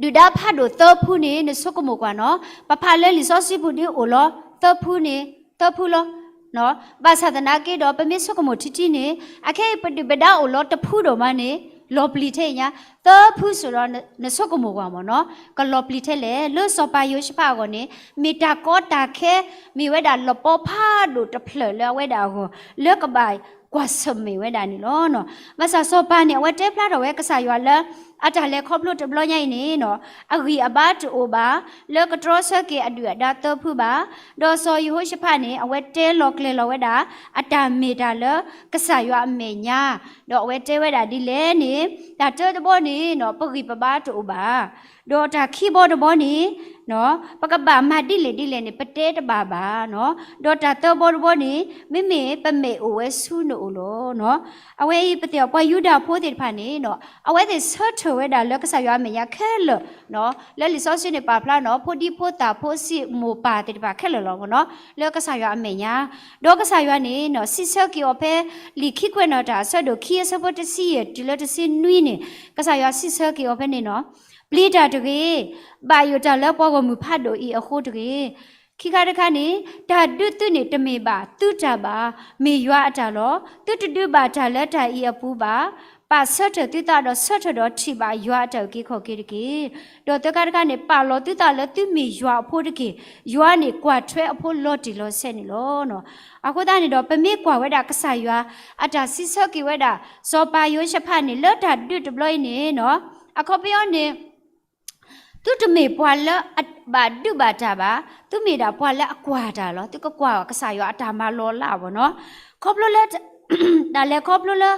ဒုၣ်ဒါဖးဒိၣ်သၢဖုန့ၣ် နဆိကမိၣ်ကွၢ်နီၤ, ပဖးလၢလံာ်စီဆှံပူၤဒ်အိၣ်လီၤ သၢဖုန့ၣ် သၢဖုလီၤ. ဘၣ်ဆၣ်သနာ်က့ဒီး ပမ့ၢ်ဆိကမိၣ်ထံထံန့ၣ် အခဲအံၤပဒုၣ်ပဒါအိၣ်လီၤတဖုဒိၣ်မးန့ၣ် လီၤပျံၤထဲအံၤညါ, သၢဖုစိၤဒီး နဆိကမိၣ်ကွၢ်မ့ၢ်နီၤ, ကလီၤပျံၤထဲလဲၣ်. လၢစီၤပၤယဟိၤၡဖးအဂီၢ်န့ၣ် မ့ၢ်တၢ်ကီတၢ်ခဲ မ့ၢ်ဝဲဒၣ်လပီဖးဒိၣ်တဖျၢၣ်လၢအဝဲဒၣ်အဂီၢ် လၢကဘၣ်ကွၢ်ဆၢၣ်မဲာ်ဝဲဒၣ်န့ၣ်လီၤ. ဘၣ်ဆၣ်စီၤပၤန့ၣ် အဝဲတဲဖျါထီၣ်ဝဲကစၢ်ယွၤလၢ အတၢ်လဲၤခီဖျိတဘျီညါအံၤန့ၣ်နီၤ အဂံၢ်အဘါတအိၣ်ဘၣ် လၢကတြီဆၢက့ၤအဒုၣ်အဒါသၢဖုဘၣ်. ဒီးစီၤယဟိၤၡဖးန့ၣ် အဝဲတဲလီၤကျဲၤလီၤဝဲဒၣ် အတၢ်မ့ၢ်တၢ်လၢကစၢ်ယွၤအမဲာ်ညါ, ဒီးအဝဲတဲဝဲဒၣ်ဒ်လဲၣ်န့ၣ် တၢ်တၢတဘီန့ၣ်နီၤ ပဂံၢ်ပဘါတအိၣ်ဘၣ်. ဒီးတၢ်ခံဘီတဘီန့ၣ် ပကဘၣ်မၤဒ်လဲၣ်ဒ်လဲၣ်န့ၣ် ပတဲတဘၣ်ဘၣ်နီၤ. ဒီးတၢ်သၢဘီတဘီန့ၣ် မ့မ့ၢ်ပမဲာ်အိၣ်ဝဲဆူနအိၣ်လီၤ. အဝဲအံၤပသ့ၣ်အီၤ ပှၤယူဒၤဖိသ့ၣ်တဖၣ်န့ၣ်နီၤ အဝဲသ့ၣ်ဆၢထၢၣ်ဝဲဒၣ်လၢကစၢ်ယွၤအမဲာ်ညါခဲလၢာ် လၢလံာ်စီဆှံန့ၣ်ပာ်ဖျါနီၤ ဖိဒံဖိသၣ်ဖိဆံးမိၢ်ပၢ်သ့ၣ်တဖၣ်ခဲလၢာ်လီၤနီၤ လၢကစၢ်ယွၤအမဲာ်ညါ. ဒီးကစၢ်ယွၤန့ၣ်နီၤ စံးဆၢက့ၤအီၤဖဲ လံာ်ခံကွဲးနီၣ်တၢ်အဆၢဒိၣ်ခံအဆၢဖိတဆံယဲၢ်တုၤလၢတဆံနွံန့ၣ် ကစၢ်ယွၤစံးဆၢက့ၤအီၤဖဲန့ၣ်နီၤ ပျံၤတၢ်တဂ့ၤ, ဘၣ်ယိၣ်တၢ်လၢပှၤဂီၢ်မုၢ်ဖးဒိၣ်အံၤအဃိတဂ့ၤ. ခံခါတခါန့ၣ် တၢ်ဒုးသုန့ၣ်တမ့ၢ်ဘၣ်သုတၢ်ဘၣ်, မ့ၢ်ယွၤအတၢ်လီၤ. သုတဒုးဘၣ်တၢ်လၢတၢ်အံၤအပူၤဘၣ်. ပာ်ဆၢထၢၣ်သုသးဒီးဆၢထၢၣ်ဒီးထံၣ်ဘၣ်ယွၤအတၢ်အုၣ်က့ၤခီၣ်က့ၤတက့ၢ်. ဒီးသၢခါတခါန့ၣ် ပာ်လီၤသုသးလၢသုမ့ၢ်ယွၤအဖိတက့ၢ်. ယွၤန့ၣ်ကွၢ်ထွဲအဖိလီၤတံၢ်လီၤဆဲးန့ၣ်လီၤ. အဃိသတးန့ၣ်ဒီး ပမ့ၢ်ကွၢ်ဝဲဒၣ်ကစၢ်ယွၤ အတၢ်စံးဆၢက့ၤဝဲဒၣ် စီၤပၤယဟိၤၡဖးန့ၣ် လၢတၢ်ဒုးတဘျီအံၤန့ၣ် အခီပညီန့ၣ် သုတမ့ၢ်ပှၤလၢအဘၣ်ဒုးဘၣ်တၢ်ဘၣ်, သုမ့ၢ်ဒၣ်ပှၤလၢအကွၢ်တၢ်လီၤ. သုကကွၢ်ကစၢ်ယွၤအတၢ်မၤလီၤလးအဂီၢ်နီၤ. ခီဖျိလၢ တၢ်လဲၤခီဖျိလၢ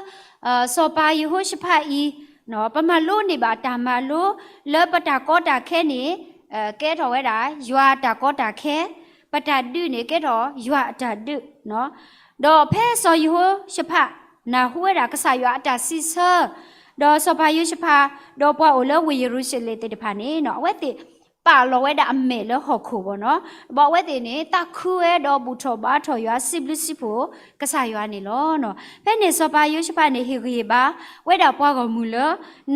စီၤပၤယဟိၤၡဖးအံၤ ပမၤလိန့ၢ်ဘၣ်တၢ်မၤလိ လၢပတၢ်ကီတၢ်ခဲန့ၣ် ကဲထီၣ်ဝဲဒၣ် ယွၤအတၢ်ကီတၢ်ခဲ, ပတၢ်ဒုးန့ၣ် ကဲထီၣ်ယွၤအတၢ်ဒုး ဒီးဖဲစီၤယဟိၤၡဖး နၢ်ဟူဝဲဒၣ်ကစၢ်ယွၤအတၢ်စံးဆၢ, ဒီးစီၤပၤယဟိၤၡဖး ဒီးပှၤအိၣ်လၢဝ့ၢ်ယရူၤၡလ့ၣ်သ့ၣ်တဖၣ်န့ၣ် အဝဲသ့ၣ်ပာ်လီၤဝဲဒၣ်အမဲာ်လၢဟီၣ်ခိၣ်ဘၣ်နီၤ. ဘၣ်အဝဲသ့ၣ်န့ၣ် သးခုဝဲဒီးဘူၣ်ထီၣ်ဘါထီၣ်ယွၤ စံးဘျုးစံးဖှိၣ်ကစၢ်ယွၤန့ၣ်လီၤ. ဖဲန့ၣ်စီၤပၤယဟိၤၡဖးန့ၣ် ဟ့ၣ်ဂံၢ်ဟ့ၣ်ဘါဝဲဒၣ်ပှၤဂီၢ်မုၢ်လၢ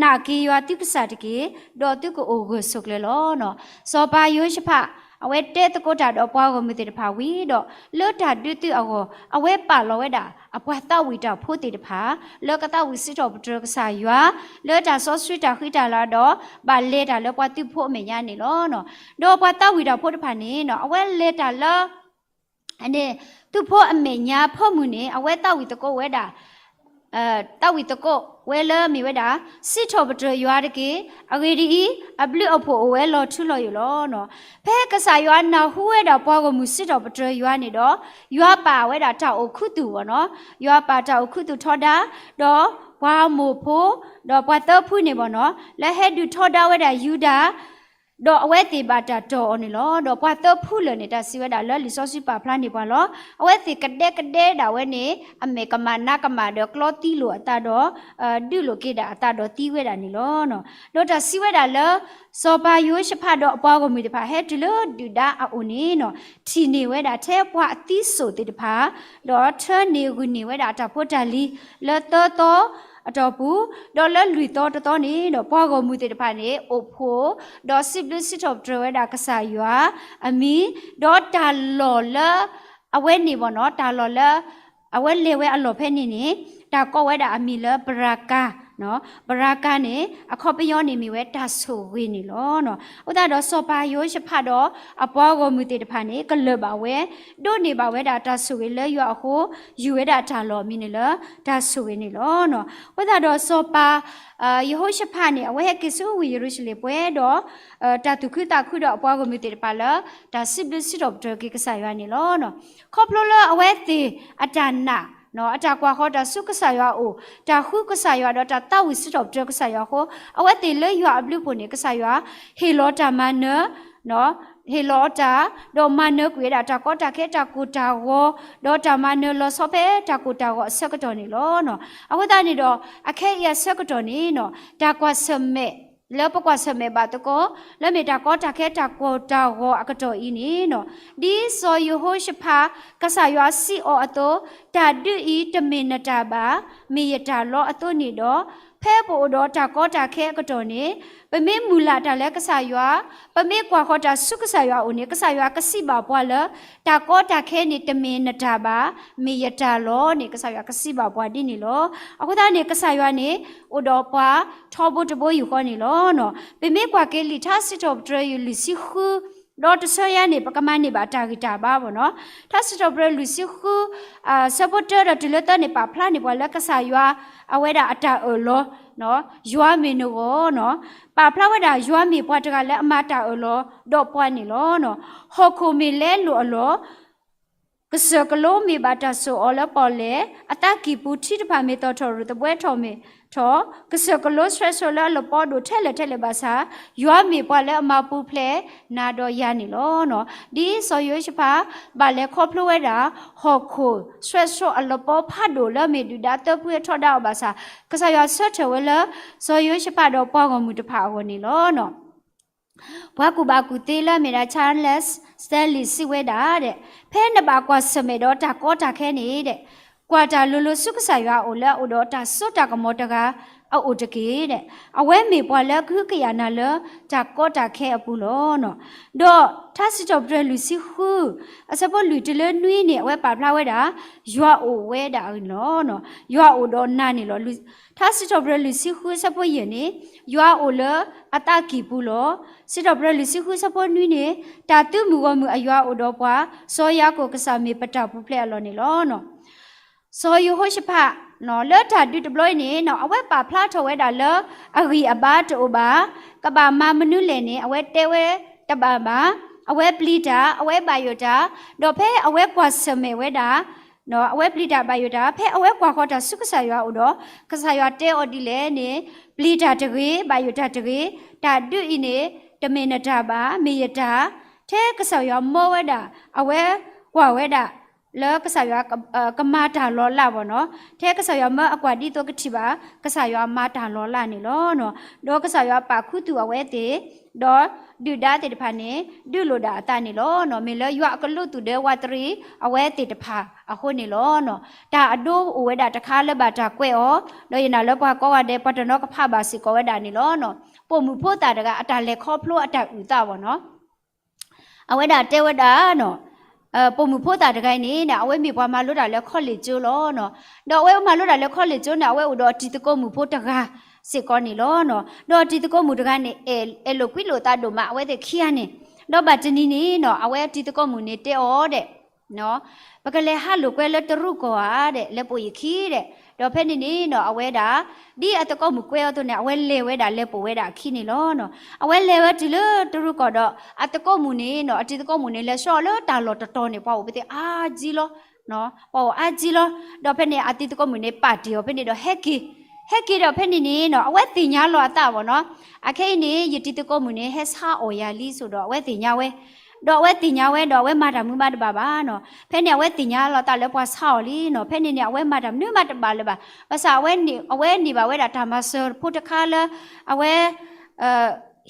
နာ်က့ၤယွၤသုကစၢ်တက့ၢ်, ဒီးသုကအိၣ်ဂၢၢ်ဆိးကျၢၤလီၤ. စီၤပၤယဟိၤၡဖး အဝဲတဲသကိးတၢ်ဒီးပှၤဂီၢ်မုၢ်သ့ၣ်တဖၣ်ဝံၤဒီး လၢတၢ်ဒုးသုးအဂီၢ် အဝဲပာ်လီၤဝဲဒၣ် အပှၤသးဝံၣ်တၢ်ဖိသ့ၣ်တဖၣ် လၢကသးဝံၣ်စံးထီၣ်ပတြၢၤကစၢ်ယွၤ လၢတၢ်စီဆှံတၢ်ဃံတၢ်လၤဒီး ဘၣ်လဲၤတၢ်လၢပှၤသုးဖိအမဲာ်ညါန့ၣ်လီၤ. ဒီးပှၤသးဝံၣ်တၢ်ဖိတဖၣ်န့ၣ် အဝဲလဲၤတၢ်လၢ သုးဖိအမဲာ်ညါဖၢမုၢ်န့ၣ် အဝဲသးဝံၣ်သကိးဝဲဒၣ် သးဝံၣ်သကိးဝဲလၢမ့ၢ်ဝဲဒၣ် စံးထီၣ်ပတြၢၤယွၤတက့ၢ်. အဂ့ၢ်ဒ်အံၤ, အဘျုးအဖှိၣ်အိၣ်ဝဲလီၤထူလီၤယိာ်လီၤ. ဖဲကစၢ်ယွၤနၢ်ဟူဝဲဒၣ်ပှၤဂီၢ်မုၢ်စံးထီၣ်ပတြၢၤယွၤန့ၣ်ဒီး ယွၤပာ်ဝဲဒၣ်တၢ်အိၣ်ခူသူၣ်ဘၣ်နီၤ, ယွၤပာ်တၢ်အိၣ်ခူသူၣ်ထီဒါ ဒီးပှၤမိၢ်ဖိ ဒီးပှၤသၢဖုန့ၣ်ဘၣ်နီၤ လၢဟဲဒုးထီဒါဝဲဒၣ်ယူဒၤ ဒီးအဝဲသ့ၣ်ဘၣ်တၢ်တီၢ်အီၤန့ၣ်လီၤ. ဒီးပှၤသၢဖုလၢာ်န့ၣ် တၢ်စံးဝဲဒၣ်လၢလံာ်စီဆှံပာ်ဖျါန့ၢ်ပှၤလီၤ. အဝဲသ့ၣ်ကဒဲကဒဲဒၣ်ဝဲန့ၣ် အမဲာ်ကမၣ်နါကမၣ်ဒီးကျီသံလိာ်အသးဒီး ဒုးလိာ်က့ၤဒၣ်အသးဒီးသံဝဲဒၣ်န့ၣ်လီၤ. ဒီးတၢ်စံးဝဲဒၣ်လၢ စီၤပၤယဟိၤၡဖးဒီးအပှၤဂီၢ်မုၢ်သ့ၣ်တဖၣ်ဟဲတုၤလၢဒုၣ်ဒါအအိၣ်န့ၣ် ထံၣ်န့ၢ်ဝဲဒၣ်ထဲပှၤအသံစိၣ်သ့ၣ်တဖၣ် ဒီးထၢန့ၢ်ဂုာ်န့ၢ်ဝဲဒၣ်တၢ်ဖိတၢ်လံၤ လၢသၢသီအတီၢ်ပူၤ, ဒီးလၢလွံၢ်သီတသီန့ၣ်ဒီး ပှၤဂီၢ်မုၢ်သ့ၣ်တဖၣ်န့ၣ် အိၣ်ဖှိၣ် ဒီးစံးဘျုးစံးထီၣ်ပတြၢၤဝဲဒၣ်ကစၢ်ယွၤအမံၤ, ဒီးတၢ်လီၢ်လၢ အဝဲန့ၣ်ဘၣ်နီၤ တၢ်လီၢ်လၢ အဝဲလဲၤဝဲအလီၢ်ဖဲန့ၣ်န့ၣ် တၢ်ကိးဝဲဒၣ်အမံၤလၢပရၤကၤ ပရၤကၤန့ၣ် အခီပညီန့ၣ်မ့ၢ်ဝဲတၢ်ဆိၣ်ဂ့ၤန့ၣ်လီၤ. အဃိသတးဒီးစီၤပၤယဟိၤၡဖးဒီးအပှၤဂီၢ်မုၢ်သ့ၣ်တဖၣ်န့ၣ် ကလၢၢ်ဘၣ်ဝဲ ဒိးန့ၢ်ဘၣ်ဝဲဒၣ်တၢ်ဆိၣ်ဂ့ၤလၢယွၤအဃိ ယူၤဝဲဒၣ်တၢ်လီၢ်အမံၤန့ၣ်လၢတၢ်ဆိၣ်ဂ့ၤန့ၣ်လီၤ. အဃိသတးဒီးစီၤပၤ ယဟိၤၡဖးန့ၣ် အဝဲဟဲက့ၤဆူဝ့ၢ်ယရူၤၡလ့ၣ်ပှဲၤဒီး တၢ်သူၣ်ခုသးခုဒီးအပှၤဂီၢ်မုၢ်သ့ၣ်တဖၣ်လၢ တၢ်စံးဘျုးစံးထီၣ်ပတြၢၤက့ၤကစၢ်ယွၤန့ၣ်လီၤ. ခီဖျိလၢအဝဲသ့ၣ်အတၢ်နာ် အတၢ်ကွၢ်ဃီၤတၢ်ဆူကစၢ်ယွၤအအိၣ်, တၢ်ဃုကစၢ်ယွၤဒီးတၢ်သးဝံၣ်စံးထီၣ်ပတြၢၤကစၢ်ယွၤအဃိ အဝဲသ့ၣ်လၢယွၤအဘျုးအဖှိၣ်န့ၣ် ကစၢ်ယွၤဟ့ၣ်လီၤတၢ်မၤနၢၤ ဟ့ၣ်လီၤအီၤတၢ် ဒီးမၤနၢၤကွံာ်ဝဲဒၣ်တၢ်ကီတၢ်ခဲ တၢ်ကိၢ်တၢ်ဂီၤ, ဒီးတၢ်မၤနၢၤလီၤဆီဖဲတၢ်ကိၢ်တၢ်ဂီၤအဆၢကတီၢ်န့ၣ်လီၤ. အဃိသတးန့ၣ်ဒီး အခဲအံၤအဆၢကတီၢ်န့ၣ် တၢ်ကွၢ်ဆၢၣ်မဲာ် လၢပကွၢ်ဆၢၣ်မဲာ်ဘၣ်သကိး လၢမ့ၢ်တၢ်ကီတၢ်ခဲတၢ်ကိၢ်တၢ်ဂီၤအကတီၢ်အံၤန့ၣ် ဒ်စီၤယဟိၤၡဖး ကစၢ်ယွၤစံးအီၤအသိး, တၢ်ဒုးအံၤတမ့ၢ်နတၢ်ဘၣ်, မ့ၢ်ယတၢ်လီၤအသိးန့ၣ်ဒီး, ဖဲပအိၣ်ဒီးတၢ်ကီတၢ်ခဲအကတီၢ်န့ၣ် ပမ့ၢ်မုၢ်လၢ်တၢ်လၢကစၢ်ယွၤ, ပမ့ၢ်ကွၢ်ဃီၤတၢ်ဆူကစၢ်ယွၤအအိၣ်န့ၣ် ကစၢ်ယွၤကစံးဘၣ်ပှၤလၢ တၢ်ကီတၢ်ခဲန့ၣ်တမ့ၢ်နတၢ်ဘၣ်, မ့ၢ်ယတၢ်လီၤန့ၣ် ကစၢ်ယွၤကစံးဘၣ်ပှၤဒ်န့ၣ်လီၤ. အဃိသတးန့ၣ် ကစၢ်ယွၤန့ၣ် အိၣ်ဒီးပှၤထီဘိတဘိယူၢ်ဃီန့ၣ်လီၤ. ပမ့ၢ်ကွၢ်က့ၤလံာ်ထါစံးထီၣ်ပတြၢၤယွၤလွံၢ်ဆံဃု ဒီးတဆၢယါန့ၣ် ပကမၤန့ၢ်ဘၣ်တၢ်ဂံၢ်တၢ်ဘါဘၣ်နီၤ. ထါစံးထီၣ်ပတြၢၤလွံၢ်ဆံဃု ဆၢဖိတၢဒီးတုၤလၢသၢန့ၣ် ပာ်ဖျါန့ၢ်ပှၤလၢကစၢ်ယွၤ အဝဲဒၣ်အတၢ်အၢၣ်လီၤ, ယွၤမ့ၢ်နဂီၢ်နီၤ, ပာ်ဖျါဝဲဒၣ်ယွၤမ့ၢ်ပှၤတဂၤလၢအမၤတၢ်အၢၣ်လီၤဒီးပှၤန့ၣ်လီၤ. ဟီၣ်ခိၣ်မ့ၢ်လဲလိာ်အလီၢ် ကစၢၢ်ကလိမ့ၢ်ဘၣ်တၢ်စိာ်အီၤလၢပီၣ်လဲၣ်, အသးကံၢ်ပူၤထံတဖၣ်မ့ၢ်သီၣ်ထီၣ်ရူၢ်သဘှဲထီၣ်မ့ၢ်ထီၣ်, ကစၢၢ်ကလိဆှဲးဆှိးလၢအလပီဒိၣ်ထဲလဲၣ်ထဲလဲၣ်ဘၣ်ဆၣ်, ယွၤမ့ၢ်ပှၤလၢအမၤပူၤဖျဲးနၤဒီးယၤန့ၣ်လီၤ. ဒ်စီၤယိၤၡဖး ဘၣ်လဲၤခီဖျိဝဲဒၣ် ဟီၣ်ခိၣ်ဆှဲးဆှိးအလပီဖးဒိၣ်လၢမ့ၢ်ဒုၣ်ဒါသၢဖုဟဲထီဒါအီၤဘၣ်ဆၣ်, ကစၢ်ယွၤဆၢထၢၣ်ဝဲလၢ စီၤယိၤၡဖးဒီးပှၤဂီၢ်မုၢ်တဖၣ်အဂီၢ်န့ၣ်လီၤ. ပှၤကူၣ်ဘၣ်ကူၣ်သ့လၢအမ့ၢ်ဒၣ် Charles Stanley စံးဝဲဒၣ်, ဖဲနဘၣ်ကွၢ်ဆၢၣ်မဲာ်ဒီးတၢ်ကီတၢ်ခဲန့ၣ်, ကွၢ်တၢ်လိၤလိၤဆူကစၢ်ယွၤအအိၣ်လၢအအိၣ်ဒီးတၢ်စိတၢ်ကမီၤတဂၤ အအိၣ်တက့ၢ်. အဝဲမ့ၢ်ပှၤလၢအကဟုကယာ်နၤလၢတၢ်ကီတၢ်ခဲအပူၤလီၤ. ဒီးထါစံးထီၣ်ပတြၢၤလွံၢ်ဆံဃု အဆၢဖိလွံၢ်တုၤလၢနွံန့ၣ် အဝဲပာ်ဖျါဝဲဒၣ် ယွၤအိၣ်ဝဲဒၣ်အဂ့ၢ်န့ၣ်လီၤ. ယွၤအိၣ်ဒီးနၤန့ၣ်လီၤ. ထါစံးထီၣ်ပတြၢၤလွံၢ်ဆံဃုအဆၢဖိယဲၢ်န့ၣ် ယွၤအိၣ်လၢအသးကံၢ်ပူၤလီၤ. စံးထီၣ်ပတြၢၤလွံၢ်ဆံဃုအဆၢဖိနွံန့ၣ် တၢ်သုးမုၢ်ဂီၢ်မုၢ်အယွၤအိၣ်ဒီးပှၤ, စီၤယၤကိာ်ကစၢ်မ့ၢ်ပတၢ်ပူၤဖျဲးအလီၢ်န့ၣ်လီၤ. စီၤယဟိၤၡဖး လၢတၢ်ဒုးတဘျီအံၤန့ၣ် အဝဲပာ်ဖျါထီၣ်ဝဲဒၣ်လၢ အဂံၢ်အဘါတအိၣ်ဘၣ်, ကဘၣ်မၤမနုၤလဲၣ်န့ၣ် အဝဲတဲဝဲတဘၣ်ဘၣ်, အဝဲပျံၤတၢ်, အဝဲဘၣ်ယိၣ်တၢ်, ဒီးဖဲအဝဲကွၢ်ဆၢၣ်မဲာ်ဝဲဒၣ် အဝဲပျံၤတၢ်ဘၣ်ယိၣ်တၢ် ဖဲအဝဲကွၢ်ဃီၤတၢ်ဆူကစၢ်ယွၤအအိၣ်ဒီး ကစၢ်ယွၤတဲအီၤဒ်လဲၣ်န့ၣ် ပျံၤတၢ်တဂ့ၤ, ဘၣ်ယိၣ်တၢ်တဂ့ၤ, တၢ်ဒုးအံၤန့ၣ် တမ့ၢ်နတၢ်ဘၣ်, မ့ၢ်ယတၢ်, ထဲကစၢ်ယွၤမၢဝဲဒၣ် အဝဲကွၢ်ဝဲဒၣ် လၢကစၢ်ယွၤ ကမၤတၢ်လီၤလးဘၣ်နီၤ, ထဲကစၢ်ယွၤမၢအကွၢ်ဒ်သိးကထံၣ်ဘၣ် ကစၢ်ယွၤမၤတၢ်လီၤလးန့ၣ်လီၤ. ဒီးကစၢ်ယွၤပာ်ခူသူၣ်အဝဲသ့ၣ် ဒီးဒုၣ်ဒါသ့ၣ်တဖၣ်န့ၣ် ဒုးလိာ်ဒၣ်အသးန့ၣ်လီၤ. မ့ၢ်လၢယွၤအကလူးသူၣ်ဒၢဝးတရံး အဝဲသ့ၣ်တဖၣ်အဃိန့ၣ်လီၤ. တၢ်အဒိအိၣ်ဝဲဒၣ်တခါလၢဘၣ်တၢ်ကွဲးအီၤ, ဒီးယနာ်လၢပှၤကိးဂၤဒဲး ပှၤတနီၤကဖးဘၣ်စ့ၢ်ကီးဝဲဒၣ်န့ၣ်လီၤ. ပိာ်မုၣ်ဖိသၣ်တဂၤအတၢ်လဲၤခီဖျိအတၢ်အုၣ်သးဘၣ်နီၤ အဝဲဒၣ်တဲဝဲဒၣ်နီၤ, ပိာ်မုၣ်ဖိသၣ်တဂၤအံၤန့ၣ် အဝဲမ့ၢ်ပှၤမၤလိတၢ်လၢခီလ့ၣ်ကၠိလီၤ. ဒီးအဝဲမၤလိတၢ်လၢခီလ့ၣ်ကၠိန့ၣ် အဝဲအိၣ်ဒီးအတံၤသကိးမုၣ်ဖိတဂၤစ့ၢ်ကီးန့ၣ်လီၤ. ဒီးအတံၤသကိးမုၣ်တဂၤန့ၣ် အဲၣ်လိာ်ကွံလိာ်သးဒိၣ်မး အဝဲသ့ၣ်ခံဂၤန့ၣ်, ဒီးဘၣ်တနံၤန့ၣ်နီၤ အဝဲအတံၤသကိးမုၣ်န့ၣ်တဲအီၤဒဲး ပကလဲၤဟးလိာ်ကွဲလၢတရူးကီၢ်ဧါဒဲး လဲၤပိာ်ယခံဒဲး, ဒီးဖဲန့ၣ်န့ၣ်နီၤ အဝဲဒၣ် ဒ်အသကိးမုၣ်ကွဲအီၤအသိးန့ၣ် အဝဲလဲၤဝဲဒၣ်လဲၤပိာ်ဝဲဒၣ်အခံန့ၣ်လီၤ. အဝဲလဲၤဝဲတုၤလၢတရူးကီၢ်ဒီး အသကိးမုၣ်န့ၣ်နီၤ အတံၤသကိးမုၣ်န့ၣ် လဲၤဆှၢအီၤလၢတၢ်လီၢ်တတီၤန့ၣ် ပှၤအိၣ်ပသ့ၣ်အါကံလီၤ ပှၤအိၣ်အါကံလီၤ. ဒီးဖဲန့ၣ် အတံၤသကိးမုၣ်န့ၣ် ပာ်တ့ၢ်အီၤဖဲန့ၣ်ဒီးဟဲက့ၤ, ဟဲက့ၤဒီးဖဲန့ၣ်န့ၣ်နီၤ အဝဲသ့ၣ်ညါလီၤအသးဘၣ်နီၤ, အခဲအံၤန့ၣ် ယတံၤသကိးမုၣ်န့ၣ် ဟဲဆါအီၣ်ယၤလံစိၤဒီး အဝဲသ့ၣ်ညါဝဲ, ဒီးအဝဲသ့ၣ်ညါဝဲဒီး အဝဲမၤတၢ်မနုၤမးတဘၣ်ဘၣ်နီၤ. ဖဲန့ၣ်အဝဲသ့ၣ်ညါလီၤအသးလၢပှၤဆါအီၣ်လံနီၤ, ဖဲန့ၣ်န့ၣ် အဝဲမၤတၢ်မနုၤမးတဘၣ်လၢၤဘၣ်. ဘၣ်ဆၣ်အဝဲန့ၣ် အဝဲန့ၢ်ဘၣ်ဝဲဒၣ်တၢ်မၤစၢၤဖိတခါလၢ အဝဲ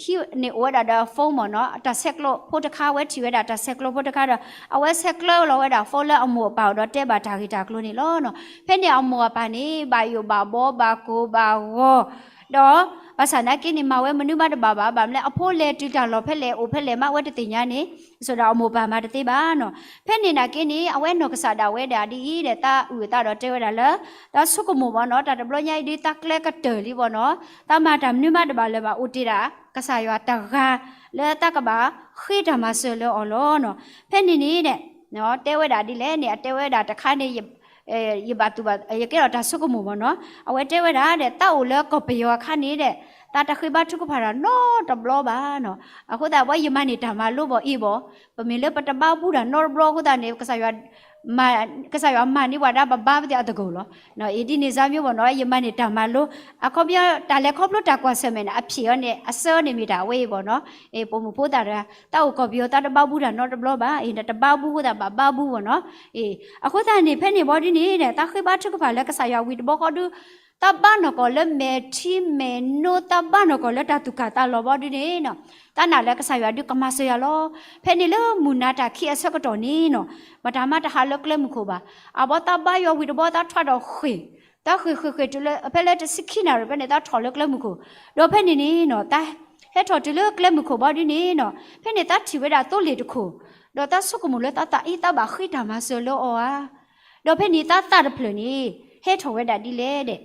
ဟံၣ်န့ၣ်အိၣ်ဝဲဒၣ်ဒီး phone မ့ၢ်နီၤ, တၢ်ဆဲးကျိးဖိတခါ အဝဲထံၣ်ဝဲဒၣ်တၢ်ဆဲးကျိးဖိတခါဒီး အဝဲဆဲးကျိးလီၤဝဲဒၣ် phone လၢအမိၢ်အပၢ်အအိၣ်ဒီးတဲဘၣ်တၢ်ဂ့ၢ်တၢ်ကျိၤန့ၣ်လီၤ. ဖဲန့ၣ်အမိၢ်အပၢ်န့ၣ် ဘၣ်ယိၣ်ဘၣ်ဘီ ဘၣ်ကိၢ်ဘၣ်ဂီၤ, ဒီးဘၣ်ဆၣ်နာ်က့န့ၣ် မၤဝဲမနုၤမးတဘၣ်ဘၣ်, ဘၣ်မနုၤလဲၣ် အဖိလဲၤတုၤတၢ်လီၢ်ဖဲလဲၣ် အိၣ်ဖဲလဲၣ်မး အဝဲတသ့ၣ်ညါန့ၣ်, စိၤဒီးအမိၢ်ပၢ်မၤတသ့ဘၣ်နီၤ. ဖဲန့ၣ်နာ်က့န့ၣ် အဝဲနီၢ်ကစၢ်ဒၣ်ဝဲဒၣ်ဒ်အံၤဒီး သးအုၣ်အသးဒီးတဲဝဲဒၣ်လၢ တၢ်ဆိကမိၣ်ဘၣ်နီၤ, တၢ်တဘျီညါအံၤဒ်သးကျဲကတၢၢ်လံဘၣ်နီၤ, သးမၤတၢ်မနုၤမးတဘၣ်လၢၤဘၣ်, အိၣ်တ့ၢ်ဒၣ် ကစၢ်ယွၤတဂၤ လၢသးကဘၣ်ဃ့တၢ်မၤစၢၤလၢအီၤလီၤနီၤ. ဖဲန့ၣ်န့ၣ် တဲဝဲဒၣ်ဒ်လဲၣ်န့ၣ် အတဲဝဲဒၣ်တခါန့ၣ် ယဘၣ်သူၣ်ဘၣ် ယကဲထီၣ်တၢ်ဆိကမိၣ်ဘၣ်နီၤ, အဝဲတဲဝဲဒၣ်ဒီး သးအိၣ်လၢကီၢ်ပယီၤအခါန့ၣ်ဒီး သးတဃ့ဘါထုကဖၣ်တၢ်နီတဘျီဘၣ်နီၤ. အဃိသတး ဘၣ်ယမၤန့ၢ်တၢ်မၤလိဘၣ်အံၤဘၣ်, ပမ့ၢ်လၢပတဘါဘူတၢ်နီတဘျီအဃိသတးန့ၣ် ကစၢ်ယွၤ ကစၢ်ယွၤမၤန့ၢ်ပှၤဒၣ်ပဘါပသ့ၣ်အသကိးလီၤ. အံၤဒ်န့ၣ်စါမ့ၢ်ဘၣ်နီၤ ယမၤန့ၢ်တၢ်မၤလိ, အခီပညီ တၢ်လဲၤခီဖျိတၢ်ကွၢ်ဆၢၣ်မဲာ်န့ၣ် အဖံးအီၤန့ၣ် အဆၢအီၤန့ၣ်မ့ၢ်တၢ်အဝဲအံၤဘၣ်နီၤ. ပိာ်မုၣ်ဖိသၣ်တဂၤ သးအိၣ်ကီၢ်ပယီၤ သးတဘါဘူတၢ်နီတဘျီဘၣ်, အံၤတဘါဘူအဃိသတးဘၣ်ဘါဘူဘၣ်နီၤ. အဃိသတးန့ၣ် ဖဲန့ၣ်ဘီဒ်န့ၣ် သးဃ့ဘါထုကဖၣ်လၢကစၢ်ယွၤဝံၤတဘျီဃီဒုး သးဘါနီၢ်ကီၢ်လၢမဲာ်ထံမဲာ်နိ သးဘါနီၢ်ကီၢ်လၢတၢ်သူၣ်ကၢ်သးလီၤဘီဒ်န့ၣ်နီၤ, သးနာ်လၢကစၢ်ယွၤဒုးကမၤစၢၤယၤလီၤ. ဖဲန့ၣ်လၢမုၢ်နၤတၢ်ခံအဆၢကတီၢ်န့ၣ်နီၤ, မတၤမးတဟးလၢကျဲမုၢ်ခိၣ်ဘၣ်. အဘီသးဘါယွၤဝံၤတဘျီ သးထွးဒီးဃ့ၢ်, သးဃ့ၢ်ဃ့ၢ်ဃ့ၢ်တုၤလၢ ဖဲလၢတဆံခံနၣ်ရံၣ်ဖဲန့ၣ် သးထီၣ်လၢကျဲမုၢ်ခိၣ်, ဒီးဖဲန့ၣ်န့ၣ်နီၤ သးဟဲထီၣ်တုၤလၢကျဲမုၢ်ခိၣ်ဘီဒ်န့ၣ်နီၤ, ဖဲန့ၣ်သးထံၣ်ဝဲဒၣ်သိလ့ၣ်တခိၣ်, ဒီးသးဆိကမိၣ်လၢသးသးအံၤ သးဘၣ်ဃ့တၢ်မၤစၢၤလၢအီၤဧါ. ဒီးဖဲန့ၣ်သးသးတဖျၢၣ်န့ၣ် ဟဲထီၣ်ဝဲဒၣ်ဒ်လဲၣ်ဒီး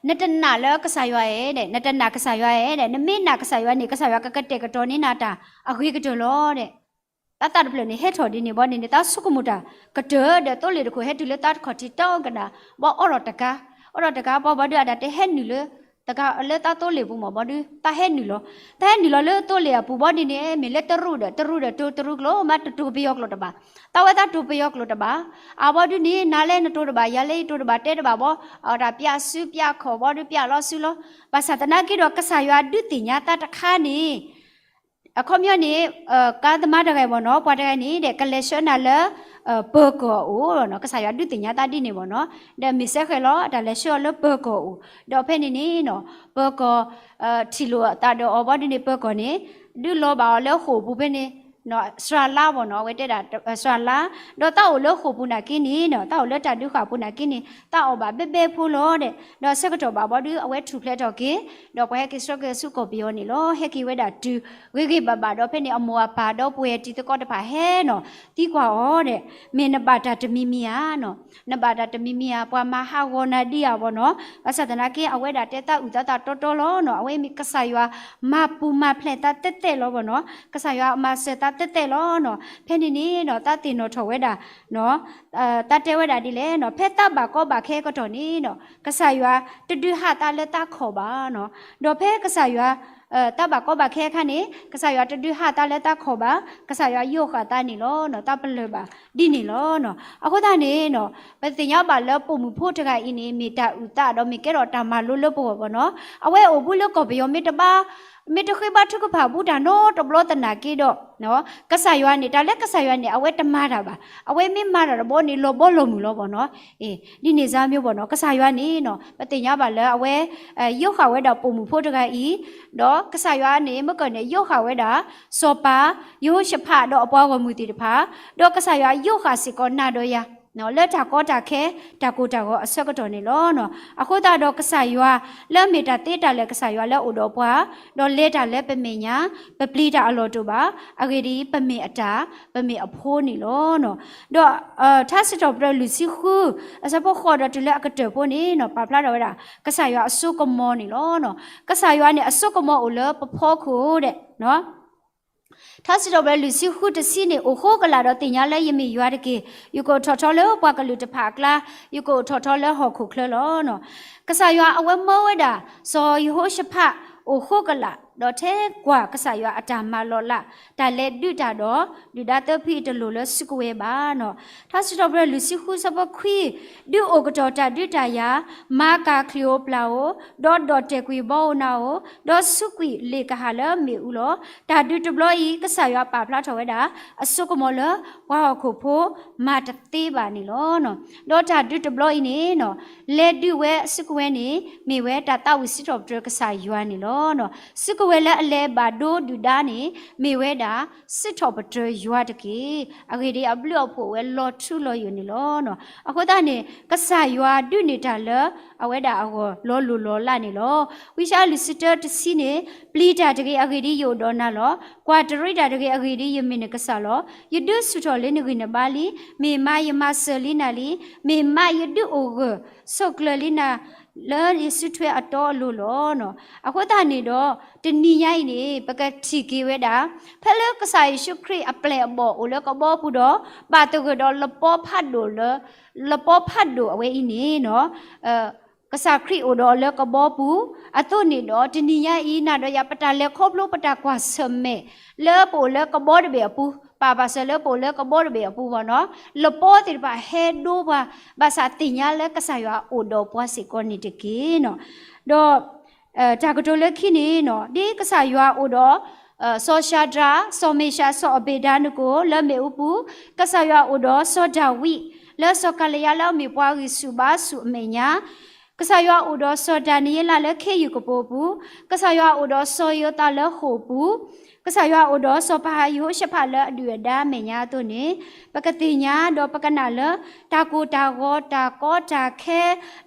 နတနာ်လၢကစၢ်ယွၤဧါဒီး နတနာ်ကစၢ်ယွၤဧါဒီး နမ့ၢ်နာ်ကစၢ်ယွၤန့ၣ် ကစၢ်ယွၤကကတဲာ်ကတီၤန့ၢ်နၤတၢ်အဂ့ၤကတၢၢ်လီၤဒီး သးသးတဖျၢၣ်န့ၣ် ဟဲထီၣ်ဒ်န့ၣ်ဘီန့ၣ်န့ၣ် သးဆိကမိၣ်တၢ်ကတၢၢ်ဒီး သိလ့ၣ်တခိၣ်ဟဲတုၤလၢသးတခီၣ်ထံးတီကနၣ် ဘီအိးထီၣ်တကါ, အိးထီၣ်တကါ ပှၤဘီဒုးအတၢ်တဲဟဲနုာ်လၢ တကါလၢသးသိလ့ၣ်ပူၤမးဘီဒုး သးဟဲနုာ်လီၤ. သးဟဲနုာ်လီၤလၢသိလ့ၣ်အပူၤဘီဒ်န့ၣ် မ့ၢ်လၢတရူးဒီး တရူးဒီးတိၤတရူးကျိာ် မ့ၢ်တတိၤပယီၤကျိာ်တဘၣ်. သးဝဲသးတိၤပယီၤကျိာ်တဘၣ်. အဘီဒုးန့ၣ် နၤလဲၣ်နတိၤတဘၣ် ယၤလဲၣ်ယတိၤတဘၣ် တဲတဘၣ်ဘီ အတၢ်ပျးစုပျးခီၣ်ဘီဒုး ပျးလီၤစုလီၤ. ဘၣ်ဆၣ်သနာ်က့ဒီး ကစၢ်ယွၤဒုးသ့ၣ်ညါသးတခါန့ၣ် အခီပညီန့ၣ် ကါသမါတဂၤအံၤဘီနီၤ ပှၤတဂၤန့ၣ်ဒီး ကလဲၤဆှၢနၤလၢ ပၢၤကီၢ်အအိၣ်နီၤ ကစၢ်ယွၤဒုးသ့ၣ်ညါသးဒ်န့ၣ်ဘီနီၤ ဒီးမ့ၢ်စဲဃဲၤလီၤ အတၢ်လဲၤဆှၢအီၤလၢပၢၤကီၢ်အအိၣ် ဒီးဖဲန့ၣ်န့ၣ်နီၤ ပၢၤကီၢ် ထံၣ်လိာ်အသးဒီးအီၤဘီဒုးန့ၣ် ပၢၤကီၢ်န့ၣ် ဒုးလီၤဘၣ်အီၤလၢဃိာ်ပူၤဖဲန့ၣ် စှၤလါဘၣ်နီၤ, အဝဲတဲဒၣ် စှၤလါ, ဒီးတၢ်အိၣ်လၢဃိာ်ပူၤနာ်က့န့ၣ်နီၤ, တၢ်အိၣ်လၢတၢ်ဒုးဃာ်ပူၤနာ်က့န့ၣ် တၢ်အီၣ်ဘၣ်ဘဲဘဲဖိလီၤဒဲး, ဒီးဆၢကတီၢ်ဘၣ်ဘီဒု အဝဲထူၣ်ဖျဲးထီၣ်က့ၤ, ဒီးပှၤဟဲက့ၤဆှၢက့ၤဆူကီၢ်ပယီၤန့ၣ်လီၤ. ဟဲက့ၤဝဲဒၣ်တုၤဂ့ၤဂ့ၤဘၣ်ဘၣ်ဒီး ဖဲန့ၣ်အမိၢ်အပၢ်ဒီးပှဲၤတံၤသကိးတဖၣ်ဟဲနီၤ, သံကွၢ်အီၤဒဲး, မ့ၢ်နဘၣ်တၢ်တမံၤမံၤဧါနီၤ, နဘၣ်တၢ်တမံၤမံၤဧါ, ပှၤမၤဟးဂီၤနၤဒံးဧါဘၣ်နီၤ, ဘၣ်ဆၣ်သနာ်က့ အဝဲဒၣ်တဲသးအုၣ်သးသးတီတီလီၤနီၤ, အဝဲမ့ၢ်ကစၢ်ယွၤမၤပူၤမၤဖျဲးသးသဲသဲလီၤဘၣ်နီၤ, ကစၢ်ယွၤမၤစၢၤသးသဲသဲလီၤနီၤ, ဖဲန့ၣ်န့ၣ်နီၤ သးသ့ၣ်နီၣ်ထီၣ်ဝဲဒၣ် သးတဲဝဲဒၣ်ဒ်လဲၣ်နီၤ, ဖဲသးဘၣ်ကီဘၣ်ခဲကတီၢ်န့ၣ်နီၤ, ကစၢ်ယွၤတဒုးဟးသးလၢသးခီၣ်ဘၣ်နီၤ, ဒီးဖဲကစၢ်ယွၤ သးဘၣ်ကီဘၣ်ခဲအခါန့ၣ် ကစၢ်ယွၤတဒုးဟးသးလၢသးခီၣ်ဘၣ်, ကစၢ်ယွၤယိးဃာ်သးန့ၣ်လီၤနီၤ, သးပလၢၢ်ဘၣ်ဒ်န့ၣ်လီၤနီၤ. အဃိသတးန့ၣ်နီၤ ပသ့ၣ်ညါဘၣ်လၢပိာ်မုၣ်ဖိတဂၤအံၤန့ၣ် မ့ၢ်တၢ်အုၣ်သးဒီးမ့ၢ်ကဲထီၣ်တၢ်မၤလိလၢပဂီၢ်ဘၣ်နီၤ, အဝဲအိၣ်ဘူးလၢကီၢ်ပယီၤမ့ၢ်တဘၣ် မ့ၢ်တဃ့ဘါထုကဖၣ်ဘူးတၢ်နီတဘျီသနာ်က့ဒီး ကစၢ်ယွၤန့ၣ် တၢ်လၢကစၢ်ယွၤန့ၣ် အဝဲတမၤတၢ်ဘၣ်, အဝဲမ့ၢ်မၤတၢ်တဘျီန့ၣ် လီၤဘီလီၤမုၢ်လီၤဘၣ်နီၤ. ဒ်န့ၣ်စါမ့ၢ်ဘၣ်နီၤ, ကစၢ်ယွၤန့ၣ်နီၤ ပသ့ၣ်ညါဘၣ်လၢအဝဲ ယိးဃာ်ဝဲဒၣ်ပိာ်မုၣ်ဖိတဂၤအံၤ, ဒီးကစၢ်ယွၤန့ၣ် မ့ၢ်ကန့ၣ် ယိးဃာ်ဝဲဒၣ် စီၤပၤ ယဟိၤၡဖး ဒီးအပှၤဂီၢ်မုၢ်သ့ၣ်တဖၣ်, ဒီးကစၢ်ယွၤယိးဃာ်စ့ၢ်ကီးနၤဒီးယၤ လၢတၢ်ကီတၢ်ခဲ တၢ်ကိၢ်တၢ်ဂီၤအဆၢကတီၢ်န့ၣ်လီၤ. အဃိသတးဒီးကစၢ်ယွၤလၢအမ့ၢ်တၢ်သ့တၢ်လၢာ် ကစၢ်ယွၤလၢအအိၣ်ဒီးပှၤ, ဒီးလဲၤတၢ်လၢပမဲာ်ညါ, ပပျံၤတၢ်အလီၢ်တအိၣ်ဘၣ်, အဂ့ၢ်ဒ်အံၤ ပမ့ၢ်အတၢ်, ပမ့ၢ်အဖိန့ၣ်လီၤ. ဒီးထါစံးထီၣ်ပတြၢၤလွံၢ်ဆံဃု အဆၢဖိဃိးဒီးတုၤလၢအကတၢၢ်ဖိန့ၣ်နီၤ ပာ်ဖျါထီၣ်ဝဲဒၣ် ကစၢ်ယွၤအစိကမီၤန့ၣ်လီၤ. ကစၢ်ယွၤန့ၣ် အစိကမီၤအိၣ်လၢပဖီခိၣ်ဒဲး ထါစံးထီၣ်ပတြၢၤလွံၢ်ဆံဃုတဆံန့ၣ် အိၣ်ဃိကလာ်ဒီးသ့ၣ်ညါလၢယမ့ၢ်ယွၤတက့ၢ်. ယကအိၣ်ထီၣ်ထီလၢပှၤကလုာ်တဖၣ်အကျါ, ယကအိၣ်ထီၣ်ထီလၢဟီၣ်ခိၣ်ချၢလီၤ. ကစၢ်ယွၤအဝဲမၢဝဲဒၣ် စီၤယဟိၤၡဖး အိၣ်ဃိကလာ်, ဒီးထဲကွၢ်ကစၢ်ယွၤအတၢ်မၤလီၤလး, တၢ်လဲၤဒုးတၢ်ဒီး ဒုၣ်ဒါသၢဖှံတလိၣ်လၢစုကဝဲၤဘၣ်နီၤ. ထါစံးထီၣ်ပတြၢၤလွံၢ်ဆံဃုဆၢဖိခွံ, ဒုးအိၣ်ကတီၢ်တၢ်ဒုးတၢ်ယၤ, မၤကၢ်ချံာ်ဧိၤပျၢ်ဧိၤ, ဒီးဒီၣ်တဲာ်ကွံာ်ဘီဧိၤနၤဧိၤ, ဒီးဆူးကွံာ်လ့ၣ်ကဟၣ်လၢမ့ၣ်အူလီၤ. တၢ်ဒုးတဘျီအံၤ ကစၢ်ယွၤပာ်ဖျါထီၣ်ဝဲဒၣ် အစိကမီၤလၢပှၤဟီၣ်ခိၣ်ဖိမၤတသ့ဘၣ်န့ၣ်လီၤ. ဒီးတၢ်ဒုးတဘျီအံၤန့ၣ်နီၤ လဲၤဒုးဝဲစုကဝဲၤန့ၣ် မ့ၢ်ဝဲတၢ်သးဝံၣ်စံးထီၣ်ပတြၢၤကစၢ်ယွၤန့ၣ်လီၤ. စုကဝဲၤလၢအလဲၤဘၣ်ဒိဒုၣ်ဒါန့ၣ် မ့ၢ်ဝဲဒၣ် စံးထီၣ်ပတြၢၤယွၤတက့ၢ်. အဂ့ၢ်ဒ်အံၤ အဘျုးအဖှိၣ်ဝဲလီၤထူလီၤယိာ်န့ၣ်လီၤ. အဃိသတးန့ၣ် ကစၢ်ယွၤဒုးန့ၢ်တၢ်လၢအဝဲဒၣ်အဂီၢ်လီၤလိၢ်လီၤလးန့ၣ်လီၤ. ဝံယၡါယၤလွံၢ်ဆံတၢတဆံန့ၣ်, ပျံၤတၢ်တဂ့ၤ, အဂ့ၢ်ဒ်အံၤ ယအိၣ်ဒီးနၤလီၤ. ကွၢ်တရံးတၢ်တဂ့ၤ, အဂ့ၢ်ဒ်အံၤ ယမ့ၢ်နကစၢ်လီၤ. ယဒုးဆူၣ်ထီၣ်လၢနဂံၢ်နဘါလံ. မ့ၢ်မးယမၤစၢၤလံနၤလံ. မ့ၢ်မးယဒုးအိၣ်ဂၢၢ်ဆိးကျၢၤလံနၤ လၢယစုထွဲအတီအလိၤလီၤ. အဃိသတးန့ၣ်ဒီး တနံၤညါအံၤန့ၣ် ပကထံၣ်က့ၤဝဲဒၣ် ဖဲလၢကစၢ်ယ့ၣ်ၡူးခရံာ်အပျဲၢ်အဘီၣ်အိၣ်လၢကဘီပူၤဒီး ဘၣ်သဂၢၢ်ဒီးလပီဖးဒိၣ်လၢ လပီဖးဒိၣ်အဝဲအံၤန့ၣ်နီၤ ကစၢ်ခရံာ်အိၣ်ဒီးအီၤလၢကဘီပူၤအသိးန့ၣ်ဒီး တနံၤညါအံၤ နၤဒီးယၤ ပတၢ်လဲၤခီဖျိ ပတၢ်ကွၢ်ဆၢၣ်မဲာ် လၢပအိၣ်လၢကဘီတဘ့ၣ်အပူၤ, ပာ်ဘၣ်စၢၤလၢပအိၣ်လၢကဘီတဘ့ၣ်အပူၤဘၣ်နီၤ, လပီသ့ၣ်တဖၣ်ဟဲဒိပှၤ, ဘၣ်ဆၣ်သ့ၣ်ညါလၢကစၢ်ယွၤအိၣ်ဒီးပှၤစ့ၢ်ကီးန့ၣ်တက့ၢ်နီၤ. ဒီး တၢ်ကတိၤလၢခံန့ၣ်နီၤ ဒ်ကစၢ်ယွၤအိၣ်ဒီး စီၤၡၤဒြး, စီၤမ့ၡး, စီၤအဘ့းနကိၤ လၢမ့ၣ်အူပူၤ, ကစၢ်ယွၤအိၣ်ဒီးစီၤဒၤဝံး လၢစီၤကၤလယါလၢအမ့ၢ်ပှၤဂံၢ်ဆူၣ်ဘါဆူၣ်အမဲာ်ညါ, ကစၢ်ယွၤအိၣ်ဒီးစီၤဒၤနံးယ့လးလၢခ့ယုၢ်ကပိာ်ပူၤ, ကစၢ်ယွၤအိၣ်ဒီးစီၤယိၤသးလၢဃိာ်ပူၤ, ကစၢ်ယွၤအိၣ်ဒီးစီၤပၤယဟိၤၡဖးလၢအဒုၣ်အဒါအမဲာ်ညါအသိးန့ၣ်, ပကသ့ၣ်ညါဒီးပကနၣ်လၢ တၢ်ကိၢ်တၢ်ဂီၤတၢ်ကီတၢ်ခဲ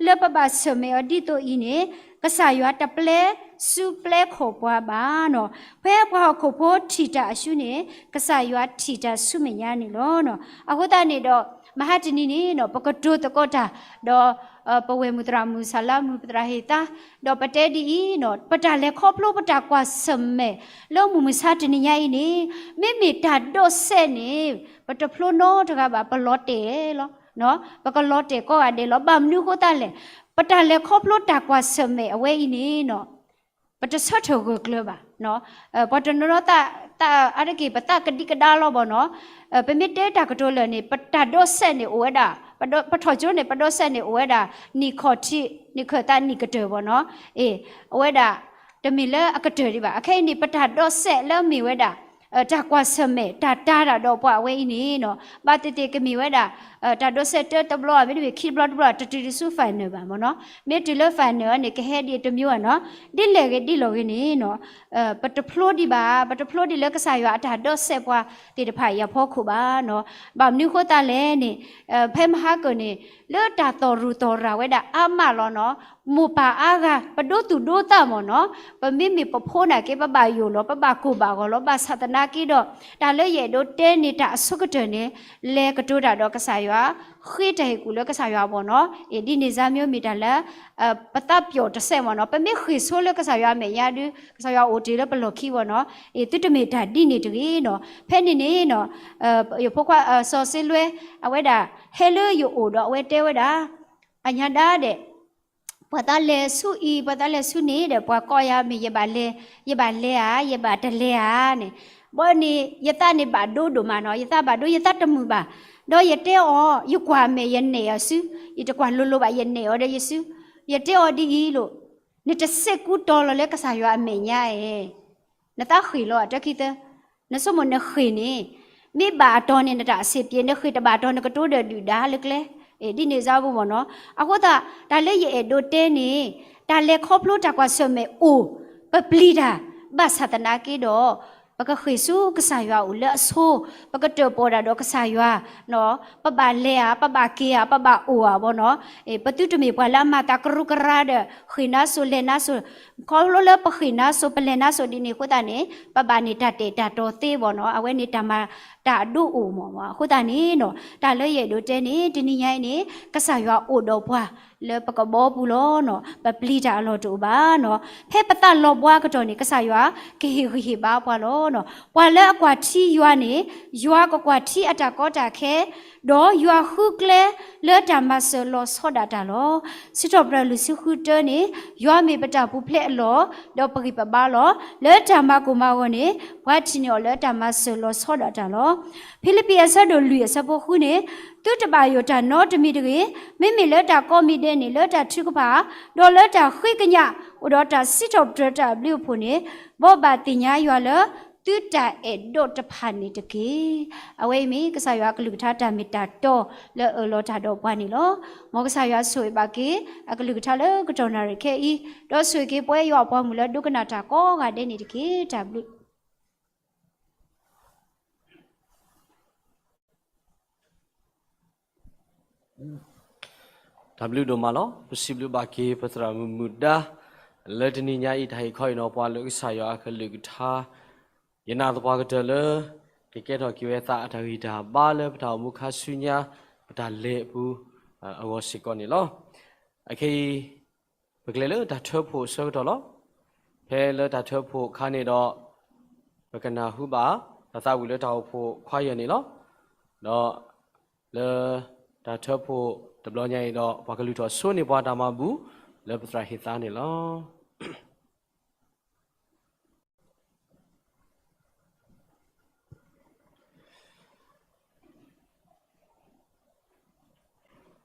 လၢပဘၣ်ဆၢၣ်မဲာ်အီၤဒ်သိးအံၤန့ၣ်, ကစၢ်ယွၤတပျဲစူပျဲခီၣ်ပှၤဘၣ်နီၤ. ဖဲပှၤဟီၣ်ခိၣ်ဖိထံၣ်တၢ်အရှုံးန့ၣ် ကစၢ်ယွၤထံၣ်တၢ်ဆူမဲာ်ညါန့ၣ်လီၤ. အဃိသတးန့ၣ်ဒီး မဟါတနံၤန့ၣ်နီၤ ပကတိၤသကိးတၢ် ဒီး ပဝဲၢ်မုၢ်သရၣ်မုၣ် ဆၣ်လါမုၣ် ပသရၣ်ဟ့ၣ်သါ, ဒီးပတဲဒ်အံၤနီၤ ပတၢ်လဲၤခီဖျိပတၢ်ကွၢ်ဆၢၣ်မဲာ် လၢမုၢ်မဆါတနံၤညါအံၤန့ၣ် မ့မ့ၢ်တၢ်ဒိးစဲးန့ၣ် ပတဖျိနီတဂၤဘၣ် ပလီၤတဲာ်လီၤ. ပကလီၤတဲာ်ကိးဂၤဒဲးလီၤ. ဘၣ်မနုၤအဃိသတးလဲၣ်, ပတၢ်လဲၤခီဖျိတၢ်ကွၢ်ဆၢၣ်မဲာ်အဝဲအံၤန့ၣ်နီၤ ပတဆၢထၢၣ်ဂၢၢ်ကျၢၤဘၣ်. ပှၤတနီၤနီၤသး အါတက့ၢ် ပသးကဒံကဒါလီၤဘၣ်နီၤ. ပမ့ၢ်တဲတၢ်ကတိၤလၢာ်န့ၣ် ပတၢ်ဒိးစဲးန့ၣ်အိၣ်ဝဲဒၣ် ပထီၣ်ကၠိန့ၣ် ပဒိးစဲးန့ၣ်အိၣ်ဝဲဒၣ် နံၣ်ခီၣ်ထံး နံၣ်ခၢၣ်သးနံၣ်ကတၢၢ်ဘၣ်နီၤ. အ့ အဝဲဒၣ် တမ့ၢ်လၢအကတၢၢ်ဒံးဘၣ်. အခဲအံၤန့ၣ် ပတၢ်ဒိးစဲးလၢမ့ၢ်ဝဲဒၣ် တၢ်ကွၢ်ဆၢၣ်မဲာ် တၢ်တာ်တၢ်ဒီးပှၤအဝဲအံၤန့ၣ်နီၤ, ဘၣ်သ့ၣ်သ့ၣ်ကမ့ၢ်ဝဲဒၣ် တၢ်ဒိးစဲးတၢတဘျီ မ့တမ့ၢ်ခံတဘျီတဘျီ တတုၤဆူ final ဘၣ်မ့ၢ်နီၤ. မ့ၢ်တုၤလၢ final န့ၣ် ကဟဲဒ်တမံၤဧါနီၤ. ဒ်လဲၣ်ဂ့ၤဒ်လဲၣ်ဂ့ၤန့ၣ်နီၤ, ပတဖျိဒံးဘၣ်, ပတဖျိဒံးလၢကစၢ်ယွၤအတၢ်ဒိးစဲးပှၤသ့ၣ်တဖၣ်အံၤအဖီခိၣ်ဘၣ်နီၤ. ဘၣ်မနုၤအဃိသတးလဲၣ်န့ၣ်, ဖဲမဟါကၢၢ်န့ၣ် လၢတၢ်သီၣ်ရူၢ်သီၣ်ရၤဝဲဒၣ်အါမးလီၤနီၤ. မိၢ်ပၢ်အါဂၤ ပဒိသူၣ်ဒိသးမ့ၢ်နီၤ, ပမ့မ့ၢ်ပဖိနာ်က့ ပဘၣ်ယိၣ်လီၤ ပဘၣ်ကိၢ်ဘၣ်ဂီၤလီၤ. ဘၣ်ဆၣ်သနာ်က့ဒီး တၢ်လၢယအဲၣ်ဒိးတဲန့ၢ်တၢ်အဆိကတၢၢ်န့ၣ်, လဲၤကတိၤတၢ်ဒီးကစၢ်ယွၤ, ဃ့တၢ်ဟ့ၣ်ကူၣ်လၢကစၢ်ယွၤအဂီၢ်နီၤ. အ့ၣ် ဒ်န့ၣ်စါမ့ၢ်မ့ၢ်တၢ်လၢ ပသးပျီၣ်တစဲးမ့ၢ်နီၤ. ပမ့ၢ်ဃ့ၢ်ဆိလၢကစၢ်ယွၤအမဲာ်ညါဒုး ကစၢ်ယွၤအိၣ်တ့ၢ်လၢပလီၢ်ခံအဂီၢ်နီၤ. အ့ၣ် သုတမ့ၢ်တၢ်ဒ်န့ၣ်တဂ့ၤနီၤ. ဖဲန့ၣ်န့ၣ်နီၤ, ယဖိခွါစီၤစ့လွဲ အဝဲဒၣ် ဟဲလၢယအိၣ်ဒီးအဝဲတဲဝဲဒၣ်, အညါဒါဒဲး ပှၤသးလဲၤဆူအံၤ ပှၤသးလဲၤဆူန့ၣ်ဒီး ပှၤကိးယၤမ့ၢ်ယဘၣ်လဲၤ, ယဘၣ်လဲၤဧါ ယဘၣ်တလဲၤဧါန့ၣ်, ဘီန့ၣ် ယသးန့ၣ်ဘၣ်ဒိဒိၣ်မးနီၤ, ယသးဘၣ်ဒိ ယသးတမုာ်ဘၣ်. ဒီးယတဲအီၤ ယကွၢ်မဲာ်ယနဲၣ်အီၤစု, ယတကွၢ်လိၤလိၤဘၣ် ယနဲၣ်အီၤဒီးယစု, ယတဲအီၤဒ်အံၤလိၤ, နတစဲးကူတီၤလီၤလၢကစၢ်ယွၤအမဲာ်ညါဧါ နသးဃ့ၢ်လီၤအတၢ်ခံသၢ, နဆိကမိၣ်နဃ့ၢ်န့ၣ်, မ့ၢ်ဘၣ်အတီၤန့ၣ် နတၢ်အဆ့ၣ်ပျဲ နဃ့ၢ်တဘၣ်တီၤ နကတိၤဒီးဒုၣ်ဒါလၢကျဲ, အ့ၣ် ဒ်န့ၣ်စါဘိမ့ၢ်နီၤ. အဃိသတး တၢ်လၢယအဲၣ်ဒိးတဲန့ၣ်, တၢ်လဲၤခီဖျိတၢ်ကွၢ်ဆၢၣ်မဲာ်အိၣ်, ပပျံၤတၢ်, ဘၣ်ဆၣ်သနာ်က့ဒီး ပကဃ့ၢ်ဆူကစၢ်ယွၤအိၣ်လၢအဆိ, ပကတၢၣ်ပီၣ်တၢ်ဒီးကစၢ်ယွၤ ပဘၣ်လဲၤဧါ ပဘၣ်က့ၤဧါ ပဘၣ်အိၣ်ဧါဘီနီၤ. ပသုတမ့ၢ်ပှၤလၢအမၤသးကရူၢ်ကရၢဒီး ဃ့ၢ်နါစိၤလဲၤနါစိၤ, ခီဖျိလၢပဃ့ၢ်နါစိၤ ပလဲၤနါစိၤဒ်န့ၣ်အဃိသတးန့ၣ် ပဘၣ်န့ၢ်တၢ်တဲာ်တၢ်တီသ့ဘီနီၤ. အဝဲန့ၣ်တၢ်မၤတၢ်အဒိအိၣ်မ့ၢ် အဃိသတးန့ၣ်နီၤ တၢ်လၢယအဲၣ်ဒိးတဲန့ၣ် တနံၤညါအံၤန့ၣ် ကစၢ်ယွၤအိၣ်ဒီးပှၤ လၢပကဘီပူၤလီၤနီၤ. ပပျံၤတၢ်အလီၢ်တအိၣ်ဘၣ်နီၤ. ဖဲပသးလီၤဘှါကတီၢ်န့ၣ် ကစၢ်ယွၤကဟ့ၣ်ဂံၢ်ဟ့ၣ်ဘါပှၤလီၤနီၤ. ပှၤလၢအကွၢ်ထံယွၤန့ၣ် ယွၤကကွၢ်ထံအတၢ်ကီတၢ်ခဲ, ဒီးယွၤဃုကျဲလၢတၢ်မၤစၢၤလီၤဆီဒၣ်တၢ်လီၤ. စံးထီၣ်ပတြၢၤလွံၢ်ဆံဃုတၢန့ၣ် ယွၤမ့ၢ်ပတၢ်ပူၤဖျဲးအလီၢ်, ဒီးပဂံၢ်ပဘါလီၤ. လၢတၢ်မၤကိၢ်မၤဂီၤန့ၣ် ပှၤထံၣ်န့ၢ်အီၤလၢတၢ်မၤစၢၤလီၤဆီဒၣ်တၢ်လီၤ. ဖံလံးပံးအဆၢဒိၣ်လွံၢ်အဆၢဖိဃုန့ၣ်, သုတဘၣ်ယိၣ်တၢ်နီတမံၤတဂ့ၤ, မ့မ့ၢ်လၢတၢ်ကိးမံၤဒဲးန့ၣ် လၢတၢ်ထုကဖၣ်, ဒီးလၢတၢ်ဃ့ကညး အိၣ်ဒီးတၢ်စံးထီၣ်ပတြၢၤတၢ်အဘျုးအဖှိၣ်န့ၣ်, ဘီဘၣ်သ့ၣ်ညါယွၤလၢ သုတၢ်အဲၣ်ဒိးတဖၣ်န့ၣ်တက့ၢ်. အဝဲအံၤမ့ၢ်ကစၢ်ယွၤအကလုၢ်ကထါတၢ်မ့ၢ်တၢ်တီလၢအအၢၣ်လီၤတၢ်ဒီးပှၤန့ၣ်လီၤ. မ်ကစၢ်ယွၤဆိၣ်ဂ့ၤဘၣ်က့ၤ အကလုၢ်ကထါလၢကတီၢ်နၣ်ရံၣ်ခဲအံၤ, ဒီးဆိၣ်ဂ့ၤက့ၤပဝဲယွၤအပှၤမုၣ်လၢဒိကနၣ်တၢ်ကိးဂၤဒဲးန့ၣ်တက့ၢ်. တၢ်ဘျုး တၢ်ဘျုးဒိၣ်မးလီၤ. ပစံးဘျုးဘၣ်က့ၤပသရၣ်မုၣ်မုၣ်ဒါ လၢတနံၤညါအံၤ တၢ်ဟ့ၣ်ခီဟ့ၣ်နီၤပှၤလၢကစၢ်ယွၤအကလုၢ်ကထါ, ယနာ်သပှၢ်ကတၢၢ်လၢ ကကဲထီၣ်က့ၤဝဲသးအတၢ်ဂံၢ်တၢ်ဘါလၢပတၢ်အိၣ်မူခါဆူညါ ပတၢ်လဲၤအပူၤ အဂီၢ်စ့ၢ်ကီးန့ၣ်လီၤ. အခဲအံၤ ပကလဲၤလၢတၢ်ထၢဖှိၣ်အဆၢကတီၢ်လီၤ. ဖဲလၢတၢ်ထၢဖှိၣ်အခါန့ၣ်ဒီး ပကနၢ်ဟူဘၣ် တၢ်သးဝံၣ်လၢတၢ်အိၣ်ဖှိၣ်ခွါယဲၢ်န့ၣ်လီၤ. ဒီး လၢတၢ်ထၢဖှိၣ်တဘျီညါအံၤဒီး ပှၤကလုၢ်ထီၣ်ဆိန့ၢ်ပှၤတၢ်မၤဘူၣ် လၢပသရၣ်ဟ့ၣ်သါန့ၣ်လီၤ.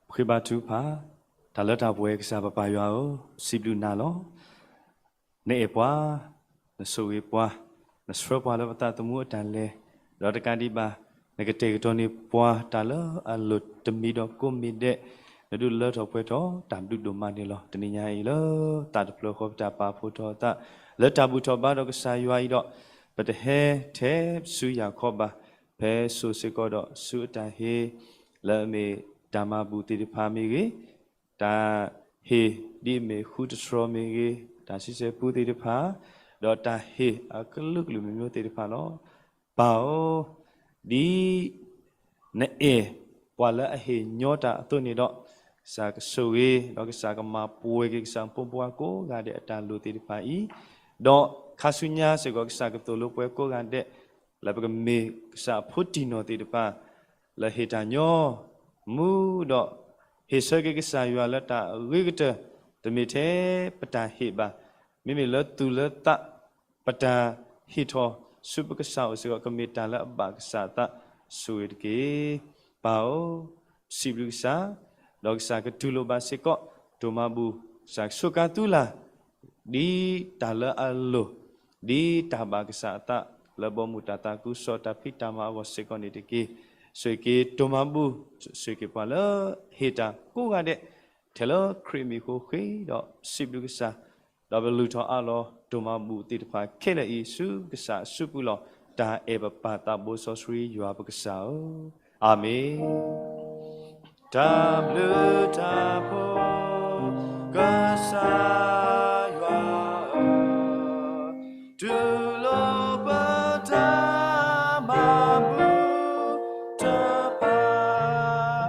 ပဃ့ဘါထုကဖၣ်, တၢ်လၢတၢ်ပှဲၤကစၢ်ပပၢ်ယွၤဧၢ, စံးဘျုးနၤလီၤ. နအဲၣ်ပှၤ, နဆိၣ်ဂ့ၤပှၤ, နဆှၢပှၤလၢပသးသမူအတၢ်လဲၤ, ဒီးတကးဒံးဘၣ် နကတဲာ်ကတီၤန့ၢ်ပှၤတၢ်လၢအလိၣ်တမံၤဒီးကိးမံၤဒဲး, နဒုးလၢထီၣ်ပှဲၤထီၣ်တၢ်ဘျုးဒိၣ်မးန့ၣ်လီၤ. တနံၤညါအံၤလၢသးတဖျၢၣ်ဃီပတၢ်ပာ်ဖှိၣ်ထီၣ်အသး လၢတၢ်ဘူၣ်ထီၣ်ဘါဒီးကစၢ်ယွၤအံၤဒီး ပတဟဲထဲဆူယၤခီဘၣ်, ဖဲစိၤစ့ၢ်ကီးဒီးဆူအတၢ်ဟ့ၣ် လၢအမ့ၢ်တၢ်မၤဘူၣ်သ့ၣ်တဖၣ်မ့ၢ်ဂ့ၤ, တၢ်ဟ့ၣ်ဒ်အမ့ၢ်ဃုတတြီမ့ၢ်ဂ့ၤ, တၢ်ဆံဆဲပူသ့ၣ်တဖၣ်, ဒီးတၢ်ဟ့ၣ်အကလုာ်ကလုာ်မံၤမံၤသ့ၣ်တဖၣ်လီၤ. ပၢ်ဧၢ, ဒ်နအဲၣ်ပှၤလၢအဟ့ၣ်ညီတၢ်အသိးန့ၣ်ဒီး, ကစၢ်ကဆိၣ်ဂ့ၤ, ဒီးကစၢ်ကမၤပှဲၤက့ၤကစၢ်ဖိမုၣ်ဖိခွါကိးဂၤဒဲးအတၢ်လိၣ်သ့ၣ်တဖၣ်အံၤ, ဒီးခါဆူညါစ့ၢ်ကီး ကစၢ်ကသိၣ်လိပှဲၤကိးဂၤဒဲး လၢပကမ့ၢ်ကစၢ်အဖိတံၢ်နီၢ်သ့ၣ်တဖၣ် လၢဟ့ၣ်တၢ်ညီ, မူဒီး ဟ့ၣ်ဆၢက့ၤကစၢ်ယွၤလၢတၢ်အဂ့ၤကတၢၢ်, တမ့ၢ်ထဲပတၢ်ဟ့ၣ်ဘၣ်, မ့မ့ၢ်လၢသူၣ်လၢသး ပတၢ်ဟ့ၣ်ထီၣ်ဆူပကစၢ်အိၣ်စ့ၢ်ကီး ကမ့ၢ်တၢ်လၢအဘၣ်ကစၢ်အသး, ဆိၣ်ဂ့ၤတက့ၢ်. ပၢ်ဧၢ, စံးဘျုးကစၢ်, ဒီးကစၢ်ကတူၢ်လိာ်ဘၣ်စ့ၢ်ကီး ဒိၣ်မးဘူၣ်, ကစၢ်ကဆိးကါသူလၢ် ဒ်တၢ်လၢအလိၣ်, ဒ်တၢ်ဘၣ်ကစၢ်အသး လၢဘီမုၢ်တၢ်သးခုကစီၣ်တၢ်ဖံးတၢ်မၤအဂီၢ်စ့ၢ်ကီးန့ၣ်တက့ၢ်. ဆိၣ်ဂ့ၤက့ၤတိၢ်မၤဘူၣ်, ဆိၣ်ဂ့ၤက့ၤပှၤလၢဟ့ၣ်တၢ်ကိးဂၤဒဲး, ထဲလၢခရံာ်မံၤအဃိဃ့ဒီးစံးဘျုးကစၢ်, ဒီးပလူၤထီၣ်အးလီၤတိၢ်မၤဘူၣ်သ့ၣ်တဖၣ်ခဲလၢာ်အံၤဆူကစၢ်အစုပူၤလီၤ. တၢ်အဲၣ်ပပၢ်သးဘိစီဆှံယွၤပကစၢ်ဧၢ, အၤမ့ၣ်. တၢ်ဘျုးတၢ်ဖှိၣ် ကစၢ်ယွၤဧၢ, တူၢ်လိာ်ပတၢ်မၤဘူၣ်တဖၣ်,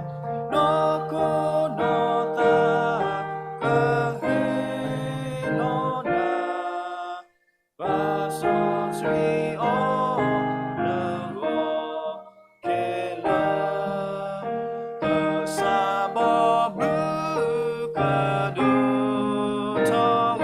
နီၢ်ခိနီၢ်သး ကဟ့ၣ်လီၤနၤ ပၢ်စီဆှံအိၣ်လၢဂီၢ်ခဲလၢာ်, ကစၢ်ဘီမုၢ်ကဒိၣ်ထီၣ်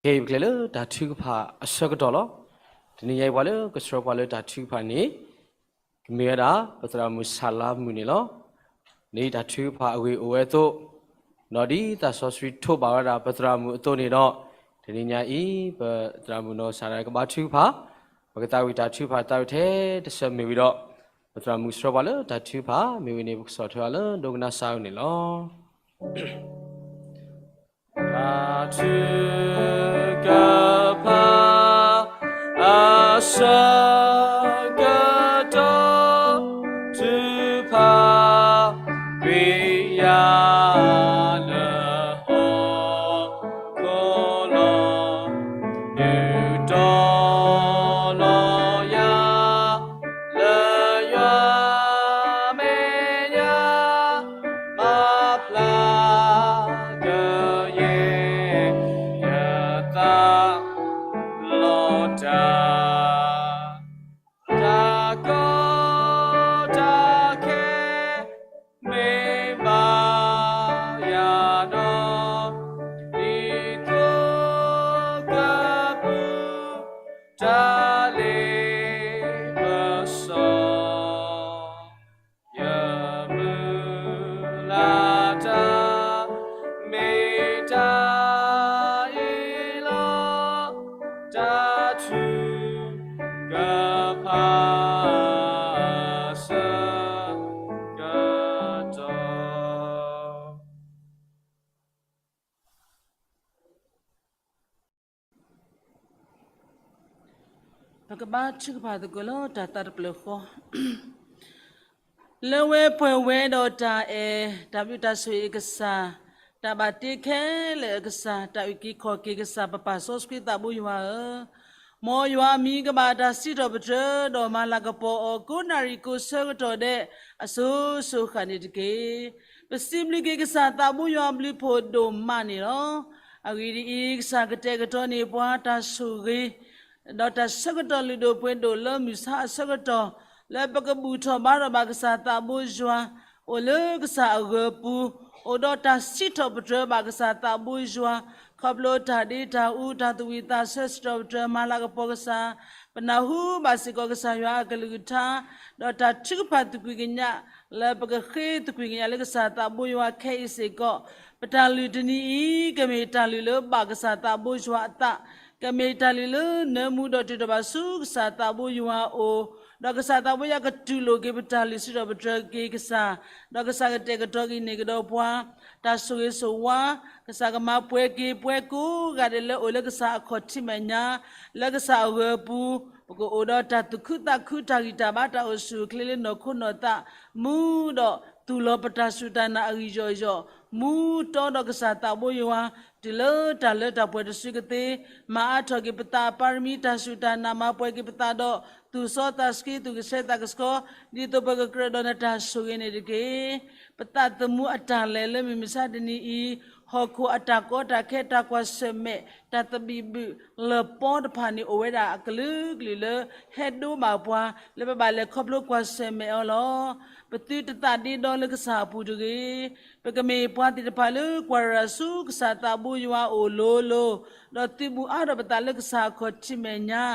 ခဲအံၤပကလဲၤလၢတၢ်ထုကဖၣ်အဆၢကတီၢ်လီၤ. တနံၤညါအံၤပှၤလၢကဆှၢပှၤလၢတၢ်ထုကဖၣ်န့ၣ် ကမ့ၢ်ဝဲဒၣ် ပသရၣ်မုၣ်ဆၣ်လါမုၣ်န့ၣ်လီၤ. ဒ်တၢ်ထုကဖၣ်အဂ့ၢ်အိၣ်ဝဲအသိး, ဒီးဒ်သးစီဆှံထိးဘၣ်ဝဲဒၣ်ပသရၣ်မုၣ်အသိးန့ၣ်ဒီး, တနံၤညါအံၤ ပသရၣ်မုၣ်နီၢ်ကစၢ်ဒၣ်ကဘါထုကဖၣ်, ပကသးဝံၣ်တၢ်ထုကဖၣ်သးဝံၣ်ထဲတဆၢမ့ၢ်ဝံၤဒီး, ပသရၣ်မုၣ်ကဆှၢပှၤလၢတၢ်ထုကဖၣ်မ့ၢ်ဝံၤန့ၣ် ပကဆီၣ်ထွဲအီၤလၢဒိကနၣ်စၢ်အံၤန့ၣ်လီၤ. တၢ်ထုကဖၣ်အဆၢကတီၢ်, ထုကဖၣ်ကွံာ်ယၤလၢဟီၣ်ခိၣ်လီၤ, ဒုးတီၤလီၤယၤ လၢယွၤမဲာ်ညါ, မၤဖျါကယဲၢ် ယသးလီၤတၢ်, တၢ်ကီတၢ်ခဲ မ့ၢ်ဘၣ်ယၤဒီး, ဒ်သိးကပူၤ တၢ်လ့ပစီ ယမုၢ်လၢ်တၢ် မ့ၢ်တၢ်အ့ၣ်လီၤ, တၢ်ထုကဖၣ်အဆၢကတီၢ်. ပကဘါထုကဖၣ်သကိးလၢတၢ်သးတဖျၢၣ်ဃီ, လၢဝဲပှဲၤဝဲဒီးတၢ်အဲၣ်, တၢ်ဘျုးတၢ်ဆိၣ်ဂ့ၤအကစၢ်, တၢ်ဘၣ်တ့ခဲလၢာ်အကစၢ်, တၢ်အုၣ်က့ၤခီၣ်က့ၤကစၢ်ပပၢ်စီဆှံသးဘိယွၤဧၢ, မ်ယွၤအမံၤကဘၣ်တၢ်စံးထီၣ်ပတြၢၤ, ဒီးမၤလၤကပီၤအီၤကိးနၣ်ရံၣ်ကိးဆၢကတီၢ်ဒဲး အစိၤစိၤဃၣ်န့ၣ်တက့ၢ်. ပစံးဘျုးက့ၤကစၢ်သးဘိယွၤအဘျုးဖးဒိၣ်မးန့ၣ်လီၤ. အဂ့ၢ်ဒ်အံၤ, ကစၢ်ကတဲာ်ကတီၤန့ၢ်ပှၤတၢ်ဆိၣ်ဂ့ၤ ဒီးတၢ်ဆၢကတီၢ်လုၢ်ဒိၣ်ပှ့ၤဒိၣ်လၢမုၢ်ဆါအဆၢကတီၢ်, လၢပကဘူၣ်ထီၣ်ဘါထီၣ်ဘၣ်ကစၢ်သးဘိယွၤ, အိၣ်လၢကစၢ်အဂၢၤပူၤ, အိၣ်ဒီးတၢ်စံးထီၣ်ပတြၢၤဘၣ်ကစၢ်သးဘိယွၤ, ခီဖျိတၢ်ဒ့တၢ်အူတၢ်သးဝံၣ်သးဆၢစံးထီၣ်ပတြၢၤမၤလၤကပီၤကစၢ်, ပနၢ်ဟူဘၣ်စ့ၢ်ကီးကစၢ်ယွၤအကလုၢ်ကထါ, ဒီးတၢ်ထုကဖၣ်သကွံာ်ကညး, လၢပကဃ့သကွံာ်ကညးလၢကစၢ်သးဘိယွၤခဲအံၤစ့ၢ်ကီး, ပတၢ်လုၢ်တနံၤအံၤ ကမ့ၢ်တၢ်လုၢ်လၢဘၣ်ကစၢ်သးဘိယွၤအသး, ကမ့ၢ်တၢ်လုၢ်လၢနၢမူဒီးတုၤထီၣ်ဘၣ်ဆူကစၢ်သးဘိယွၤအအိၣ်, ဒီးကစၢ်သးဘိယွၤကတူၢ်လိာ်က့ၤပတၢ်လုၢ်စံးထီၣ်ပတြၢၤက့ၤကစၢ်, ဒီးကစၢ်ကတဲာ်ကတီၤက့ၤန့ၢ်ကဒီးပှၤ တၢ်ဆိၣ်ဂ့ၤဆိၣ်ဝါ, ကစၢ်ကမၤပှဲၤက့ၤပှၤကိးဂၤဒဲးလၢအိၣ်လၢကစၢ်အခီၣ်ထံးမဲာ်ညါ, လၢကစၢ်အဂၢၤပူၤ, ပကအိၣ်ဒီးတၢ်သူၣ်ခုသးခုတၢ်ဂံၢ်တၢ်ဘါတၢ်အိၣ်ဆူၣ်အိၣ်ချ့လၢနီၢ်ခိနီၢ်သး, မူဒီးသူၣ်လီၤပတၢ်စူၢ်တၢ်နာ်အဂံၢ်ယီၢ်ယီၢ်, မူတီဒီးကစၢ်သးဘိယွၤ, တုၤလၢတၢ်လၢတၢ်ပှဲၤတစုကသ့, မၤအါထီၣ်က့ၤပသးအပၢ်ရမံတၢ်စူၢ်တၢ်နာ်မၤပှဲၤက့ၤပသးဒီး သူၣ်စီသးဆှံသူၣ်ကဆှီသးကဆှီ, ဒ်သိးပကကြၢးဒီးနတၢ်ဆိၣ်ဂ့ၤန့ၣ်တက့ၢ်. ပသးသမူအတၢ်လဲၤလၢမုၢ်မဆါတနံၤအံၤ, ဟီၣ်ခိၣ်အတၢ်ကီတၢ်ခဲတၢ်ကွၢ်ဆၢၣ်မဲာ်, တၢ်သဘံၣ်ဘုၣ်လၢပီတဖၣ်န့ၣ် အိၣ်ဝဲဒၣ်အကလုာ်ကလုာ်လၢ ဟဲဒိးဘၣ်ပှၤ လၢပဘၣ်လဲၤခီဖျိကွၢ်ဆၢၣ်မဲာ်အီၤလီၤ. ပသုတသးဒ့ဒီလၢကစၢ်အပူၤတဂ့ၤ. ပကမ့ၢ်ပှၤသ့ၣ်တဖၣ်လၢကွၢ်ရၤဆူကစၢ်သးဘိယွၤအအိၣ်လိၤလိၤ, ဒီးသုးဘူးအါထီၣ်ပသးလၢကစၢ်အခီၣ်ထံးမဲာ်ညါ,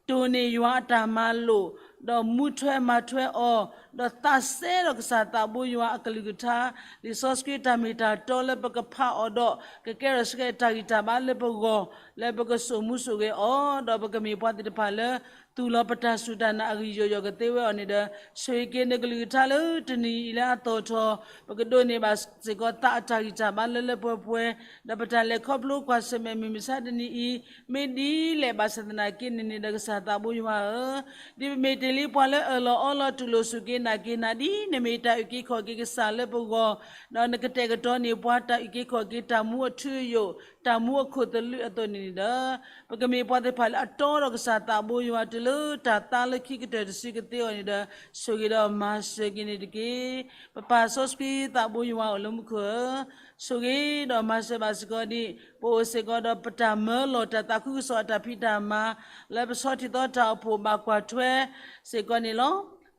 တိၢ်န့ၢ်ယွၤအတၢ်မၤလိာ်, ဒီးမူထွဲမၤထွဲအီၤ, ဒီးသးစဲဒီးကစၢ်သးဘိယွၤအကလုၢ်ကထါ, လံာ်စီဆှံတၢ်မ့ၢ်တၢ်တီလၢပကဖးအီၤဒီး ကကဲထီၣ်ဆှဲတၢ်ဂံၢ်တၢ်ဘါလၢပဂီၢ်, လၢပကစိာ်မူစိာ်ဂဲၤအီၤ, ဒီးပကမ့ၢ်ပှၤသ့ၣ်တဖၣ်လၢ သူၣ်လီၤပတၢ်စူၢ်တၢ်နာ်အဂံၢ်ယီၢ်ယီၢ်ကသ့ဝဲအီၤန့ၣ်ဒီး, ဆိၣ်ဂ့ၤက့ၤနကလုၢ်ကထါလၢတနံၤအံၤလၢအသီၣ်ထီၣ်, ပကဒိးန့ၢ်ဘၣ်စ့ၢ်ကီးသးအတၢ်ဂံၢ်တၢ်ဘါလၢလၢပှဲၤပှဲၤ, ဒီးပတၢ်လဲၤခီဖျိကွၢ်ဆၢၣ်မဲာ်မုၢ်မဆါတနံၤအံၤ, မ့ၢ်ဒ်လဲၣ်ဘၣ်ဆၣ်သနာ်က့န့ၣ်န့ၣ်ဒီးကစၢ်သးဘိယွၤဧၢ, ဒ်ပမ့ၢ်တ့ၢ်လံပှၤလၢအၢၣ်လီၤအီလီၤတူၢ်လိာ်စူၢ်က့ၤနာ်က့ၤနၤဒ်နမ့ၢ်တၢ်အုၣ်က့ၤခီၣ်က့ၤကစၢ်လၢပဂီၢ်, ဒီးနကတဲာ်ကတီၤန့ၢ်ပှၤတၢ်အုၣ်က့ၤခီၣ်က့ၤတၢ်မူအထူအယိာ်, တၢ်မူအခိၣ်သလုးအသိးန့ၣ်န့ၣ်ဒီး, ပကမ့ၢ်ပှၤသ့ၣ်တဖၣ်လၢအတီဒီးကစၢ်သးဘိယွၤတုၤလၢတၢ်သါလၢခံကတၢၢ်တစုကသ့အီၤန့ၣ်ဒီး, ဆိၣ်ဂ့ၤဒီးမၤစၢၤက့ၤန့ၣ်တက့ၢ်. ပပၢ်စီဆှံသးဘိယွၤအိၣ်လၢမူခိၣ်ဧၢ, ဆိၣ်ဂ့ၤဒီးမၤစၢၤဘၣ်စ့ၢ်ကီးဒ် ပအိၣ်စ့ၢ်ကီးဒီးပတၢ်မၢလီၤတၢ်သးခုကစီၣ်အတၢ်ဖံးတၢ်မၤ, လၢပဆီထံသီတၢ်အိၣ်ဖှိၣ်ဘၣ်ကွၢ်ထွဲစ့ၢ်ကီးန့ၣ်လီၤ.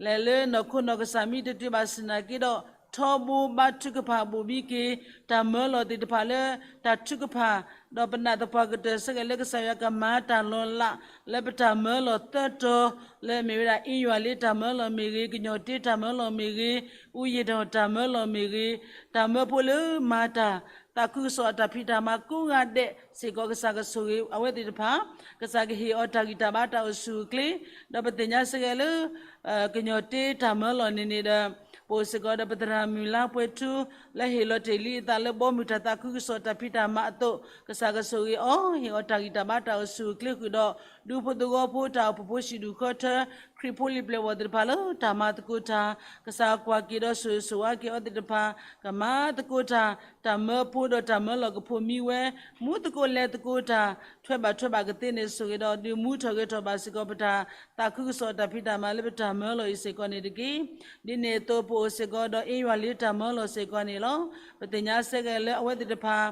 လဲၤလၢနီၢ်ခိနီၢ်ကစၢ်မ့ၢ်တတုၤဘၣ်ဆၣ်သနာ်က့ဒီး ထီဘိဘါထုကဖၣ် ဘိၣ်ဘံက့ၤ တၢ်မၢလီၤသ့ၣ်တဖၣ်လၢတၢ်ထုကဖၣ်, ဒီးပနာ်သပှၢ်ကတၢၢ်ဆၢက့ၤလၢကစၢ်ယွၤကမၤတၢ်လီၤလး လၢပတၢ်မၢလီၤသၢတီၤ လၢအမ့ၢ်ဝဲဒၣ် အ့ယွၤလ့တၢ်မၢလီၤမ့ၢ်ဂ့ၤ, ကညီၢ်တ့တၢ်မၢလီၤမ့ၢ်ဂ့ၤ, အူယံၣ်တီၢ်တၢ်မၢလီၤမ့ၢ်ဂ့ၤ, တၢ်မၢဖိလၢမၤတၢ် သးခုကစီၣ်အတၢ်ဖံးတၢ်မၤကိးဂၤဒဲးစ့ၢ်ကီး ကစၢ်ကဆိၣ်ဂ့ၤအဝဲသ့ၣ်တဖၣ်, ကစၢ်ကဟ့ၣ်အီၤတၢ်ဂံၢ်တၢ်ဘါတၢ်အိၣ်ဆူၣ်အိၣ်ချ့, ဒီးပသ့ၣ်ညါဆၢက့ၤလၢ ကညီၢ်တ့တၢ်မၢလီၤန့ၣ်န့ၣ်ဒီး ပအိၣ်စ့ၢ်ကီးဒီးပသရၣ်မုၣ်လါပှဲၤထူ လၢဟ့ၣ်လီၤတ့ၢ်လံအသးလၢဘီမုၢ်တၢ်သးခုကစီၣ်တၢ်ဖံးတၢ်မၤအသိး, ကစၢ်ကဆိၣ်ဂ့ၤအီၤ ဟ့ၣ်အီၤတၢ်ဂံၢ်တၢ်ဘါတၢ်အိၣ်ဆူၣ်အိၣ်ချ့ဃုာ်ဒီး ဒူဖိသဝီဖိတၢ်အိၣ်ဖှိၣ်ဖိဆံးဒူၣ်ဃီထၢ ခရံာ်ဖိလံၤပျဲၢ်ဘီၣ်သ့ၣ်တဖၣ်လၢတၢ်မၤသကိးတၢ်, ကစၢ်ကွၢ်က့ၤဒီးဆိၣ်ဂ့ၤဆိၣ်ဝါက့ၤအီၤသ့ၣ်တဖၣ်, ကမၤသကိးတၢ်, တၢ်မၢဖိဒီးတၢ်မၢလီၤကဖိးမံဝဲ, မူသကိးလဲၤသကိးတၢ်, ထွဲဘၣ်ထွဲဘၣ်ကသ့န့ၣ်ဆိၣ်ဂ့ၤဒီး ဒုးမူထီၣ်ဂဲၤထီၣ်ဘၣ်စ့ၢ်ကီးပတၢ်သးခုကစီၣ်တၢ်ဖံးတၢ်မၤလၢပတၢ်မၢလီၤအံၤစ့ၢ်ကီးန့ၣ်တက့ၢ်. ဒ်န့ၣ်အသိး ပအိၣ်စ့ၢ်ကီးဒီးအ့ယွၤလ့တၢ်မၢလီၤစ့ၢ်ကီးန့ၣ်လီၤ. ပသ့ၣ်ညါဆၢက့ၤလၢအဝဲသ့ၣ်တဖၣ်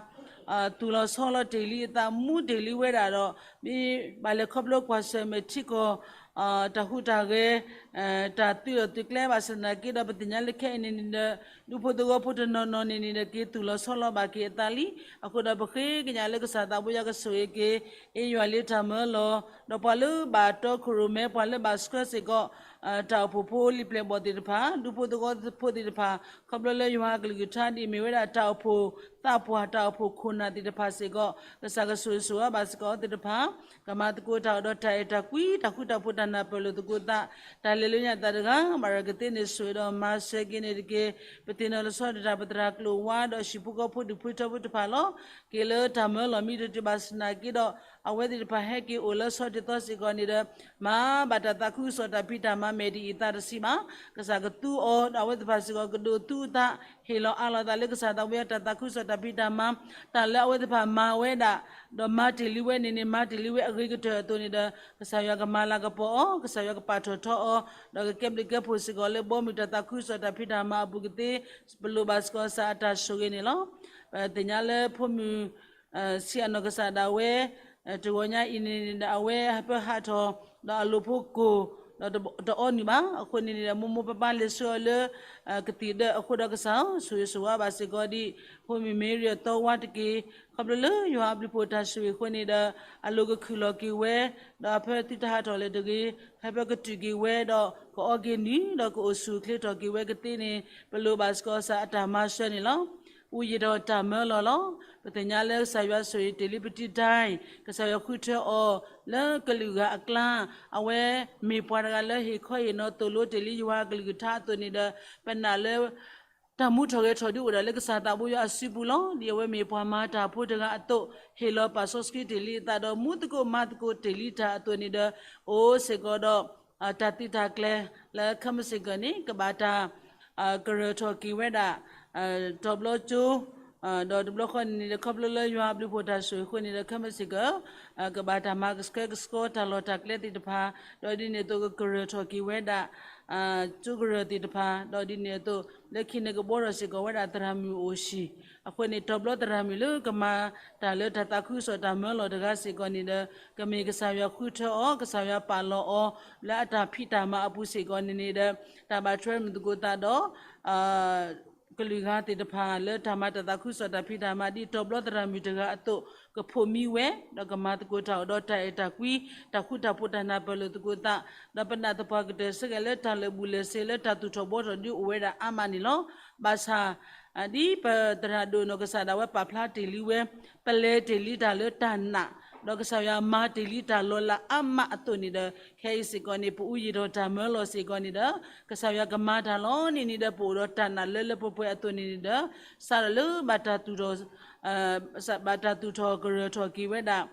သူၣ်လီၤဆီလီၤတ့ၢ်လံအသး မူတ့ၢ်လံဝဲဒၣ်ဒီး ဘၣ်လဲၤခီဖျိကွၢ်ဆၢၣ်မဲာ်ထံကီၢ် တၢ်ဟူးတၢ်ဂဲၤ တၢ်သုးဒီးသုးကျဲဘၣ်ဆၣ်သနာ်က့ဒီး ပသ့ၣ်ညါလၢခဲအံၤန့ၣ်န့ၣ်ဒီး ဒူဖိသဝီဖိတနီၤနီၤန့ၣ်န့ၣ်ဒီး က့ၤသူၣ်လီၤဆီလီၤဘၣ်က့ၤအသးလံ. အဃိဒီးပဃ့ကညးလၢကစၢ်သးဘိယွၤကဆိၣ်ဂ့ၤက့ၤ အ့ယွၤလ့တၢ်မၢလီၤ, ဒီးပှၤလၢဘၣ်တီခိၣ်ရိၣ်မဲ ပှၤလၢဘၣ်ဆှၢစ့ၢ်ကီး တၢ်အိၣ်ဖှိၣ်ဖိလံၤပျဲၢ်ဘီၣ်သ့ၣ်တဖၣ် ဒူဖိသဝီဖိသ့ၣ်တဖၣ် ခီဖျိလၢယွၤအကလုၢ်ကထါဒ်အမ့ၢ်ဝဲဒၣ်တၢ်အိၣ်ဖှိၣ်သးပှၢ် တၢ်အိၣ်ဖှိၣ်ခိၣ်နၢ်သ့ၣ်တဖၣ်စ့ၢ်ကီး ကစၢ်ကဆိၣ်ဂ့ၤဆိၣ်ဝါဘၣ်စ့ၢ်ကီးအဝဲသ့ၣ်တဖၣ်, ကမၤသကိးတၢ်အီၤဒီးတၢ်အဲၣ်တၢ်ကွံ တၢ်ဃူတၢ်ဖိးတၢ်နၢ်ပၢၢ်လိာ်သကိးသး, တၢ်လဲၤလၢညါသးတဂၤ ဘၣ်ရၤကသ့န့ၣ်ဆိၣ်ဂ့ၤဒီးမၤစၢၤက့ၤန့ၣ်တက့ၢ်. ပသ့ၣ်နီၣ်လီၤဆီဒၣ်တၢ် ပသရၣ်ကျိၤဝါဒီးဟံၣ်ဖိဃီဖိဒူၣ်ဖိထၢဖိတဖၣ်လီၤ. က့ၤလၢတၢ်မၢလီၤမံတတုၤဘၣ်ဆၣ်သနာ်က့ဒီး အဝဲသ့ၣ်တဖၣ်ဟဲက့ၤအိၣ်လၢဆီတ့ၢ်သီစ့ၢ်ကီးန့ၣ်ဒီး မၤဘၣ်တၢ်သးခုကစီၣ်တၢ်ဖံးတၢ်မၤ မဲာ်တယံာ်သးတဆံးဘၣ်. ကစၢ်ကသူအီၤ ဒီးအဝဲသ့ၣ်တဖၣ်စ့ၢ်ကီး ကဒိးသူအသး ဟ့ၣ်လီၤအးလီၤသးလၢကစၢ်သးဘိယွၤတၢ်သးခုကစီၣ်တၢ်ဖံးတၢ်မၤ, တၢ်လၢအဝဲသ့ၣ်တဖၣ်မၤဝဲဒၣ် ဒီးမၤတ့ၢ်လံဝဲန့ၣ်န့ၣ် မၤတ့ၢ်လံဝဲအဂ့ၤကတၢၢ်အသိးန့ၣ်ဒီး ကစၢ်ယွၤကမၤလၤကပီၤအီၤ, ကစၢ်ယွၤကပာ်ထီၣ်ထီအီၤ, ဒီးကကဲဘျုးကဲဖှိၣ်စ့ၢ်ကီးလၢဘီမုၢ်တၢ်သးခုကစီၣ်တၢ်ဖံးတၢ်မၤအပူၤကသ့, ပလိၣ်ဘၣ်စ့ၢ်ကီးကစၢ်အတၢ်ဆိၣ်ဂ့ၤန့ၣ်လီၤ. ပသ့ၣ်ညါလၢဖိမုၣ် ဆံးအနီၢ်ကစၢ်ဒၣ်ဝဲ တဂီၤညါအံၤန့ၣ်ဒီး အဝဲဟၢဖၢဟးထီၣ် ဒီးအလိၤဖိကိၢ် ဒီးတအီနုၢ်ဘၣ်. အဃိန့ၣ်န့ၣ်ဒီး မိၢ်မိၢ်ပၢ်ပၢ်လဲၤဆှၢအီၤလၢ ကသံၣ်ဒၢအဃိဒီးကစၢ်ဧၢ, ဆိၣ်ဂ့ၤဆိၣ်ဝါဘၣ်စ့ၢ်ကီးဒံး ဖိမုၣ်မ့ရံအသီဝါတက့ၢ်. ခီဖျိလၢယွၤအဘျုးဖှိၣ်တၢ်ဆိၣ်ဂ့ၤအဃိန့ၣ်ဒီး အလိၤကခုၣ်လီၤက့ၤဝဲ, ဒီးအဖၢသုတဟးထီၣ်လၢၤတဂ့ၤ, ဟၢဖၢကတုာ်က့ၤဝဲဒီး ကအီက့ၤနုၢ် ဒီးကအိၣ်ဆူၣ်အိၣ်ချ့ထီၣ်က့ၤဝဲကသ့န့ၣ် ပလိၣ်ဘၣ်စ့ၢ်ကီးကစၢ်အတၢ်မၤစၢၤန့ၣ်လီၤ. အူယံာ်ဒီးတၢ်မၢလီၤလီၤ. ပသ့ၣ်ညါလၢကစၢ်ယွၤဆိၣ်ဂ့ၤတ့ၢ်လံပတံတၢ်, ကစၢ်ယွၤဃုထၢအီၤ လၢကလုာ်ဂၤအကျါ, အဝဲမ့ၢ်ပှၤတဂၤလၢဟ့ၣ်ခီဟ့ၣ်နီၤသိၣ်လိတ့ၢ်လံယွၤအကလုၢ်ကထါအသိးန့ၣ်ဒီး ပနာ်လၢ တၢ်မူထီၣ်ဂဲၤထီၣ်ဒုးအိၣ်ဒၣ်လၢကစၢ်သးဘိယွၤအစုပူၤလီၤ. ဒ်အဝဲမ့ၢ်ပှၤမၤတၢ်ဖိတဂၤအသိး, ဟ့ၣ်လီၤပာ်စီဆှံတ့ၢ်လံအသးဒီး မူသကိးမၤသကိးတ့ၢ်လံတၢ်အသိးန့ၣ်ဒီး အိၣ်စ့ၢ်ကီးဒီး တၢ်သုးတၢ်ကျဲၤလၢခဲမုၢ်ဆ့ၣ်ကီၢ်န့ၣ် ကဘၣ်တၢ် ကရၢၢ်ထီၣ်က့ၤဝဲဒၣ် တီၤဘျီကၠိ ဒီးတဘျီဃီန့ၣ်န့ၣ်ဒီး ခီဖျိလၢယွၤအဘျုးဖှိၣ်တၢ်ဆိၣ်ဂ့ၤအဃိန့ၣ်ဒီး ခဲမုၢ်ဆ့ၣ်ကီၢ် ကဘၣ်တၢ်မၤကဆှဲကဆှီတၢ်လီၢ်တၢ်ကျဲသ့ၣ်တဖၣ်, ဒီးဒ်န့ၣ်အသိးကကရၢၢ်ထီၣ်က့ၤဝဲဒၣ် ကၠိကရၢၢ်သ့ၣ်တဖၣ်, ဒီးဒ်န့ၣ်အသိး လၢခံန့ၣ်ကဘှီထီၣ်စ့ၢ်ကီးဝဲဒၣ်သရၣ်မုၣ်အိၣ်ဟံၣ်, အဃိန့ၣ် တီၤဘျီသရၣ်မုၣ်လၢကမၤတၢ်လၢတၢ်သးခုကစီၣ်တၢ်မၢလီၤတဂၤစ့ၢ်ကီးန့ၣ်ဒီး ကမ့ၢ်ကစၢ်ယွၤဃုထၢအီၤ, ကစၢ်ယွၤပာ်လီၤအီၤ လၢအတၢ်ဖံးတၢ်မၤအပူၤစ့ၢ်ကီးန့ၣ်န့ၣ်ဒီး တၢ်ဘၣ်ထွဲမုာ်သကိးသးဒီး ကလုာ်ဂၤသ့ၣ်တဖၣ်လၢတၢ်မၤတၢ်သးခုကစီၣ်တၢ်ဖံးတၢ်မၤ ဒ်တီၤဘျီသရၣ်မုၣ်တဂၤအသိး ကဖိးမံဝဲ, ဒီးကမၤသကိးတၢ်အီၤဒီးတၢ်အဲၣ်တၢ်ကွံ, တၢ်ဃူတၢ်ဖိးတၢ်နၢ်ပၢၢ်လိာ်သကိးသး, ဒီးပနာ်သပှၢ်ကတၢၢ်ဆၢက့ၤလၢတၢ်လၢာ်ဘူၣ်လၢာ်စ့လၢတၢ်သူၣ်ထီၣ်ဘှီထီၣ်ဒုးအိၣ်ဝဲဒၣ်အါမးန့ၣ်လီၤ. ဘၣ်ဆၣ် ဒ်ပသရၣ်ဒိၣ်နီၢ်ကစၢ်ဒၣ်ဝဲပာ်ဖျါတ့ၢ်လံဝဲ, ပလဲၤတ့ၢ်လံတၢ်လၢတၢ်နာ်, ဒီးကစၢ်ယွၤမၤတ့ၢ်လံတၢ်လီၤလးအါမးအသိးန့ၣ်ဒီး ခဲအံၤစ့ၢ်ကီးန့ၣ် ပအူယံာ်ဒီးတၢ်မၢလီၤစ့ၢ်ကီးန့ၣ်ဒီး ကစၢ်ယွၤကမၤတၢ်လီၤန့ၣ်န့ၣ်ဒီး ပအိၣ်ဒီးတၢ်နာ်လၢလၢပှဲၤပှဲၤအသိးန့ၣ်န့ၣ်ဒီး စးထီၣ်လၢဘၣ်တၢ်သူၣ်ထီၣ် ဘၣ်တၢ်သူၣ်ထီၣ်ကရၢၢ်ထီၣ်က့ၤဝဲဒၣ်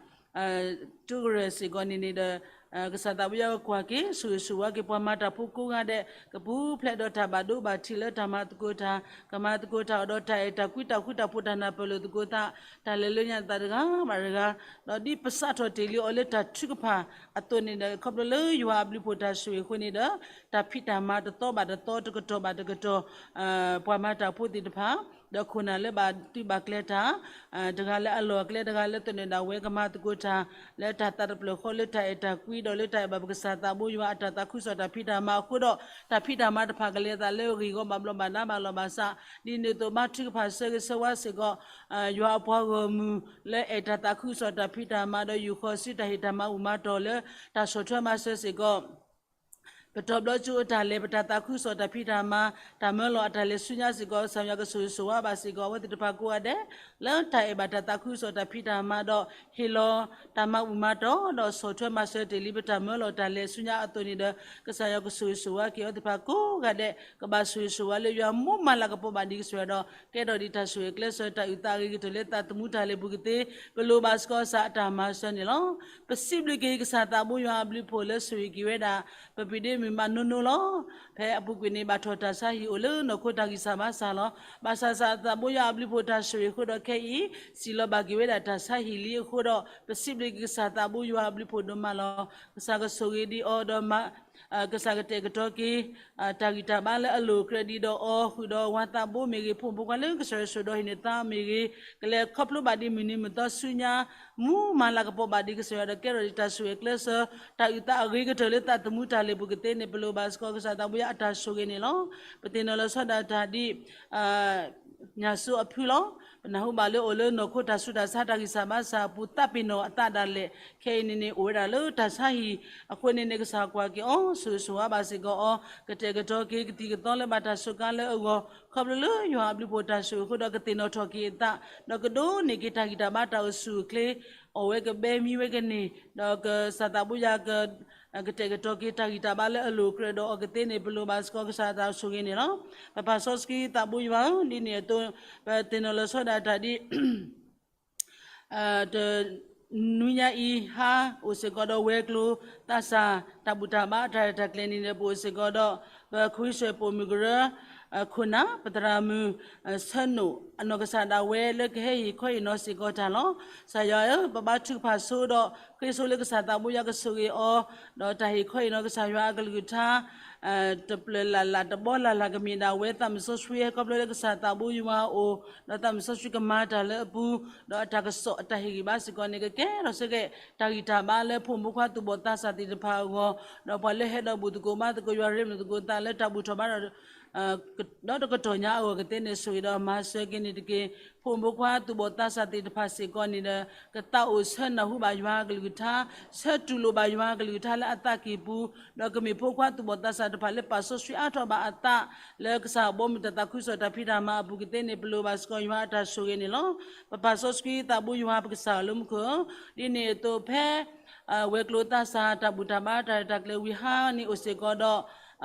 ကၠိကရၢၢ်စ့ၢ်ကီးန့ၣ်န့ၣ်ဒီး ကစၢ်သးဘိယွၤကကွၢ်က့ၤ ဆိၣ်ဂ့ၤဆိၣ်ဝါက့ၤပှၤမၤတၢ်ဖိကိးဂၤဒဲး ကပူၤဖျဲးဒီးတၢ်ဘၣ်ဒိဘၣ်ထံးလၢတၢ်မၤသကိးတၢ်, ကမၤသကိးတၢ်အီၤဒီးတၢ်အဲၣ်တၢ်ကွံ တၢ်ဃူတၢ်ဖိးတၢ်နၢ်ပၢၢ်လိာ်သကိးသး, တၢ်လဲၤလၢညါသးတဂၤဘၣ်တဂၤ, ဒီးဒ်ပစးထီၣ်တ့ၢ်လံအီၤလၢတၢ်ထုကဖၣ်အသိးန့ၣ်ဒီး ခီဖျိလၢယွၤအဘျုးဖှိၣ်တၢ်ဆိၣ်ဂ့ၤအဃိန့ၣ်ဒီး တၢ်ဖံးတၢ်မၤတသီဘၣ်တသီ တကတီၢ်ဘၣ်တကတီၢ် ပှၤမၤတၢ်ဖိသ့ၣ်တဖၣ် ဒီးခိၣ်နၢ်လၢဘၣ်တုၤဘၣ်ကျဲၤတၢ်, တဂၤလၢအလီၢ်အကျဲ တဂၤလၢသနၢၣ်ဒၣ်ဝဲ ကမၤသကိးတၢ် လၢတၢ်သးတဖျၢၣ်ဃီ လၢတၢ်အဲၣ်တၢ်ကွံ ဒီးလၢတၢ်အဲၣ်ဘၣ်ပကစၢ်သးဘိယွၤအတၢ်သးခုကစီၣ်တၢ်ဖံးတၢ်မၤအဃိဒီး တၢ်ဖံးတၢ်မၤတဖၣ်ကလဲၤအသးလၢအဂ့ၢ်ဂီၢ်ဘၣ်ဘျီးဘၣ်ဒါဘၣ်လီၤဘၣ်စး, ဒ်န့ၣ်အသိးဘါထုကဖၣ်ဆၢဂ့ၤဆၢဝါစ့ၢ်ကီး ယွၤအပှၤဂီၢ်မုၢ်လၢအဲၣ်တၢ်သးခုကစီၣ်တၢ်ဖံးတၢ်မၤ ဒီးယူာ်ဃီၤဆူတၢ်ဟ့ၣ်တၢ်မၤဘူၣ်မၤတီၢ်လၢတၢ်ဆီၣ်ထွဲမၤစၢၤစ့ၢ်ကီး ပတီၢ်ဘျီကၠိအတၢ်လဲၤ ပတၢ်သးခုကစီၣ်တၢ်ဖံးတၢ်မၤ တၢ်မၢလီၤအတၢ်လဲၤဆူညါစ့ၢ်ကီး ကစၢ်ယွၤကဆိၣ်ဂ့ၤဆိၣ်ဝါဘၣ်စ့ၢ်ကီး အဝဲသ့ၣ်တဖၣ်ကိးဂၤဒဲး လၢတၢ်အဲၣ်ဘၣ်တၢ်သးခုကစီၣ်တၢ်ဖံးတၢ်မၤဒီး ဟ့ၣ်လီၤတၢ်မၤဘူၣ်မၤတီၢ် ဒီးဆီၣ်ထွဲမၤစၢၤတ့ၢ်လံ ပတၢ်မၢလီၤတၢ်လဲၤဆူညါအသိးန့ၣ်ဒီး ကစၢ်ယွၤကဆိၣ်ဂ့ၤဆိၣ်ဝါက့ၤအဝဲသ့ၣ်တဖၣ်ကိးဂၤဒဲး ကဘၣ်ဆိၣ်ဂ့ၤဆိၣ်ဝါလၢယွၤမိၢ်မၤလၤကပီၤဘၣ်ဒံးကစၢ်ယွၤဒီး ကဲထီၣ်ဒံးတၢ်ဆိၣ်ဂ့ၤကျဲးစၢး တၢ်အုၣ်သးအဂ့ၤကတၢၢ်လၢသးသမူတၢ်လဲၤပူၤကသ့ ပလိၣ်ဘၣ်စ့ၢ်ကီးစ့ၢ်တၢ်မၤစၢၤန့ၣ်လီၤ. ပစံးဘျုးက့ၤကစၢ်သးဘိယွၤအဘျုးအဖှိၣ်လၢဆိၣ်ဂ့ၤက့ၤဝဲဒၣ် ပပျံၤဒ့မုၣ်မးနီၢ်နီၢ်လီၤ. ဖဲအပူၤကွံာ်န့ၣ် ဘၣ်ထီၣ်တၢ်ဆါဟံၣ်အိၣ်လၢနီၢ်ခိတၢ်ဂံၢ်စၢ်ဘါစၢ်လီၤ. ဘၣ်ဆၣ်ကစၢ်သးဘိယွၤအဘျုးအဖှိၣ်တၢ်ဆိၣ်ဂ့ၤအဃိဒီးခဲအံၤ စံၣ်လီၤဘၣ်က့ၤဝဲဒၣ်တၢ်ဆါဟံၣ်လံအဃိဒီး ပစံးဘျုးက့ၤကစၢ်သးဘိယွၤအဘျုးအဖှိၣ်ဒိၣ်မးလီၤ. ကစၢ်ကဆိၣ်ဂ့ၤဒံးအီၤဒီး ကစၢ်ကတဲာ်ကတီၤက့ၤ တၢ်ဂံၢ်တၢ်ဘါလၢအလိၣ်အကြၢးဒံးဒီးအီၤ ဃုာ်ဒီးဝၤသးဘိမ့ၢ်ဂ့ၤ ဖိမုၣ်ဖိခွါလၢကစၢ်ယွၤဆိၣ်ဒီးဟံးန့ၢ်သါမ့ၢ်ဂ့ၤ ကလဲၤခီဖျိဘၣ်ဒံးမုၢ်နံၤမုၢ်သီဆူညါ မိၢ်မၤလၤကပီၤဘၣ်ဒံးကစၢ်ယွၤဒီးကဲထီၣ်ဒံးတၢ်ဆိၣ်ဂ့ၤကျဲးစၢး တၢ်အုၣ်သးအဂ့ၤကတၢၢ်လၢသးသမူတၢ်လဲၤပူၤကသ့န့ၣ် ပလိၣ်ဘၣ်စ့ၢ်ကီးကစၢ်သးဘိယွၤအတၢ်ဆိၣ်ဂ့ၤန့ၣ်လီၤ. ပသ့ၣ်နီၣ်လီၤဆီဒၣ်တၢ်ဒ် ညၣ်စိအဖုလီၤ. ပနၢ်ဟူဘၣ်လၢအိၣ်လၢနီၢ်ခိတၢ်ဆူးတၢ်ဆါတၢ်ဂံၢ်စၢ်ဘါစၢ်အပူၤ သးပ့ၤနီၣ်အသးဒၣ်လဲာ် ခဲအံၤန့ၣ်န့ၣ် အိၣ်ဝဲဒၣ်လၢတၢ်ဆါဟံၣ်အဃိန့ၣ်န့ၣ် ကစၢ်ကွၢ်က့ၤအီၤ ဆိၣ်ဂ့ၤဆိၣ်ဝါဘၣ်စ့ၢ်ကီးအီၤ ကတဲာ်ကတီၤက့ၤကသံၣ်ကသီလၢဘၣ်တၢ်စူးကါလၢအဂီၢ် ခီဖျိလၢယွၤအဘျုးအဖှိၣ်တၢ်ဆိၣ်ဂ့ၤအဃိဒီး ကသ့ၣ်နီၣ်ထီၣ်က့ၤအသး ဒီးကဒိးန့ၢ်က့ၤတၢ်ဂံၢ်တၢ်ဘါတၢ်အိၣ်ဆူၣ်အိၣ်ချ့ အိၣ်ဝဲကဘဲမံဝဲကန့ၢ် ဒီးကစၢ်သးဘိယွၤ ကတဲာ်ကတီၤက့ၤတၢ်ဂံၢ်တၢ်ဘါလၢအလိၣ်အကြၢးဒီးအီၤကသ့န့ၣ် ပလိၣ်ဘၣ်စ့ၢ်ကီးကစၢ်တၢ်ဆိၣ်ဂ့ၤန့ၣ်လီၤ. ပပၢ်စီဆှံသးဘိယွၤဧၢ, ဒ်န့ၣ်အသိး ပသ့ၣ်နီၣ်လီၤဆီဒၣ်တၢ်ဒ် တနွံညါအံၤ ဟါအိၣ်စ့ၢ်ကီးဒီးဝဲၤကျိၤသးစၢ် တၢ်ဘူၣ်တၢ်ဘါတၢ်ရဲၣ်တၢ်ကျဲၤန့ၣ်ဒီး ပအိၣ်စ့ၢ်ကီးဒီး ပခဝ့ၡၢၣ်ပိာ်မုၣ်ကရၢ ခိၣ်နၢ် ပသရၣ်မုၣ် ဆၢနိၣ် အနီၢ်ကစၢ်ဒၣ်ဝဲလၢကဟဲဟ့ၣ်ခီဟ့ၣ်နီၤစ့ၢ်ကီးတၢ်လီၤ. ကစၢ်ယွၤဧၢ, ပဘါထုကဖၣ်ဆိဒီး ဃ့ဆိလၢကစၢ်သးဘိယွၤကဆိၣ်ဂ့ၤအီၤ, ဒီးတၢ်ဟ့ၣ်ခီဟ့ၣ်နီၤကစၢ်ယွၤအကလုၢ်ကထါ တဖျၢၣ်လၢ်လၢ်တဘီလၢ်လၢ်ကမ့ၢ်ဒၣ်ဝဲသးမုၣ်စီဆှံ ဟဲခီဖျိလၢကစၢ်သးဘိယွၤအအိၣ်, ဒီးသးမုၣ်စီဆှံကမၤတၢ်လၢအပူၤ, ဒီးအတၢ်ကစီၣ်အတၢ်ဟ့ၣ်ဂံၢ်ဘါစ့ၢ်ကီးန့ၣ် ကကဲထီၣ်စ့ၢ်ကီး တၢ်ဂံၢ်တၢ်ဘါလၢဖိမုၣ်ဖိခွါသူၣ်ဘီၣ်သးစၢ်သ့ၣ်တဖၣ်အဂီၢ်, ဒီးပှၤလၢဟဲဒီးဘူၣ်သကိးဘါသကိးယွၤရ့မုၢ်သကိးသးလၢတၢ်ဘူၣ်ထီၣ်ဘါထီၣ် ဒီးတကတီၢ်ညါအဂီၢ်ကသ့န့ၣ် ဆိၣ်ဂ့ၤဒီးမၤစၢၤက့ၤန့ၣ်တက့ၢ်. ဖိမုၣ်ဖိခွါသူၣ်ဘီၣ်သးစၢ်သ့ၣ်တဖၣ်စ့ၢ်ကီးန့ၣ်ဒီး ကသးအိၣ်ဆၢနၢ်ဟူဘၣ်ယွၤအကလုၢ်ကထါ, ဆၢတူၢ်လိာ်ဘၣ်ယွၤအကလုၢ်ကထါလၢအသးကံၢ်ပူၤ, ဒီးကမ့ၢ်ဖိခွါသူၣ်ဘီၣ်သးစၢ်တဖၣ်လၢပာ်စီဆှံအါထီၣ်ဘၣ်အသး လၢကစၢ်ဘီမုၢ်တၢ်သးခုကစီၣ်တၢ်ဖံးတၢ်မၤအပူၤကသ့န့ၣ် ပလိၣ်ဘၣ်စ့ၢ်ကီးယွၤအတၢ်ဆိၣ်ဂ့ၤန့ၣ်လီၤ. ပပၢ်စီဆှံသးဘိယွၤပကစၢ်လၢမူခိၣ်ဧၢ, ဒ်န့ၣ်အသိးဖဲ ဝဲၤကျိၤသးစၢ်တၢ်ဘူၣ်တၢ်ဘါတၢ်ရဲၣ်တၢ်ကျဲၤဝံၤဟါန့ၣ်အိၣ်စ့ၢ်ကီးဒီး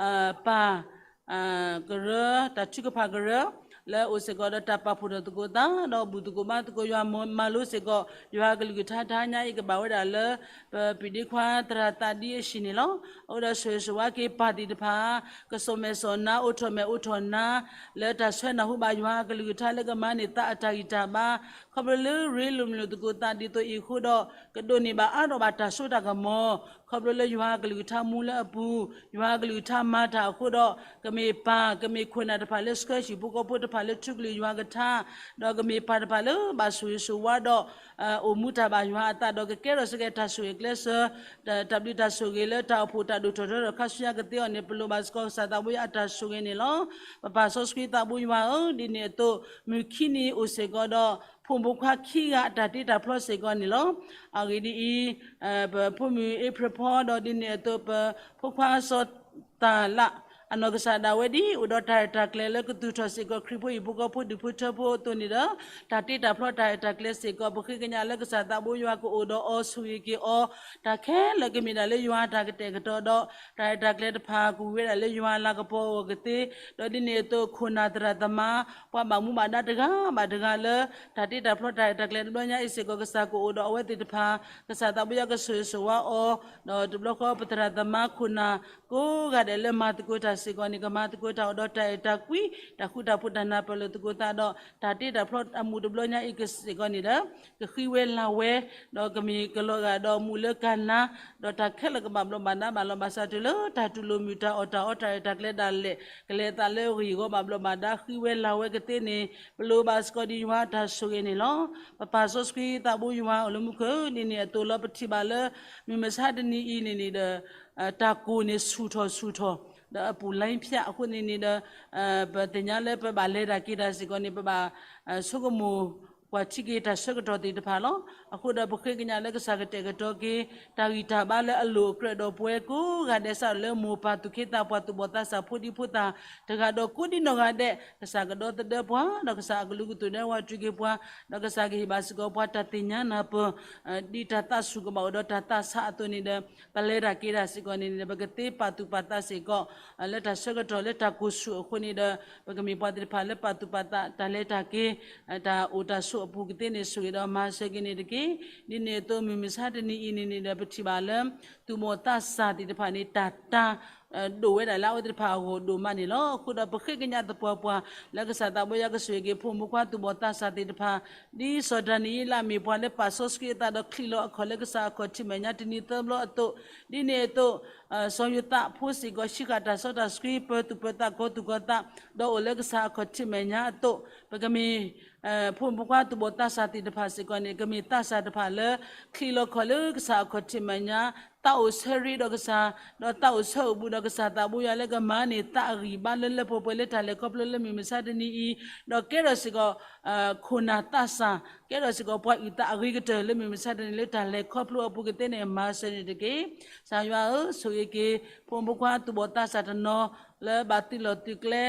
ပၢ် ကရၢ, တၢ်ထုကဖၣ်ကရၢ, လၢအအိၣ်စ့ၢ်ကီးဒီးတၢ်ပာ်ဖှိၣ်ထီၣ်သကိးသး ဒီးဘူၣ်သကိးဘါသကိးယွၤမၤလိစ့ၢ်ကီး ယွၤအကလုၢ်ကထါတဟါညါအံၤ ကဘၣ်ဝဲဒၣ်လၢ ပပျံၤဒ့ခွါသရၣ်သးဒ်အဟံၣ်န့ၣ်လီၤ. အဃိဒီးဆိၣ်ဂ့ၤဆိၣ်ဝါက့ၤပၢ်သ့ၣ်တဖၣ် ကစီၣ်မဲာ်စီၣ်နါ အိၣ်ထီၣ်မဲာ်အိၣ်ထီၣ်နါ လၢတၢ်ဆှၢနၢ်ဟူဘၣ်ယွၤအကလုၢ်ကထါလၢကမၤန့ၢ်သးအတၢ်ဂံၢ်တၢ်ဘါ ခီဖျိလၢရ့လိာ်မုာ်လိာ်သကိးသးဒ်သိးအံၤအဃိဒီး ကဒိးန့ၢ်ဘၣ်အါထီၣ်ဘၣ်တၢ်စိတၢ်ကမီၤ ခီဖျိလၢယွၤအကလုၢ်ကထါမူလၢအပူၤ ယွၤအကလုၢ်ကထါမၤတၢ်အဃိဒီး ကမ့ၢ်ပၢ် ကမ့ၢ်ခိၣ်နၢ်တဖၣ်လၢဆှၢဟံၣ်ဖိဃီဖိတဖၣ်လၢထူကလုၢ်ယွၤကထါ ဒီးကမ့ၢ်ပၢ်တဖၣ်လၢဘၣ်ဆိၣ်ဂ့ၤဆိၣ်ဝါဒီး အိၣ်မူတၢ်ဘၣ်ယွၤအသးဒီးကကဲထီၣ်စ့ၢ်ကီးတၢ်ဆိၣ်ဂ့ၤကျဲးစၢး တၢ်ဘျုးတၢ်ဆိၣ်ဂ့ၤလၢတၢ်အိၣ်ဖှိၣ်တၢ်ဒိၣ်ထီၣ်ထီထီၣ်ခါဆူညါကသ့အီၤန့ၣ် ပလိၣ်ဘၣ်စ့ၢ်ကီးကစၢ်သးဘိယွၤအတၢ်ဆိၣ်ဂ့ၤန့ၣ်လီၤ. ပပၢ်စီဆှံသးဘိယွၤဧၢ, ဒ်န့ၣ်အသိး မုၢ်ခံနံၤအိၣ်စ့ၢ်ကီးဒီး ဖိမုၣ်ဖိခွါခံဂၤအတၢ်တ့တၢ်ဖျီစ့ၢ်ကီးန့ၣ်လီၤ. အဂ့ၢ်ဒ်အံၤ, ပဖိမုၣ်အ့ဖြ့ၣ်ဖီဒီးဒ်န့ၣ်အသိး ပဖိခွါစီၤတၢ်လး အနီၢ်ကစၢ်ဒၣ်ဝဲဒ်အိၣ်ဒီးတၢ်ရဲၣ်တၢ်ကျဲၤလၢကသူၣ်ထီၣ်စ့ၢ်ကီးခရံာ်ဖိဟံၣ်ဖိဃီဖိဒူၣ်ဖိထၢဖိအသိးန့ၣ်ဒီး တၢ်တ့တၢ်ဖျီတၢ်ရဲၣ်တၢ်ကျဲၤစ့ၢ်ကီး ပဃ့ကညးလၢကစၢ်သးဘိယွၤကအိၣ်ဒီးအီၤဆိၣ်ဂ့ၤက့ၤအီၤ တၢ်ခဲလၢာ်ကမ့ၢ်ဒၣ်လၢယွၤအတၢ်ကတဲာ်ကတီၤဒီး တၢ်ရဲၣ်တၢ်ကျဲၤတဖၣ်ကဝံၤဝဲဒၣ်လၢယွၤအလၤကပီၤအဂီၢ်ကသ့ ဒီးဒ်န့ၣ်အသိးခိၣ်နၢ်သရၣ်သမါ ပှၤဘၣ်မူဘၣ်ဒါတဂၤဘၣ်တဂၤလၢ တၢ်တ့တၢ်ဖျီတၢ်ရဲၣ်တၢ်ကျဲၤတဘျီညါအံၤစ့ၢ်ကီး ကစၢ်ကအိၣ်ဒီးအဝဲသ့ၣ်တဖၣ် ကစၢ်သးဘိယွၤကဆိၣ်ဂ့ၤဆိၣ်ဝါအီၤ ဒီးတဘျီဃီပသရၣ်သမါခိၣ်နၢ် ကိးဂၤဒဲးလၢမၤသကိးတၢ် စ့ၢ်ကီးန့ၣ် ကမၤသကိးတၢ်အိၣ်ဒီးတၢ်အဲၣ်တၢ်ကွံ, တၢ်ဃူတၢ်ဖိးတၢ်နၢ်ပၢၢ်လိာ်သကိးသးဒီး တၢ်တ့တၢ်ဖျီအမူးတဘျီညါအံၤစ့ၢ်ကီးန့ၣ်ဒီး ကဃံဝဲလၤဝဲ, ဒီးကမ့ၢ်ကလီၤဂာ်ဒီးမူးလၢကၤနါ, ဒီးတၢ်ခဲလၢာ်ကဘၣ်ဘျီးဘၣ်ဒါဘၣ်လီၤဘၣ်စးတုၤလၢတၢ်တူၢ်လိာ်မုာ်တၢ်အီၣ်တၢ်အီတၢ်ရဲၣ်တၢ်ကျဲၤဒၣ်လဲာ် ကလဲၤအသးလၢအဂ့ၢ်အဂီၢ်ဘၣ်ဘျီးဘၣ်ဒါ ဃံဝဲလၤဝဲကသ့န့ၣ် ပလိၣ်ဘၣ်စ့ၢ်ကီးဒ်ယွၤအတၢ်ဆိၣ်ဂ့ၤန့ၣ်လီၤ. ပပၢ်စီဆှံသးဘိယွၤအိၣ်လၢမူခိၣ် ဒ်န့ၣ်အသိးလီၤ ပထံၣ်ဘၣ်လၢ မုၢ်မဆါတနံၤအံၤန့ၣ်န့ၣ်ဒီး တၢ်ကိၢ်န့ၣ်ဆူၣ်ထီၣ်ဆူၣ်ထီၣ်, ဒီးအပူၤလါဖၠးအဃိန့ၣ်န့ၣ်ဒီး ပသ့ၣ်ညါလၢပဘၣ်လဲၤတၢ်က့ၤတၢ်စ့ၢ်ကီးန့ၣ် ပဘၣ်ဆိကမိၣ် ကွၢ်ထံက့ၤတၢ်ဆၢကတီၢ်သ့ၣ်တဖၣ်လီၤ. အဃိဒီးပဃ့ကညးလၢကစၢ်ကတဲာ်ကတီၤက့ၤ တၢ်ဂံၢ်တၢ်ဘါလၢအလိၣ်အကြၢးဒီးပဝဲကိးဂၤဒဲး စးထီၣ်လၢမိၢ်ပၢ်သူၣ်က့သးပှၢ်သူၣ်ဘီၣ်သးစၢ်ဖိဒံဖိသၣ် တဂၤဒီးကိးဒံနီၢ်ဂၤဒဲး ကစၢ်ကဒီသဒၢပှၤ ဒီးကစၢ်အကလုာ်ကတိၤဒဲဝဲတြူာ်က့ၤပှၤ, ဒီးကစၢ်ကဟ့ၣ်ဘၣ်စ့ၢ်ကီးပှၤတၢ်သ့ၣ်ညါနၢ်ပၢၢ် ဒ်တၢ်သးဆူၣ်ကဘၣ်အိၣ်ဒီးတၢ်သးဆးအသိးန့ၣ်ဒီး ပလဲၤတၢ်က့ၤတၢ်စ့ၢ်ကီးန့ၣ်ဒီး ပကသ့ပာ်သူၣ်ပာ်သးစ့ၢ်ကီး လၢတၢ်ဆၢကတီၢ်လၢတၢ်ကိၢ်ဆူၣ်အဃိန့ၣ်ဒီး ပကမ့ၢ်ပှၤသ့ၣ်တဖၣ်လၢပာ်သူၣ်ပာ်သး တၢ်လဲၤတၢ်က့ၤ တၢ်အိၣ်တၢ်ဆိးအပူၤကသ့န့ၣ် ဆိၣ်ဂ့ၤဒီးမၤစၢၤက့ၤန့ၣ်တက့ၢ်. ဒ်န့ၣ်အသိးမုၢ်မဆါတနံၤအံၤန့ၣ်န့ၣ်ဒီး ပထံၣ်ဘၣ်လၢ သူၣ်ဘီၣ်သးစၢ်သ့ၣ်တဖၣ်န့ၣ် တၢ်တၢ် ဒိၣ်ဝဲဒၣ်လၢအဝဲသ့ၣ်တဖၣ်အဂီၢ်ဒိၣ်မးန့ၣ်လီၤ. အဃိဒီးပဃ့ကညးသပှၢ်ပှၢ် လၢကစၢ်သးဘိယွၤကဆိၣ်ဂ့ၤက့ၤဖိမုၣ်ဖိခွါသူၣ်ဘီၣ်သးစၢ်သ့ၣ်တဖၣ် ဒ်စီၤဒၤနံးယ့လးမ့ၢ်ပှၤလၢပာ်စီဆှံအသးဒီးချံးလီၤအခီၣ်လၢကစၢ်အခီၣ်ထံးမဲာ်ညါတနံၤသၢဘျီအသိး, ဒ်န့ၣ်အသိး စီၤယိၤသးဖိစ့ၢ်ကီး ဟံးဃာ်တၢ်စီတၢ်ဆှံ ပၢၤသူၣ်ပၢၤသးကီၤသူၣ်ကီၤသး ဒီးအိၣ်လၢကစၢ်အခီၣ်ထံးမဲာ်ညါအသိး, ပကမ့ၢ် ဖိမုၣ်ဖိခွါသူၣ်ဘီၣ်သးစၢ်သ့ၣ်တဖၣ်စ့ၢ်ကီးန့ၣ် ကမ့ၢ်သးစၢ်တဖၣ်လၢ ချံးလီၤခီၣ်လၢကစၢ်အခီၣ်ထံးမဲာ်ညါ, သးအိၣ်ဆၢရ့ဒီးကစၢ်, ဒီးသးအိၣ်ဆၢအိၣ်ဘူးဒီးကစၢ်သးဘိယွၤလၢကမၤန့ၢ်သးအဂံၢ်ဘါလၢလၢပှဲၤပှဲၤလၢတၢ်လဲၤခီဖျိလၢမုၢ်မဆါတနံၤအံၤ, ဒီးကဲထီၣ်စ့ၢ်ကီး ခိၣ်နၢ်သးစၢ်, ကဲထီၣ်စ့ၢ်ကီးပှၤအုၣ်သးအဂ့ၤကတၢၢ်လၢမုၢ်မဆါတနံၤလၢတၢ်လဲၤခီဖျိအပူၤကသ့န့ၣ် မၤစၢၤန့ၣ်တက့ၢ်. ကစၢ်ယွၤဧၢ, ဆိၣ်ဂ့ၤက့ၤ ဖိမုၣ်ဖိခွါသူၣ်ဘီၣ်သးစၢ်တနီၤ လၢဘၣ်သုးလီၢ်သုးကျဲ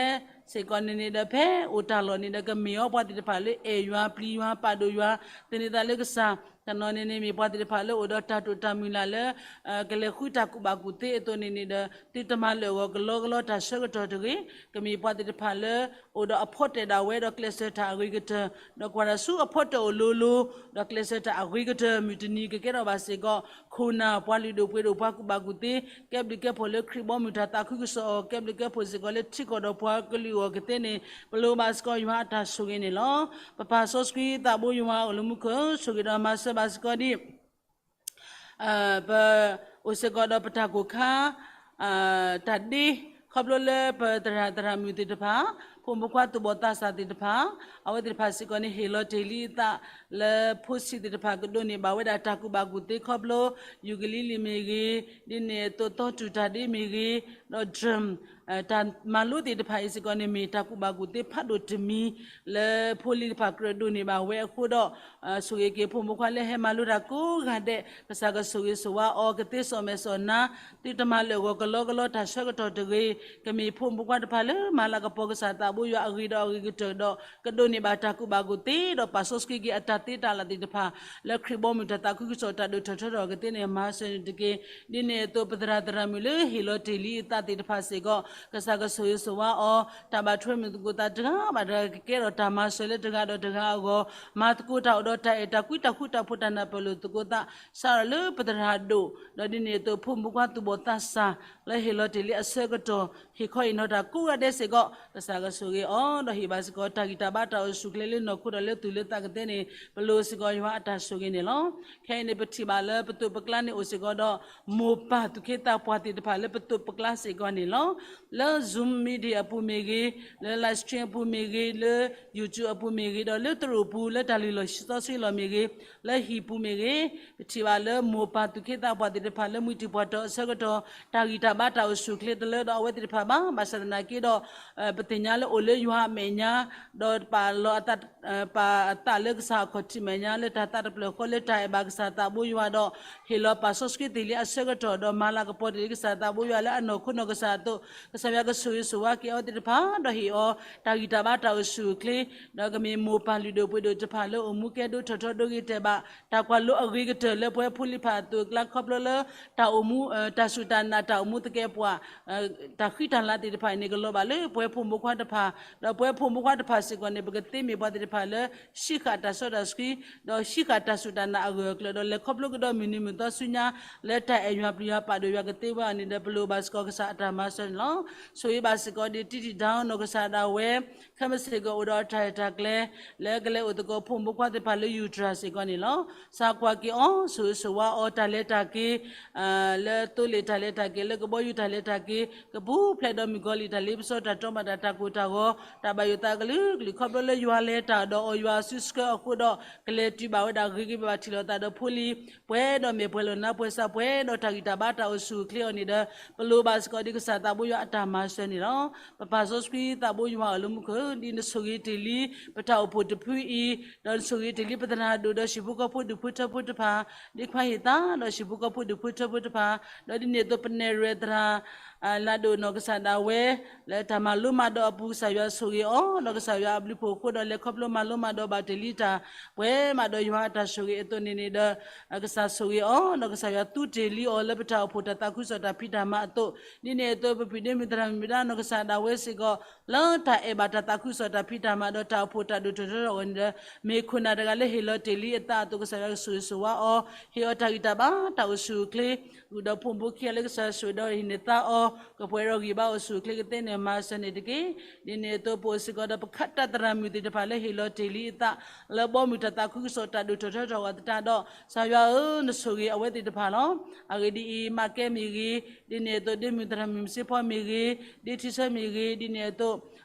စ့ၢ်ကီးန့ၣ်န့ၣ်ဒီး ဖဲအိၣ်တၢ်လီၢ်န့ၣ်ဒီး ကမ့ၢ်အီၤပှၤသ့ၣ်တဖၣ်လၢအဲၣ်ယွၤပျံၤယွၤပာ်ဒိၣ်ယွၤ သန့ၤသးလၢကစၢ်, တနီၤန့ၣ်န့ၣ် မ့ၢ်ပှၤသ့ၣ်တဖၣ်လၢအိၣ်ဒီးတၢ်တိာ်တၢ်မုၢ်လၢ်လၢ ကလဲၤဃုတၢ်ကူၣ်ဘၣ်ကူၣ်သ့အသိးန့ၣ်န့ၣ်ဒီး သုတမၤလၢာ်အဂီၢ်ကလီကလီတၢ်ဆၢကတီၢ်တဂ့ၤ, ကမ့ၢ်ပှၤသ့ၣ်တဖၣ်လၢ အိၣ်ဒီးအဖီတၢၣ်ဒၣ်ဝဲဒီးကျဲးစၢးတၢ်အဂ့ၤကတၢၢ်, ဒီးကွၢ်တၢ်ဆူအဖီတၢၣ်အိၣ်လိၤလိၤ, ဒီးကျဲးစၢးတၢ်အဂ့ၤကတၢၢ် မုၢ်တနံၤကကဲထီၣ်ဘၣ်စ့ၢ်ကီး ခိၣ်နၢ်ပှၤလုၢ်ဒိၣ်ပှ့ၤဒိၣ်ပှၤကူၣ်ဘၣ်ကူၣ်သ့, ကဲဘျုးကဲဖှိၣ်လၢခရံာ်ဘီမုၢ်တၢ်သးခုကစီၣ်အီၤ, ကဲဘျုးကဲဖှိၣ်စ့ၢ်ကီးလၢထံကီၢ်ဒီးပှၤကလုာ်အဂီၢ်ကသ့န့ၣ် ပလိၣ်ဘၣ်စ့ၢ်ကီးယွၤအတၢ်ဆိၣ်ဂ့ၤန့ၣ်လီၤ. ပပၢ်စီဆှံသးဘိယွၤအိၣ်လၢမူခိၣ် ဆိၣ်ဂ့ၤဒီးမၤစၢၤဘၣ်စ့ၢ်ကီးဒ် ပအိၣ်စ့ၢ်ကီးဒီးပတၢ်ကိၢ်ခါ တၢ်ဒ့ ခီဖျိလၢပသရၣ်သရၣ်မုၣ်သ့ၣ်တဖၣ်, ဖိမုၣ်ဖိခွါသူၣ်ဘီၣ်သးစၢ်သ့ၣ်တဖၣ်, အဝဲသ့ၣ်တဖၣ်စ့ၢ်ကီးန့ၣ် ဟ့ၣ်လီၤတ့ၢ်လံအသးလၢဖိဆံးသ့ၣ်တဖၣ်ကဒိးန့ၢ်ဘၣ်ဝဲဒၣ်တၢ်ကူၣ်ဘၣ်ကူၣ်သ့ခီဖျိ ယူကလံလံမ့ၢ်ဂ့ၤ, ဒ်န့ၣ်အသိးသီတူၢ်တၢ်ဒ့မ့ၢ်ဂ့ၤ, ဒီး drum တၢ်မၤလိသ့ၣ်တဖၣ်အံၤစ့ၢ်ကီးန့ၣ် မ့ၢ်တၢ်ကူၣ်ဘၣ်ကူၣ်သ့ဖးဒိၣ်တမံၤ လၢဖိလံၤတဖၣ်ကြၢးဒိးန့ၢ်ဘၣ်ဝဲအဃိဒီး ဆိၣ်ဂ့ၤက့ၤဖိမုၣ်ဖိခွါလၢဟဲမၤလိတၢ်ကိးဂၤဒဲး ကစၢ်ကဆိၣ်ဂ့ၤဆိၣ်ဝါအီၤ ကသ့စီၣ်မဲာ်စီၣ်နါ သုတမၤလၢာ်အဂီၢ်ကလီကလီတၢ်ဆၢကတီၢ်တဂ့ၤ, ကမ့ၢ်ဖိမုၣ်ဖိခွါတဖၣ်လၢမၤလၤကပီၤကစၢ်သးဘိယွၤအဂ့ၤဒီးအဂ့ၤကတၢၢ်ဒီး ကဒိးန့ၢ်ဘၣ်တၢ်ကူၣ်ဘၣ်ကူၣ်သ့ ဒီးပာ်စီဆှံက့ၤအတၢ်သ့တၢ်လၢ်သ့ၣ်တဖၣ် လၢခရံာ်ဘီမုၢ်တၢ်သးခုကစီၣ်တၢ်ဒိၣ်ထီၣ်ထီထီၣ်ကသ့န့ၣ် မၤစၢၤန့ၣ်တက့ၢ်. ဒ်န့ၣ်အသိးပသရၣ်သရၣ်မုၣ်လၢဟ့ၣ်လီၤတ့ၢ်လံအသးသ့ၣ်တဖၣ်စ့ၢ်ကီး ကစၢ်ကဆိၣ်ဂ့ၤဆိၣ်ဝါအီၤ တၢ်ဘၣ်ထွဲမုာ်သကိးသးတဂၤဘၣ်တဂၤကကဲထီၣ်တၢ်မၤစၢၤလၢတဂၤဒီးတဂၤအဂီၢ် မၤသကိးတၢ်အိၣ်ဒီးတၢ်အဲၣ်တၢ်ကွံတၢ်ဃူတၢ်ဖိးတၢ်နၢ်ပၢၢ်လိာ်သကိးသး စးထီၣ်လၢပသရၣ်ဒိၣ် ဒီးဒ်န့ၣ်အသိးဖိမုၣ်ဖိခွါသူၣ်ဘီၣ်သးစၢ် လၢဟ့ၣ်လီၤတ့ၢ်လံအဆၢကတီၢ် ဟ့ၣ်ခီဟ့ၣ်နီၤတၢ်ကိးဂၤဒဲးစ့ၢ်ကီး ကစၢ်ကဆိၣ်ဂ့ၤအီၤ ဒီးဟ့ၣ်ဘၣ်စ့ၢ်ကီးတၢ်ဂံၢ်တၢ်ဘါတၢ်အိၣ်ဆူၣ်အိၣ်ချ့လၢနီၢ်ခိဒီးလၢသူၣ်လၢသးကသ့န့ၣ် ပလိၣ်စ့ၢ်ကီးယွၤအတၢ်ဆိၣ်ဂ့ၤန့ၣ်လီၤ. ခဲအံၤန့ၣ်ပထံၣ်ဘၣ်လၢပသိးပကျါန့ၣ်အိၣ်စ့ၢ်ကီးဒီး မိၢ်ပၢ်သူၣ်က့သးပှၢ်သ့ၣ်တဖၣ်လၢပသိးပကျါစ့ၢ်ကီးန့ၣ်လီၤ. လၢ Zoom meeting အပူၤမ့ၢ်ဂ့ၤ, လၢ live stream အပူၤမ့ၢ်ဂ့ၤ, လၢ YouTube အပူၤမ့ၢ်ဂ့ၤ, ဒီးလၢသရိာ်ပူၤလၢတၢ်လုၢ်လီၢ်လံာ်စီဆှံလီၢ်မ့ၢ်ဂ့ၤ, လၢဟံၣ်ပူၤမ့ၢ်ဂ့ၤ, ပထံၣ်ဘၣ်လၢမိၢ်ပၢ်သူၣ်က့သးပှၢ်သ့ၣ်တဖၣ်လၢမှံထံၣ်ပှၢ်တီၤအဆၢကတီၢ် တၢ်ဂံၢ်တၢ်ဘါတၢ်အိၣ်ဆူၣ်အိၣ်ချ့တလၢဒီးအဝဲသ့ၣ်တဖၣ်ဘၣ်. ဘၣ်ဆၣ်သနာ်က့ဒီး ပသ့ၣ်ညါလၢအိၣ်လၢယွၤအမဲာ်ညါ ဒီးပာ်လီၤအသး ပာ်အသးလၢကစၢ်အခီၣ်ထံးမဲာ်ညါ လၢတၢ်သးတဖျၢၣ်ဃီလၢတၢ်အဲၣ်ဘၣ်ကစၢ်သးဘိယွၤဒီး ဟ့ၣ်လီၤပာ်စီဆှံတ့ၢ်လံအဆၢကတီၢ် ဒီးမၤလၤကပီၤတ့ၢ်လံကစၢ်သးဘိယွၤလၢအနီၢ်ခိနီၢ်ကစၢ်အသိး ကစၢ်ယွၤကဆိၣ်ဂ့ၤဆိၣ်ဝါက့ၤအဝဲသ့ၣ်တဖၣ် ဒီးဟ့ၣ်အီၤတၢ်ဂံၢ်တၢ်ဘါတၢ်အိၣ်ဆူၣ်အိၣ်ချ့ ဒီးကမ့ၢ်မိၢ်ပၢ်လုၢ်ဒိၣ်ပှ့ၤဒိၣ်တဖၣ်လၢအိၣ်မူကဲဒိၣ်ထီၣ်ထီဒိဂ့ၤတဲာ်ဘၣ် တၢ်ကွၢ်လိအဂ့ၤကတၢၢ်လၢပဝဲဖိလံၤဖးအသိးအကျါခီဖျိလၢ တၢ်အိၣ်မူ တၢ်စူၢ်တၢ်နာ်တၢ်အိၣ်မူသကဲးပဝး တၢ်ဃံတၢ်လၤသ့ၣ်တဖၣ်အံၤန့ၣ် ကလီၤဘၣ်လၢပဝဲဖိမုၣ်ဖိခွါတဖၣ် ဒီးပဝဲဖိမုၣ်ဖိခွါတဖၣ်စ့ၢ်ကီးန့ၣ် ပကသ့မ့ၢ်ပှၤသ့ၣ်တဖၣ်လၢ ဟံးဃာ်တၢ်စီတၢ်ဆှံ ဒီးဟံးဃာ်တၢ်စူၢ်တၢ်နာ်အဂၢၢ်အကျၢၤ ဒီးလဲၤခီဖျိကဒီးမုၢ်နံၤမုၢ်သီဆူညါ လၢတၢ်အဲၣ်ယွၤပျံၤယွၤပာ်ဒိၣ်ယွၤကသ့ဝဲအီၤန့ၣ်ဒီး ပလိၣ်ဘၣ်စ့ၢ်ကီးကစၢ်အတၢ်မၤစၢၤန့ၣ်လီၤ. ဆိၣ်ဂ့ၤဘၣ်စ့ၢ်ကီးဒ်တံတံဒၣ်နီၢ်ကစၢ်ဒၣ်ဝဲ ခဲမုၢ်ဆ့ၣ်ကီးအိၣ်ဒီးတၢ်ရဲၣ်တၢ်ကျဲၤ လၢကလဲၤအိၣ်သကိးဖိမုၣ်ဖိခွါသ့ၣ်တဖၣ်လၢယူၤတြၤစ့ၢ်ကီးန့ၣ်လီၤ. စၢ်ကွၢ်က့ၤအီၤ ဆိၣ်ဂ့ၤဆိၣ်ဝါအီၤ တၢ်လဲၤတၢ်က့ၤ လၢသိလ့ၣ်တၢ်လဲၤတၢ်က့ၤ လၢကဘီယူၤတၢ်လဲၤတၢ်က့ၤ ကပူၤဖျဲးဒီးမုၣ်ကီၤလံၢ်တၢ်လ့ပစီ တၢ်တီမၤတၢ်တၢ်ကိၢ်တၢ်ဂီၤ တၢ်ဘၣ်ယိၣ်သးကလုာ်ကလုာ် ခီဖျိလၢယွၤလဲၤတၢ်ဒီးအီၤ ယွၤစုဆှၢအဃိဒီး ကလဲၤတုၤဘၣ်ဝဲဒၣ်ဂ့ၤဂ့ၤဘၣ်ဘၣ် ထံၣ်လိာ်သးဒီးဖိလံၤ ပှဲၤဒီးမဲာ်ပှဲၤလိာ်နါပှဲၤစၢ် ပှဲၤဒီးတၢ်ဂံၢ်တၢ်ဘါတၢ်အိၣ်ဆူၣ်အိၣ်ချ့အီၤန့ၣ်ဒီး ပလိၣ်ဘၣ်စ့ၢ်ကီးဒ်ကစၢ်သးဘိယွၤအတၢ်မၤစၢၤန့ၣ်လီၤ. ပပၢ်စီဆှံသးဘိယွၤအလၢမူခိၣ် ဒ်နဆိၣ်ဂ့ၤတ့ၢ်လံ ပတၢ်အိၣ်ဖှိၣ်တဖုအံၤ ဒီးနဆိၣ်ဂ့ၤတ့ၢ်လံပသရၣ်ဒိၣ်ဒီးဟံၣ်ဖိဃီဖိဒူၣ်ဖိထၢဖိတဖၣ် ဒ်ခွါဟ့ၣ်သါဒီးဟံၣ်ဖိဃီဖိဒူၣ်ဖိထၢဖိတဖၣ် ဒီးဒ်န့ၣ်အသိးပနဲၣ်ရွဲၣ်သရၣ် လၢဒိၣ်နီၢ်ကစၢ်ဒၣ်ဝဲ လၢတၢ်မၤလိမၤဒိးအပူၤ ကစၢ်ယွၤဆိၣ်ဂ့ၤအီၤ ဒီးကစၢ်ယွၤအဘျုးဖှိၣ်အဃိဒီး လဲၤခီဖျိမၤလိမၤဒိးဘၣ်တ့ၢ်လံတၢ် ပှဲၤမးဒီးယွၤအတၢ်ဆိၣ်ဂ့ၤအသိးန့ၣ်န့ၣ်ဒီး ကစၢ်ဆိၣ်ဂ့ၤအီၤ ဒီးကစၢ်ယွၤသူတ့ၢ်လံအီၤလၢပတၢ်အိၣ်ဖှိၣ်တၢ်သးခုကစီၣ်တၢ်ဖံးတၢ်မၤအသိး ဒ်န့ၣ်အသိးပပုၢ်ဒ့မုၣ်သရၣ်မုၣ်မုၣ်ဒါနီၢ်ကစၢ်ဒၣ်ဝဲစ့ၢ်ကီး လၢတၢ်အဲၣ်ဘၣ်တၢ်သးခုကစီၣ်တၢ်ဖံးတၢ်မၤဒီးတၢ်အိၣ်ဖှိၣ်တၢ်ဒိၣ်ထီၣ်ထီထီၣ်အဂီၢ်န့ၣ်ဒီး မ့ၢ်ခိၣ်နၢ်တဂၤလၢဟ့ၣ်လီၤတ့ၢ်လံအသးအသိး ကစၢ်ယွၤကဆိၣ်ဂ့ၤဆိၣ်ဝါအီၤ ဟ့ၣ်အီၤတၢ်ဂံၢ်တၢ်ဘါတၢ်အိၣ်ဆူၣ်အိၣ်ချ့ ဃုာ်ဒီးဖိမုၣ်ဖိခွါလၢကစၢ်ယွၤဆိၣ်ဂ့ၤဒီးဟ့ၣ်န့ၢ်သါအီၤ ကပှဲၤဒီးဂံၢ်ဘါအိၣ်ဆူၣ်အိၣ်ချ့ကသ့န့ၣ် မၤစၢၤန့ၣ်တက့ၢ်. ဒ်န့ၣ်အသိးပအိၣ်စ့ၢ်ကီးဒီးပခးတၢ်သရၣ်မုၣ်သ့ၣ်တဖၣ်လၢဟ့ၣ်လီၤတ့ၢ်လံအသး လၢဘီမုၢ်တၢ်သးခုကစီၣ်တၢ်ဒိၣ်ထီၣ်ထီထီၣ်အသတးဒီး ကစၢ်ယွၤဧၢ နဆိၣ်ဂ့ၤအဝဲသ့ၣ်တဖၣ်လီၤ. အဂ့ၢ်ဒ်အံၤ မၤကဲမ့ၢ်ဂ့ၤ, ဒ်န့ၣ်အသိး ဒ့မုၢ်သရၣ်မုၣ်စ့ဖီမ့ၢ်ဂ့ၤ, ဒ့ထံဆၢမ့ၢ်ဂ့ၤ, ဒ်န့ၣ်အသိး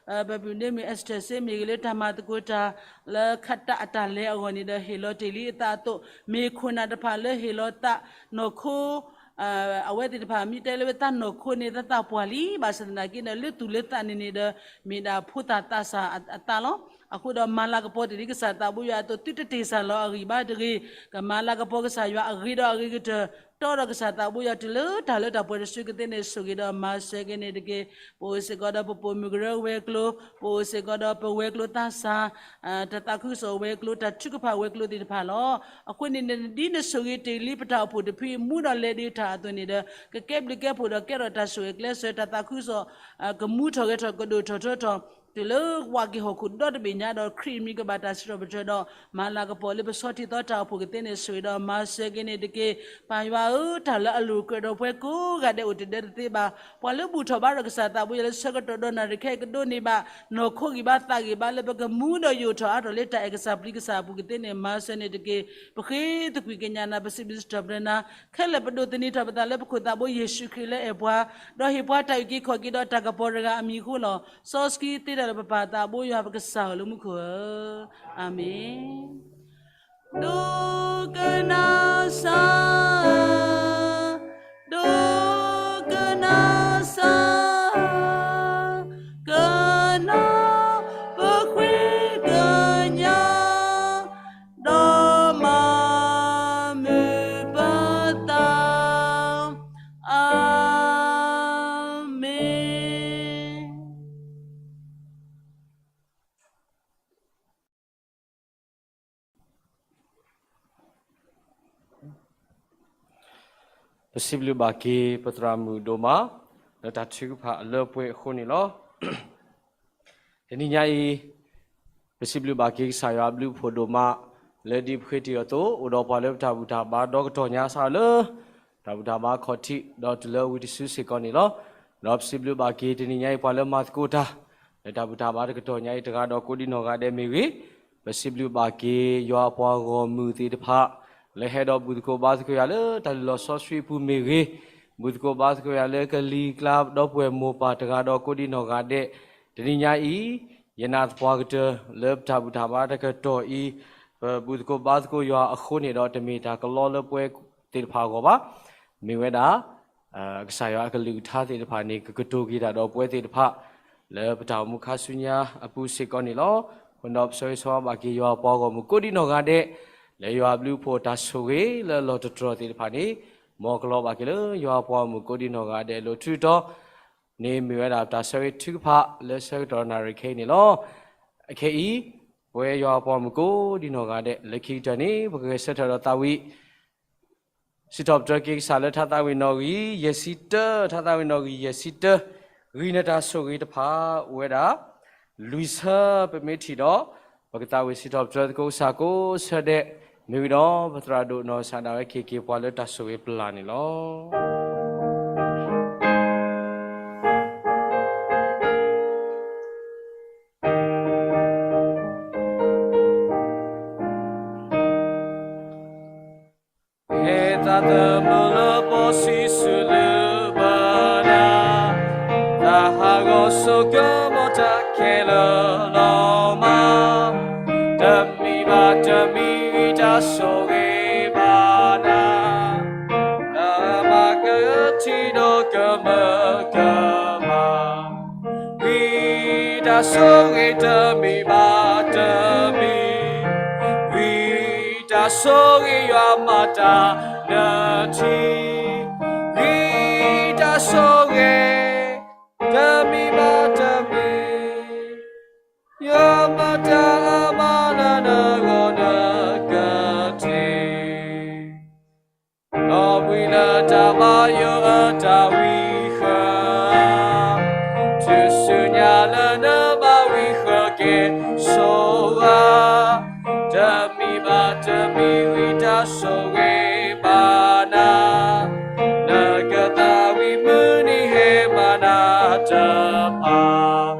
ပပုၢ်ဒ့မုၢ် Esther စ့မ့ၢ်ဂ့ၤ လၢတၢ်မၤသကိးတၢ် လၢခးတၢ်အတၢ်လဲၤအဂီၢ်န့ၣ်ဒီး ဟ့ၣ်လီၤတ့ၢ်လံအသးအသိး မ့ၢ်ခိၣ်နၢ်တဖၣ်လၢဟ့ၣ်လီၤသးနီၢ်ခိ အဝဲသ့ၣ်တဖၣ် မ့ၢ်တဲလၢဝဲသးနီၢ်ခိန့ၣ် သးသးပှၢ်လံ ဘၣ်ဆၣ်သနာ်က့ဒီး လၢသူၣ်လၢသးန့ၣ်န့ၣ်ဒီး မ့ၢ်ဒၣ်ဖိသၣ်သးစၢ်အသးလီၤ. အဃိဒီးမၤလၤကပီၤတ့ၢ်လံကစၢ်သးဘိယွၤအသိး သုတတ့ၢ်စၢ်လီၤအဂံၢ်ဘါတဂ့ၤ, ကမၤလၤကပီၤကစၢ်ယွၤအဂ့ၤဒီးအဂ့ၤကတၢၢ် တီဒီးကစၢ်သးဘိယွၤ တုၤလၢတၢ်လၢတၢ်ပှဲၤတစုကသ့န့ၣ် ဆိၣ်ဂ့ၤဒီးမၤစၢၤက့ၤန့ၣ်တက့ၢ်. ပအိၣ်စ့ၢ်ကီးဒီးပပိာ်မုၣ်ကရၢဝဲၤကျိၤ, ပအိၣ်စ့ၢ်ကီးဒီးပဝဲၤကျိၤသးစၢ် တၢ်သးခုကစီၣ်ဝဲၤကျိၤ တၢ်ထုကဖၣ်ဝဲၤကျိၤသ့ၣ်တဖၣ်လီၤ. အဃိန့ၣ် ဒ်နဆိၣ်ဂ့ၤတ့ၢ်လံပတၢ်အိၣ်ဖှိၣ်တဖုအံၤ မူဒီးလဲၤဒံးတၢ်အသိးန့ၣ်ဒီး ကကဲဘျုးကဲဖှိၣ်ဒီးကဲထီၣ်တၢ်ဆိၣ်ဂ့ၤကျဲးစၢး တၢ်သးခုကစီၣ် ကမူထီၣ်ဂဲၤထီၣ်ကဒိၣ်ထီၣ်ထီထီၣ် တုၤလၢဝးက့ၤဟီၣ်ခိၣ်ဒီတဘ့ၣ်ညါဒီး ခရံာ်အမံၤကဘၣ်တၢ်စံးထီၣ်ပတြၢၤဒီး မၤလၤကပီၤလၢပဆီထံသီတၢ်အိၣ်ဖှိၣ်ကသ့န့ၣ် ဆိၣ်ဂ့ၤဒီးမၤစၢၤက့ၤန့ၣ်တက့ၢ်. ပၢ်ယွၤဧၢ, တၢ်လၢအလိၤကြၢးဒီးပှၤကိးဂၤဒဲးအိၣ်တဒၢတသ့ဘၣ်. ပှၤလၢဘူၣ်ထီၣ်ဘါထီၣ်ကစၢ်သးဘိယွၤလၢဆၢကတီၢ်ဒီးနၣ်ရံၣ်ခဲအံၤကဒိးန့ၢ်ဘၣ် နီၢ်ခိဂံၢ်ဘါသးဂံၢ်ဘါလၢပကမူဒီးယိာ်ထီၣ်အါထီၣ်လၢတၢ်အဲၣ်ကစၢ်ပျံၤကစၢ်အပူၤကသ့န့ၣ် မၤစၢၤန့ၣ်တက့ၢ်. ပဃ့သကွံၢ်ကညးနၤ ပစံးဘျုးစံးထီၣ်ပတြၢၤနၤ ခဲလၢာ်ပဒိးသန့ၤထီၣ်ပသးလၢပခိၣ်သးဘိယ့ၣ်ၡူးခရံာ်လၢအဲၣ်ပှၤ ဒီးဟ့ၣ်ပှၤတၢ်အုၣ်က့ၤခီၣ်က့ၤဒီးတၢ်ကပီၤတဂၤအမံၤအဃိလီၤ. စီဆှံသ့တၢ်ဒီးပပၢ်သးဘိယွၤပကစၢ်ဧၢ လၢမူခိၣ်ဧၢ, အၤမ့ၣ်. ဒိကနၣ်စၢ်, ဒိကနၣ်စၢ်, ကနၣ်ပဃ့ကညး ဒီးမၤမုာ်ပသး, အၤမ့ၣ်. ပစံးဘျုးဘၣ်က့ၤပသရၣ်မုၣ်ဒိၣ်မး လၢတၢ်ထုကဖၣ်အလၢပှဲၤအဃိန့ၣ်လီၤ. တနံၤညါအံၤ ပစံးဘျုးဘၣ်က့ၤကစၢ်ယွၤအဘျုးအဖှိၣ်ဒိၣ်မး လၢဒ်ပဃ့တ့ၢ်အီၤအသိး အိၣ်ဒီးပှၤလၢပတၢ်ဘူၣ်တၢ်ဘါဒီကတီၢ်ညါစးလၢ တၢ်ဘူၣ်တၢ်ဘါခီၣ်ထံး ဒီးတုၤလၢဝံၤတစုစ့ၢ်ကီးန့ၣ်လီၤ. ဒီးပစံးဘျုးဘၣ်က့ၤတနံၤညါအံၤ ပှၤလၢမၤသကိးတၢ် လၢတၢ်ဘူၣ်တၢ်ဘါတကတီၢ်ညါအံၤ တဂၤဒီးကိးဒံနီၢ်ဂၤဒဲးမ့ၢ်ဂ့ၤ, ပစံးဘျုးဘၣ်က့ၤယွၤအပှၤဂီၢ်မုၢ်သ့ၣ်တဖၣ် လၢဟဲဒီးဘူၣ်သကိးဘါသကိးယွၤလၢတၢ်လုၢ်လီၢ်စီဆှံအပူၤမ့ၢ်ဂ့ၤ, ဘူၣ်သကိးဘါသကိးယွၤလၢကလံၤကျါဒီပုၢ်ဝဲၢ်မိၢ်ပၢ်တဂၤဒီးကိးဒံနီၢ်ဂၤဒဲး, တနံၤညါအံၤ ယနာ်သပှၢ်ကတၢၢ်လၢပတၢ်ဘူၣ်တၢ်ဘါတကတီၢ်အံၤ ပဘူၣ်သကိးဘါသကိးယွၤအဃိန့ၣ်ဒီး တမ့ၢ်တၢ်ကလီလၢပဝဲသ့ၣ်တဖၣ်အဂီၢ်ဘၣ်. မ့ၢ်ဝဲဒၣ် ကစၢ်ယွၤအကလုၢ်ကထါသ့ၣ်တဖၣ်န့ၣ် ကကတိၤက့ၤတၢ်ဒီးပဝဲသ့ၣ်တဖၣ် လၢပတၢ်အိၣ်မူခါဆူညါအပူၤစ့ၢ်ကီးန့ၣ်လီၤ. အဃိဒီးပဆၢဂ့ၤဆၢဝါဘၣ်က့ၤယွၤအပှၤဂီၢ်မုၢ်ကိးဒံနီၢ်ဂၤဒဲး လၢယွၤအဘျုးအဖှိၣ်အတၢ်ဆိၣ်ဂ့ၤလၢအလီၢ်တတြီၢ်သ့ၣ်တဖၣ်န့ၣ် မ်ကလီဘၣ်က့ၤလၢယွၤအပှၤဂီၢ်မုၢ်ကိးဒံနီၢ်ဂၤဒဲးအလိၤ ထုတီ န့ၣ်မ့ၢ်ဝဲဒၣ်ပတၢ်ဆၢဂ့ၤထုကဖၣ်လၢဆၢကတီၢ်နၣ်ရံၣ်ခဲအံၤန့ၣ်လီၤ. အခဲအံၤ ပဝဲယွၤအပှၤဂီၢ်မုၢ်ကိးဒံနီၢ်ဂၤဒဲး လၢခံကတၢၢ်န့ၣ် ပကဂဲၤဆၢထၢၣ်ဒီးသးဝံၣ် စံးထီၣ်ပတြၢၤက့ၤကစၢ်လၢထါသးဝံၣ်နီၣ်ဂံၢ်ယဲၢ်ဆံတၢ, ထါသးဝံၣ်နီၣ်ဂံၢ်ယဲၢ်ဆံတၢ, ဂံၢ်နတၢ်ဆိၣ်ဂ့ၤတဖၣ်အိၣ်ဝဲဒၣ် လွံၢ်ဆၢ ပမ့ၢ်ထံၣ်ဒီး ပကသးဝံၣ်စံးထီၣ်ပတြၢၤသကိးကစၢ်ကိးဆၢဒဲး, မ့ၢ်ဝံၤဒီး ပသရၣ်ဒိၣ်နီၢ်ကစၢ်ဒၣ်ဝဲက့ၤက့ၤပှၤလၢတၢ်ဆိၣ်ဂ့ၤပလၢ်န့ၣ်လီၤ. ဟဲသးသမူလၢပှၤစံးဆူလၢဘၣ်နၤ, တၢ်ဟးဂီၤဆိးက့ၤမိၢ်တၢ်ခဲလၢာ်လီၤမး, တမံၤဘၣ်တမံၤဝံၤတၢ်ဆိၣ်ဂ့ၤဘၣ်နၤ, တၢ်မၤကထံဒီးကမၢကမၣ် ဝံၤတၢ်ဆိၣ်ဂ့ၤတမံၤဘၣ်တမံၤ, ဝံၤတၢ်ဆိၣ်ဂ့ၤယွၤမၤတၢ်နၢထံ, ဝံၤတၢ်ဆိၣ်ဂ့ၤတမံၤဘၣ်တမံၤ, ယွၤမၤတၢ်အါမးလၢနဂီၢ်နကထံၣ် ဒီးဝံၤလၢတၢ်ဘါယွၤအတၢ်ဝံဃၢၤ, တုၤဆူညါလၢနဘၣ်ဝံဃၢၤက့ၤဆိၣ်ဂၤ, တမံၤဘၣ်တမံၤဝံၤတၢ်ဆိၣ်ဂ့ၤဘၣ်နၤ, နကသးဝံၣ်မုၢ်နံၤဟဲမၤနၤတဖၣ်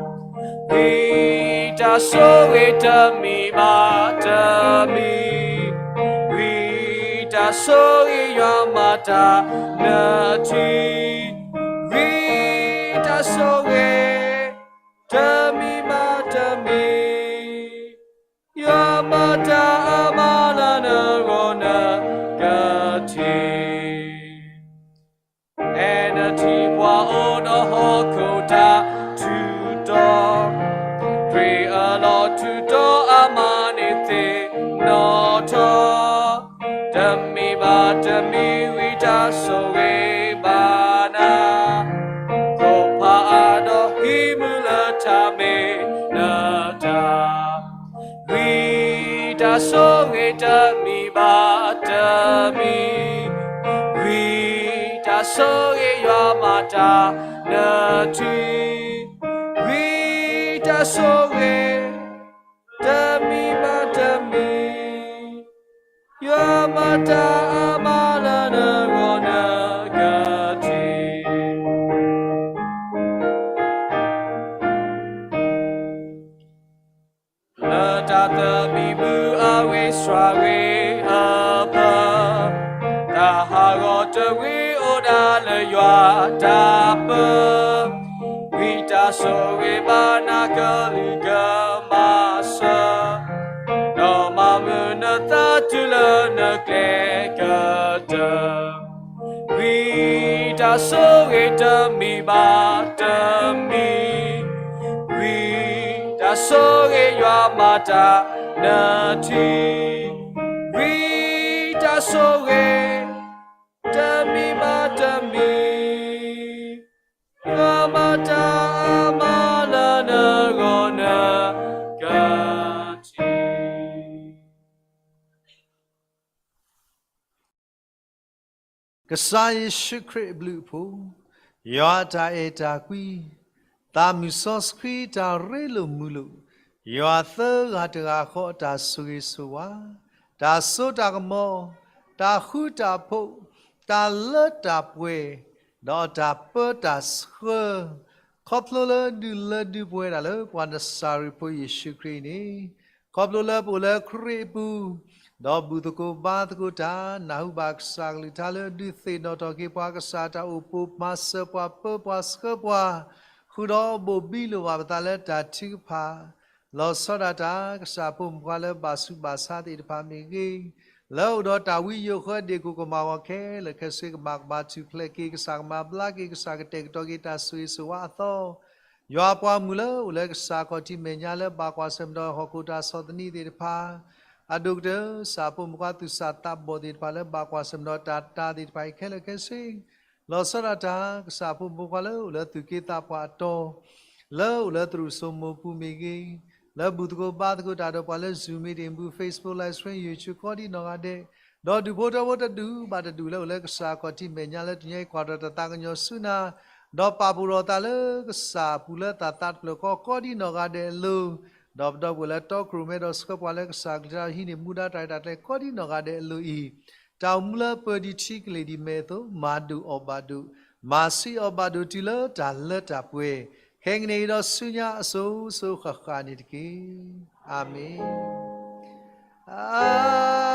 ဝံၤတၢ်ဆိၣ်ဂ့ၤတမံၤဘၣ်တမံၤ, ဝံၤတၢ်ဆိၣ်ဂ့ၤယွၤမၤတၢ်နၢထံ, ဝံၤတၢ်ဆိၣ်ဂ့ၤတမံၤဘၣ်တမံၤ, ယွၤမၤတၢ်အါမးလၢနဂီၢ်နကထံၣ် အဲၣ်နထံၣ်ပှၤအိၣ်ဒီးဟီၣ်ခိၣ်တၢ်ထူးတီၤ, ခရံာ်အလီၢ်ထူးတီၤအမၤန့ၢ်သ့ၣ်နီၣ်ထီၣ်, တမံၤဘၣ်တမံၤဝံၤတၢ်ဆိၣ်ဂ့ၤဘၣ်နၤ, ခိၣ်ဖးအါဒီးဟံးမူလၢထးမ့ၢ်နတၢ် ဝံၤတၢ်ဆိၣ်ဂ့ၤတမံၤဘၣ်တမံၤ, ဝံၤတၢ်ဆိၣ်ဂ့ၤယွၤမၤတၢ်နၢထံ, ဝံၤတၢ်ဆိၣ်ဂ့ၤတမံၤဘၣ်တမံၤ, ယွၤမၤတၢ်အါမးလၢနဂီၢ်နကထံၣ် လၢတၢ်သဘံၣ်ဘုၣ်အဝ့ၢ်စှၤဂ့ၤအဖၢ, တၢ်ဟးဂီၤတဂ့ၤအိၣ်ဒၣ်လၢယွၤတၢ်ပၢ, ဝံၤတၢ်ဆိၣ်ဂ့ၤဘၣ်နၤကလုၢ်ကမၤစၢၤ, ဒီးမၤမုာ်နသးတုၤလၢနကျဲကတၢၢ် ဝံၤတၢ်ဆိၣ်ဂ့ၤတမံၤဘၣ်တမံၤ, ဝံၤတၢ်ဆိၣ်ဂ့ၤယွၤမၤတၢ်နၢထံ, ဝံၤတၢ်ဆိၣ်ဂ့ၤတမံၤဘၣ်တမံၤ, ယွၤမၤတၢ်အါမးလၢနဂီၢ်နကထံၣ် ကစၢ်ယ့ၣ်ၡူးခရံာ်အဘျုးအဖှိၣ်, ယွၤအတၢ်အဲၣ်တၢ်ကွံ, သးမုၢ်စီဆှံတၢ်ရ့လိာ်မုာ်လိာ်, ယွၤသၢဂၤတဂၤဃီအတၢ်ဆိၣ်ဂ့ၤဆိၣ်ဝါ, တၢ်စိတၢ်ကမီၤ, တၢ်ဃူတၢ်ဖိး, တၢ်လၢတၢ်ပှဲၤ, ဒီးတၢ်ပၢတၢ်ဆှၢ, ခီဖျိလၢဒုးလၢဒုးပှဲၤဒၣ်လၢပှၤနစၤရ့းဖိယ့ၣ်ၡူးခရံာ်အံၤန့ၣ်, ခီဖျိလၢပအိၣ်လၢခရံာ်အပူၤ, ဒီးဘူၣ်သကိးဘါသကိးတၢ်, နၢ်ဟူဘၣ်ကစၢ်ကလုၢ်ကထါလၢဒုးသ့ၣ်နီၣ်ထီၣ်က့ၤပှၤ, ကစၢ်တၢ်အိၣ်ပိာ်မၤစၢၤပှၤ, ပၢပှၤဆှၢပှၤ, ဃုာ်ဒီးဘိၣ်ဘံလိာ်ဘၣ်ပသးလၢတၢ်ထုကဖၣ်, လီၤဆီဒၣ်တၢ် ကစၢ်ဖိမုၣ်ဖိခွါလၢဘၣ်ဆူးဘၣ်ဆါသ့ၣ်တဖၣ်မ့ၢ်ဂ့ၤ, လၢအအိၣ်ဒီးတၢ်ဝံယိးဃၢဒ့ၣ်ကိၣ်ကမၣ်ဂီၤခဲလၢာ်ခဲဆ့ ကဘၣ်ကမၤထူၣ်ဖျဲးက့ၤ, ကစၢ်ကမၤဘျါက့ၤ, ကစၢ်ကတဲာ်ကတီၤက့ၤတၢ်ဆိၣ်ဂ့ၤဆိၣ်ဝါအသီ, ယွၤပှၤမုၣ်လၢအိၣ်လၢကစၢ်ခီၣ်ထံးမဲာ်ညါလၢဘၣ်ကွၢ်ဆၢၣ်မဲာ်ဒီးဟီၣ်ခိၣ်တၢ်ဆီၣ်သနံးသ့ၣ်တဖၣ်, အဒိၣ်ကတၢၢ် ကစၢ်ဖိမုၣ်ဖိခွါသူၣ်စၢ်သးဘီၣ်သ့ၣ်တဖၣ်လၢဘၣ်ကွၢ်ဆၢၣ်မဲာ်ဒီးတၢ်တၢ်သ့ၣ်တဖၣ်အံၤခဲလၢာ်ခဲဆ့ လီၤဆီဒၣ်တၢ် ကစၢ်ဖိမုၣ်ဖိခွါလၢအိၣ်လၢသူၣ်က့သးပှၢ်အတီၤ, လၢအိၣ်လၢသရူးစိမိးပူၤမ့ၢ်ဂ့ၤ, လၢဘူၣ်သကိးဘါသကိးတၢ်ဒီးပှၤလၢ Zoom meeting ပူၤ Facebook live stream YouTube ကိးဒံနီၢ်ဂၤဒဲး, ဒီးဒူၣ်ဖိထၢဖိတဒူၣ်ဘၣ်တဒူၣ်လၢအိၣ်လၢကစၢ်ခီၣ်ထံးမဲာ်ညါလၢတနံၤအံၤ ကွၢ်ထီၣ်တၢ်သးကညီၤဆူနၤ, ဒီးပာ်ဖှိၣ်ထီၣ်သးလၢကစၢ်အပူၤလၢတၢ်သးတဖျၢၣ်ဃီ ကိးဒံနီၢ်ဂၤဒဲးအလိၤ, ဒီးပဒီပုၢ်ဝဲၢ်လၢတီခိၣ်ရိၣ်မဲဒီးဆှၢပှၤလၢကစၢ်အကလုၢ်တၢ်ဟံးန့ၢ်မူဒါတၢ်ရဲၣ်တၢ်ကျဲၤ ကိးဒံနီၢ်ဂၤဒဲးအလိၤအံၤ, တၢ်အိၣ်မူလၢပၢၤဒံးထံကလ့ၢ်ဒံးမဲအသိး မၤဒိၣ်အီၣ်ဘၣ်ဒိၣ်, မၤဆံးအီၣ်ဘၣ်ဒိၣ်တုၤလၢတၢ်လၢတၢ်ပှဲၤ, ခဲကနံၣ်အံၤဒီးဆူညါအစိၤစိၤဃၣ်ဃၣ်န့ၣ်တက့ၢ်. အၤမ့ၣ်.